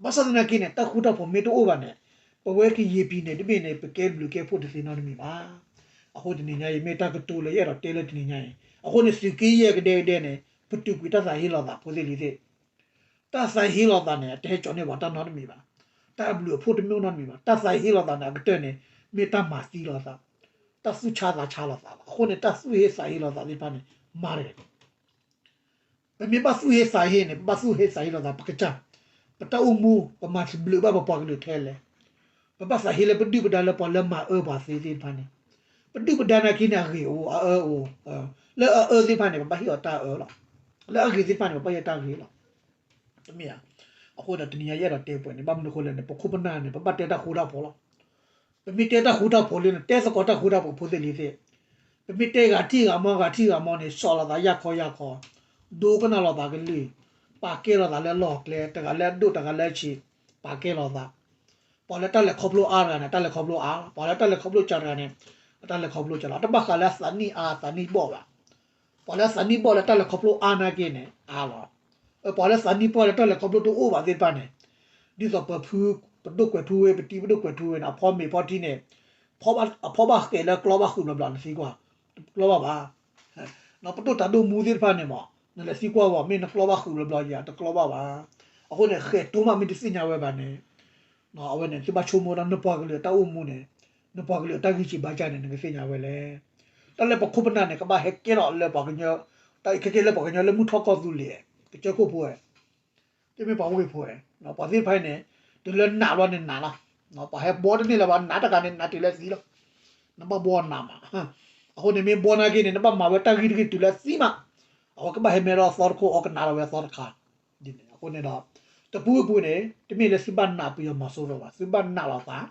ဘၣ်ဆၣ်သနာ်က့န့ၣ် တၢ်ဃူတၢ်ဖိးမ့ၢ်တအိၣ်ဘၣ်န့ၣ်, ပဝဲကယံာ်ပံၤန့ၣ်တဘ့ၣ်န့ၣ် ပကဲဘျုးကဲဖှိၣ်တသ့နီတမံၤဘၣ်. အဃိတနံၤညါအံၤ မ့ၢ်တၢ်ကတိၤလၢယအဲၣ်ဒိးတဲလၢတနံၤညါအံၤ, အဃိန့ၣ် သုးက့ယဲၢ်ကဒဲကဒဲန့ၣ် ပတုာ်ကွံာ်တၢ်သးဟ့လိာ်သးဖိသ့ၣ်လံၤသ့ၣ် တၢ်သးဟ့လိာ်သးန့ၣ် အတဟဲကၠီၤန့ၢ်ပှၤတၢ်နီတမံၤဘၣ်. တၢ်အဘျုးအဖှိၣ်တမ့ၢ်အိၣ်နီတမံၤဘၣ်. တၢ်သးဟ့လိာ်သးန့ၣ် အကတၢၢ်န့ၣ် မ့ၢ်တၢ်မၤသံလိာ်သး, တၢ်သူၣ်ဆါသးဆါလိာ်သးလီၤ. အဃိန့ၣ် တၢ်သူၣ်ဟ့သးဟ့လိာ်သးသ့ၣ်တဖၣ်န့ၣ် မၤတဂ့ၤ. ပမ့ၢ်ဘၣ်သူၣ်ဟ့သးဟ့န့ၣ် ပဘၣ်သူၣ်ဟ့သးဟ့လိာ်သး ပကစၢ်, ပတၢ်အိၣ်မူ ပမၤဘျုးဘၣ်ပပှၤကလုာ်ထဲလဲၣ်. ပဘၣ်သးဟ့လၢပဒုၣ်ပဒါလၢပှၤလၢမၤအၢပှၤသ့သ့ၣ်တဖၣ်န့ၣ်, ပဒုၣ်ပဒါနာ်က့န့ၣ် အဂ့ၤအိၣ် အအၢအိၣ်, လၢအအၢသ့ၣ်တဖၣ်န့ၣ် ပဘၣ်ဟ့ၣ်အီၤတၢ်အၢလီၤ. လၢအဂ့ၤသ့ၣ်တဖၣ်န့ၣ် ပဘၣ်ဟ့ၣ်တၢ်ဂ့ၤလီၤ. တမ့ၢ်ဧါ. အဃိဒီးတနံၤညါယအဲၣ်ဒိးတဲပှဲၤန့ၣ် ဘၣ်မနုၤအဃိလဲၣ်န့ၣ် ပခိၣ်ပနၢ်န့ၣ် ပဘၣ်တဲတၢ်ဃူတၢ်ဖိးလီၤ. ပမ့ၢ်တဲတၢ်ဃူတၢ်ဖိးလံန့ၣ် တဲသကိးတၢ်ဃူတၢ်ဖိးဖိသ့ၣ်လံၤသ့ၣ်, ပမ့ၢ်တဲဂၤထံၣ်ဂၤမီ ဂၤထံၣ်ဂၤမီန့ၣ် စီၤလိာ်သးယၢ်ခီယၢ်ခီ, ဒိကနၣ်လိာ်သးကလုၢ်, ပာ်ကဲလိာ်သးလၢလီၢ်ကျဲ တဂၤလၢအဒိၣ်တဂၤလၢအဆံး, ပာ်ကဲလိာ်သး ပှၤလၢတၢ်လဲၤခီဖျိအါတဂၤန့ၣ် တၢ်လဲၤခီဖျိအါလီၤ. ပှၤလၢတၢ်လဲၤခီဖျိစှၤတဂၤန့ၣ် အတၢ်လဲၤခီဖျိစှၤလီၤ. အတဘၣ်ဃးလၢအသးနံၣ်အါသးနံၣ်ဘီၣ်ဘၣ်. ပှၤလၢအသးနံၣ်ဘီၣ်လၢတၢ်လဲၤခီဖျိအါနာ်က့န့ၣ် အါလီၤ. ပှၤလၢသးနံၣ်ဘီၣ်လၢတၢ်လဲၤခီဖျိတအိၣ်ဘၣ်သ့ၣ်တဖၣ်န့ၣ် ဒ်သိးပဖု ပဒိၣ်ကွဲးထူဝ့ ပတံၤပဒိၣ်ကွဲးထူဝ့န့ၣ် အဖီမ့ၤဖီထံန့ၣ် အဖီဘၣ်ဃဲးလၢကျီဘၣ်ဃုာ်ဘျီဘျီ နသံကွၢ်, တကျီဘၣ်ဘၣ်. ပဒိၣ်တၢ်ဒိၣ်မူသ့ၣ်တဖၣ်န့ၣ်မး နလဲၤသံကွၢ်ဝဲ မ့ၢ်နကျီဘၣ်ဃုာ်ဘျီဘျီယၤ တကျီဘၣ်ဘၣ်. အဃိန့ၣ် ဃဲးတိမးမ့ၢ်တသ့ၣ်ညါဝဲဘၣ်န့ၣ် အဝဲန့ၣ် သုဘၣ်ဆိကမိၣ်ဒီးနပှၤကလုာ်အတၢ်အိၣ်မူန့ၣ် နပှၤကလုာ်အတၢ်ဂံၢ်စၢ်ဘါစၢ်န့ၣ် နကသ့ၣ်ညါဝဲလဲၣ်. တၢ်လၢပခိၣ်ပနၢ်န့ၣ် ကဘၣ်ဟဲကဲထီၣ်လၢပှၤကညီ, တၢ်ခဲကဲလၢပှၤကညီလၢမုၢ်ထီၣ်ကီၢ်သူလ့ၤ ကစၢၢ်ခိၣ်ဖိဝဲ တမ့ၢ်ပှၤဝ့ၢ်ဖိဝဲ, ပှၤသ့ၣ်တဖၣ်အံၤန့ၣ် တုၤလၢနာ်ဘျီန့ၣ်နာ်လီၤ. ပှၤဟဲဘှီတန့ၢ်လၢၤဘၣ် နာ်တဂၤန့ၣ် နာ်တုၤလၢသံလီၤ. နဘၣ်ဘှီအီၤနာ်မး. အဃိန့ၣ်မ့ၢ်ဘှီနာ်က့န့ၣ် နဘၣ်မၤဝဲတၢ်ဂ့ၢ်တဂ့ၢ်တုၤလၢသံမး, အဝဲကဘၣ်ဟဲမဲထီၣ်သီတခိၣ် အီကနၣ်ထီၣ်ဝဲသီတခါ. ဒ်န့ၣ်အဃိန့ၣ်ဒီး တပူၤပူၤန့ၣ် တမ့ၢ်လၢသုဘၣ်နာ်ပယီၤမီၤစိရိၤဘၣ်, သုဘၣ်နာ်လိာ်သး,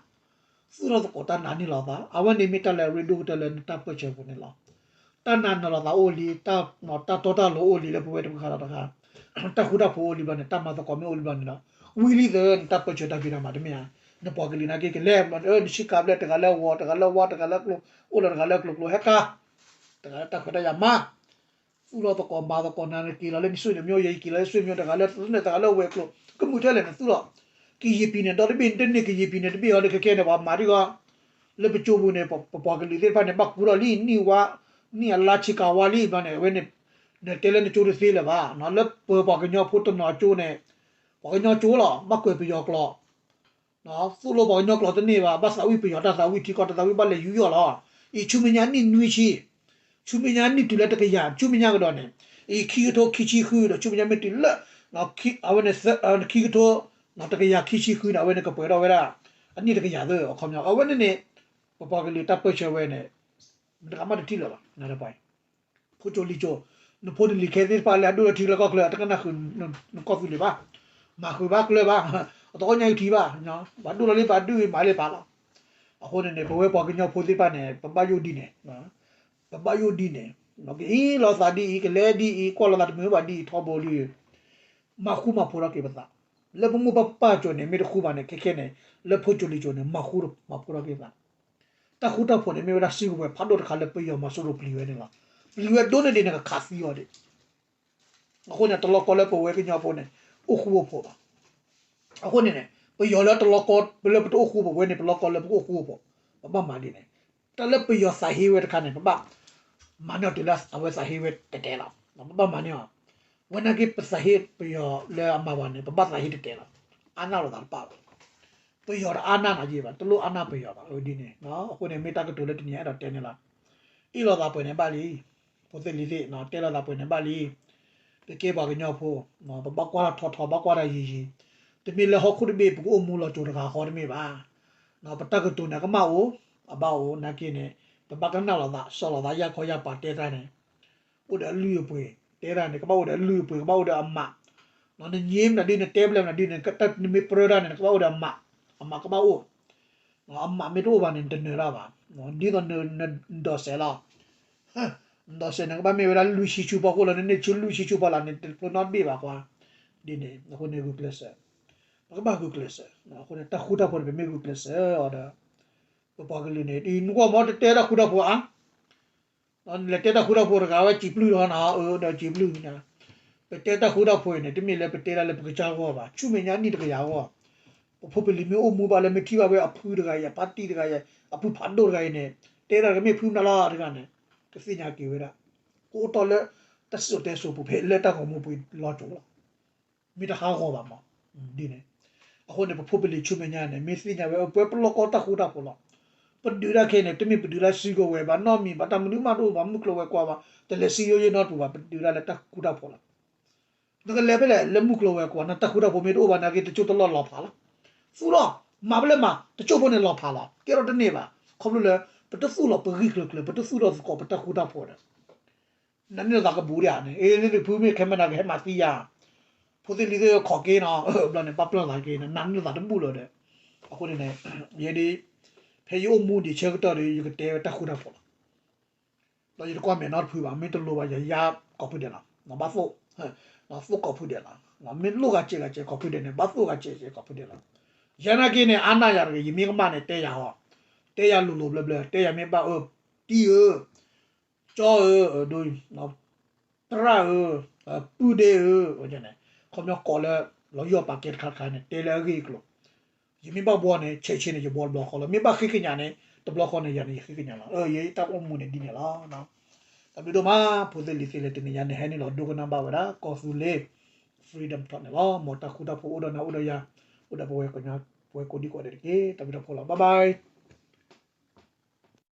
သူၣ်ထီၣ်သကိးတၢ်နာ်န့ၢ်လိာ်သး, အဝဲန့ၣ်မ့ၢ်တၢ်လၢအရ့ဒိၣ်ကတၢၢ်လၢနတၢ်ပၢၢ်ဆၢပူၤန့ၣ်လီၤ. တၢ်နာ်န့ၢ်လိာ်သးအိၣ်လံ, တၢ်တီတၢ်လိၤအိၣ်လံလၢပဝဲတခါဒီးတခါ, တၢ်ဃူတၢ်ဖိးအိၣ်လံဘျီန့ၣ် တၢ်မၤသကိးမ့ၢ်အိၣ်လံဘျီန့ၣ်ဒီး ဝံၤလံသၢ နတၢ်ပၢၢ်ဆၢတၢ်ဖံးတၢ်မၤတမ့ၢ်ဧါ. နပှၤကလုာ်နာ်က့ကလဲၤ နဆံးကၤဘျဲၣ် တဂၤလၢဝီၤ တဂၤလၢဝါ တဂၤလၢကျိ အိၣ်လၢတဂၤလၢကျိကျိဟဲကၤ, တဂၤလၢတၢ်ခွဲးတၢ်ယာ်မၤ သူၣ်ထီၣ်သကိးမၤသကိးနၤ နက့ၤလီၤလၢနစုန့ၣ် မ့ၢ်ယဲယက့ၤလီၤလၢစုမ့ၢ်တဂၤလၢ တဂၤလၢဝဲၤကျိၤ ကမုာ်ထဲလဲၣ်နသူၣ်လီၤ. ကယံာ်ပံၤန့ၣ် ဒီတဘ့ၣ် တန့ၢ်ကယံာ်ပံၤန့ၣ် တဘ့ၣ်အီၤလၢခဲခဲန့ၣ် ပှၤမၤဒ်ဂီၤ လၢပကၠိပူၤန့ၣ် ပပှၤကလုာ်သ့ၣ်တဖၣ်န့ၣ် ဘၣ်ကူထီၣ်လံ နံၣ်ဝါ နံၣ်အလါဆံးကၤဝါလံဘျီန့ၣ် အဝဲန့ၣ် နတဲလၢနကၠိတသ့လၢၤဘၣ်. လၢပပှၤကညီဖိတနီၤကၠိန့ၣ် ပှၤကညီကၠိလီၤ ဘၣ်ကွဲးပယီၤကျိာ် သိၣ်လိပှၤကညီကျိာ်တန့ၢ်ဘၣ် ဘၣ်သးဝံၣ်ပယီၤ တၢ်သးဝံၣ်ထံကီၢ် တၢ်သးဝံၣ်ဘၣ်လဲၤယူးယီၣ်လီၤ. အံၤဆူမဲာ်ညါနံၣ်နွံဆံ, ဆူမဲာ်ညါနံၣ်တုၤလၢတကယၤ ဆူမဲာ်ညါကဒီးန့ၣ်, အံၤခံကထိခံဆံဃုဒီး ဆူမဲာ်ညါမ့ၢ်တုၤလၢ အဝဲန့ၣ် ခံကထိ တကယၤခံဆံဃုန့ၣ် အဝဲန့ၣ်ကပှဲၤထီၣ်ဝဲဒၣ် အနံၣ်တကယၤသၢ အခီပညီ အဝဲန့ၣ်န့ၣ် ပပှၤကလုာ်တၢ်ပၢၢ်ဆၢဝဲန့ၣ် မတဂၤမးတထံၣ်လၢၤဘၣ် နတပှၤ ဖိကၠိလံၤကၠိ, နဖိနလံၤခဲသ့ၣ်တဖၣ်လၢအဒိၣ်လၢထံလၢကီၢ်ချၢ အတကနၣ်ဃုာ်နကီၢ်သူလ့ၤဘၣ်, မၤဃုာ်ဘၣ်ကျၢၤဘၣ်, အတခီညါအံၤထံၣ်ဘၣ်, ပှၤဒိၣ်လီၤလံ ပှၤဒုးမၤလံပာ်လီၤ. အဃိန့ၣ်န့ၣ် ပဝဲပှၤကညီဖိသ့ၣ်တဖၣ်န့ၣ် ပဘၣ်ယိၣ်ဒ်န့ၣ်, ပဘၣ်ယိၣ်ဒ်န့ၣ်, ကဟ့ၣ်လီၤသးဒ်အံၤ ကလဲၤဒ်အံၤ ကွၢ်လီၤသးတမုာ်ဘၣ်ဒ်အံၤ ထီဘိလံ မၤဃူမၤဖိးထီၣ်က့ၤပသး, လၢပမိၢ်ပပၢ်ကၠိန့ၣ် မ့ၢ်တဃူဘၣ်န့ၣ် ခဲခဲန့ၣ် လၢဖိကၠိလံၤကၠိန့ၣ် မၤဃူမၤဖိးထီၣ်က့ၤသး တၢ်ဃူတၢ်ဖိးန့ၣ် မ့ၢ်ဝဲဒၣ်စုကဝဲၤဖးဒိၣ်တခါလၢပယီၤမီၤစိရိၤပျံၤဝဲန့ၣ်လီၤ. ပျံၤဝဲဒိၣ်န့ၢ်ဒံးန့ၣ် ကခးသံအီၤဒံး. အဃိန့ၣ် တလီၤကီလၢပဝဲကညီဖိန့ၣ် အိၣ်ဃူအိၣ်ဖိးဘၣ်. အဃိန့ၣ်န့ၣ် ပယီၤလၢတလီၤကီ လၢပတအိၣ်ဃူအိၣ်ဖိး ဝဲန့ၣ် ပလီၤကီလၢပကအိၣ်ဃူအိၣ်ဖိး, ပဘၣ်မၤဒ်န့ၣ်. တၢ်လၢပယီၤသးဟ့ဝဲတခါန့ၣ် ပဘၣ်မၤန့ၢ်အီၤတုၤလၢအဝဲသးဟ့ဝဲတဲာ်တဲာ်လီၤ. ပဘၣ်မၤန့ၢ်အီၤ ဝဲနာ်က့ပသးဟ့ပယီၤလၢအမၤဘၣ်န့ၣ် ပဘၣ်သးဟ့တဲာ်တဲာ်လီၤ. အါနၢ်လိာ်သးတပာ်ဘၣ်. ပယီၤတအါနၢ်နၤယ့ၢ်ဘၣ်, တလိၣ်အါနၢ်ပယီၤဘၣ်, အဝဲဒ်န့ၣ်. အဃိန့ၣ် မ့ၢ်တၢ်ကတိၤလၢတနံၤညါအဲၣ်ဒိးတဲန့ၣ်လီၤ. အ့ၣ်လိာ်သးပှဲၤန့ၣ်ဘၣ်လံ, ဖိသ့ၣ်လံၤသ့ၣ် တဲလိာ်သးပှဲၤန့ၣ်ဘၣ်လံ. ပကဲပှၤကညီဖိ, ပဘၣ်ကွၢ်တၢ်ထီထီ ဘၣ်ကွၢ်တၢ်ယံၤယံၤ, တမ့ၢ်လၢဟီၣ်ခိၣ်တဘ့ၣ် ပကအိၣ်မူလီၤစိၤတဂၤဃီတမ့ၢ်ဘၣ်. ပတၢ်ကတိၤန့ၣ် ကမၣ်အိၣ်, အဘၣ်အိၣ်, နာ်က့န့ၣ် ပဘၣ်ကနၣ်လိာ်သး စီၤလိာ်သး ယၢ်ခီယၢ်ပၤတဲတၢ်န့ၣ် အိၣ်ဒီးအလုၢ်အပှ့ၤ, တဲတၢ်န့ၣ် ကဘၣ်အိၣ်ဒီးအလုၢ်အပှ့ၤ, ကဘၣ်အိၣ်ဒီးအမး. နညံမနုၤဒ် နတဲဘျဲၣ်မနုၤဒ်န့ၣ် နမ့ၢ်ပြၢတၢ်န့ၣ် နကဘၣ်အိၣ်ဒီးအမး, အမးကဘၣ်အိၣ်. အမးမ့ၢ်တအိၣ်ဘၣ်န့ၣ် နတနၢၤတၢ်ဘၣ်. ဒ်သိးနဒိးစဲးလီၤ, နဒိးစဲးန့ၣ် ကဘၣ်မ့ၢ်ဝဲဒၣ်လွံၢ်ဆံဆူဖီခိၣ်လီၤ, နန့ၢ်ဆူလွံၢ်ဆံဆူဖီလာ်န့ၣ် တဖျိနီတဘ့ၣ်ဘၣ်ကွၢ်. ဒ်န့ၣ် အဃိန့ၣ်ဂုာ်ကျဲးစၢး, ပကဘၣ်ဂုာ်ကျဲးစၢး. အဃိန့ၣ် တၢ်ဃူတၢ်ဖိးန့ၣ် ပမ့ၢ်ဂုာ်ကျဲးစၢးအီၤဒီး ပပှၤကလုာ်န့ၣ် နကွၢ်မ့ၢ်တတဲတၢ်ဃူတၢ်ဖိးဧါ, လဲၤတဲတၢ်ဃူတၢ်ဖိးတဂၤဝဲစံးပျုၢ်လီၤနီၤ, အၢ ဒီးစံးပျုၢ်, ပတဲတၢ်ဃူတၢ်ဖိးအံၤန့ၣ် တမ့ၢ်လၢပတဲဒၣ်လၢပကစၢ်အဂီၢ်ဘၣ်, ဆူမဲာ်ညါနံၣ်တကယၤအဂီၢ်, ပဖိပလံၤမ့ၢ်အိၣ်မူဘၣ်လၢမ့ၢ်ထံၣ်ဘၣ်ဝဲအဖုတဂၤအံၤ အဖါတံၢ်တဂၤအံၤ အဖုဖးဒိၣ်တဂၤအံၤန့ၣ် တဲဒၣ်တဂၤမ့ၢ်ဖုမနုၤလီၤတဂၤန့ၣ် ကသ့ၣ်ညါက့ၤဝဲဒၣ်, ကအိၣ်တီၢ်လၢ တၢ်စံၣ်စိၤတဲစိၤပူၤဖဲလၢတၢ်ဂီၤမူပူၤလီၤစိၤလီၤ. မ့ၢ်တဟးဂီၤဘၣ်မး, ဒ်န့ၣ်, အဃိန့ၣ် ပဖိပလံၤဆူမဲာ်ညါန့ၣ် မ့ၢ်သ့ၣ်ညါဝဲ ပဝဲပလီၢ်ကီတၢ်ဃူတၢ်ဖိးလီၤ. ပဒုးဒၣ်ခဲအံၤန့ၣ် တမ့ၢ်ပဒုးဒၣ်စုကဝဲၤဘၣ်, နီတမံၤဘၣ်, တၢ်မနုၤမးတအိၣ်ဘၣ်, မုၢ်ကျိၤဝဲၤကွာ်ဘၣ်, တလဲၤစံယိယိနီတပူၤဘၣ်, ပဒုးဒၣ်လၢတၢ်ဃူတၢ်ဖိးလီၤ. နကလဲၤဖဲလဲၣ် လၢမုၢ်ကျိၤဝဲၤကွာ် နတၢ်ဃူတၢ်ဖိးမ့ၢ်တအိၣ်ဘၣ်နာ်က့ တစိၢ်တလီၢ်လီၤဖးလီၤ. သူၣ်လီၤ, မၤဖဲလဲၣ်မၤ, တစိၢ်ဖိန့ၣ်လီၤဖးလီၤ. ကဲထီၣ်တန့ၢ်ဘၣ်, ခီဖျိလၢ ပတသူၣ်လီၤပဂံၢ်ကျၢၤကျၢၤ, ပတသူၣ်ထီၣ်သကိးပတၢ်ဃူတၢ်ဖိးဒီး နန့ၢ်လိာ်သးကဘူးဒံးဧါန့ၣ်, အ့ လၢနဖုမ့ၢ်ခဲမနၤကဟဲမၤသံယၤ, ဖိသ့ၣ်လံၤသ့ၣ်ခီၣ်က့ၤနီၤ, ဘျီန့ၣ် ဘၣ်ပျၢ်သးက့ၤန့ၣ် နန့ၢ်လိာ်သးတဘူးလၢၤဒီး, အဃိန့ၣ်န့ၣ်, ယဲဒၣ်, ဖဲယအိၣ်မူဒံးဆၢကတီၢ်ဒီး ယကတဲဝဲတၢ်ဃူတၢ်ဖိးလီၤ. ဒီးယတကွၢ်မဲာ်နီတဖုဘၣ်, မ့ၢ်တလိၤဘၣ် ယယါကိးဖုဒဲးလီၤ, ဘၣ်သိၣ်, သိၣ်ကိးဖုဒဲးလီၤ, မ့ၢ်လိၣ်ဂၤစဲးဂၤစဲးကိးဖုဒဲးန့ၣ် ဘၣ်သိၣ်ဂၤစဲးဂၤစဲးကိးဖုဒဲးလီၤ. ယဲနာ်က့န့ၣ် အါနၢ်ယၤတဂ့ၤ, ယမ့ၢ်ကမၣ်န့ၣ် တဲယၤဟီ, တဲယၤလိၤလိၤဘျၢဘျၢ, တဲယၤမ့ၢ်ဘၣ်အၢ, တံၢ်ဧၢ, ကၠီဧၢ, ဒိ, သရၣ်ဧၢ, ပုၢ်ဒ့ဧၢ, န့ၣ်, ခီပညီကိးလၢ လီၤယီၢ်ပာ်ကဲတခါတခါန့ၣ် တဲလၢအဂ့ၢ်အကျိၤ, ယမ့ၢ်ဘၣ်ဘှီန့ၣ် ဆဲးဆဲးန့ၣ် ယဘှီတဘျီဃီလီၤ, မ့ၢ်ဘၣ်ဃ့ကညးန့ၣ် တဘျီဃီန့ၣ် ယၤန့ၣ် ယဃ့ကညးလီၤ, ယတၢ်အိၣ်မူန့ၣ်ဒ်န့ၣ်လီၤ. တၢ်ဘျုးဒိၣ်မး ဖိသ့ၣ်လံၤသ့ၣ်လၢတနံၤညါန့ၣ် ဟဲနုာ်လီၤဒိကနၣ်ဘၣ်ဝဲဒၣ် ကီၢ်သူလ့ၤ Freedom Talk န့ၣ်လီၤ. မ်တၢ်ဃူတၢ်ဖိးအိၣ်ဒီးနၤအိၣ်ဒီးယၤ, အိၣ်ဒီးပဝဲကိးဒံကိးဒဲးတက့ၢ်. တၢ်ဘျုးတၢ်ဖှိၣ်လီၤ. Bye bye.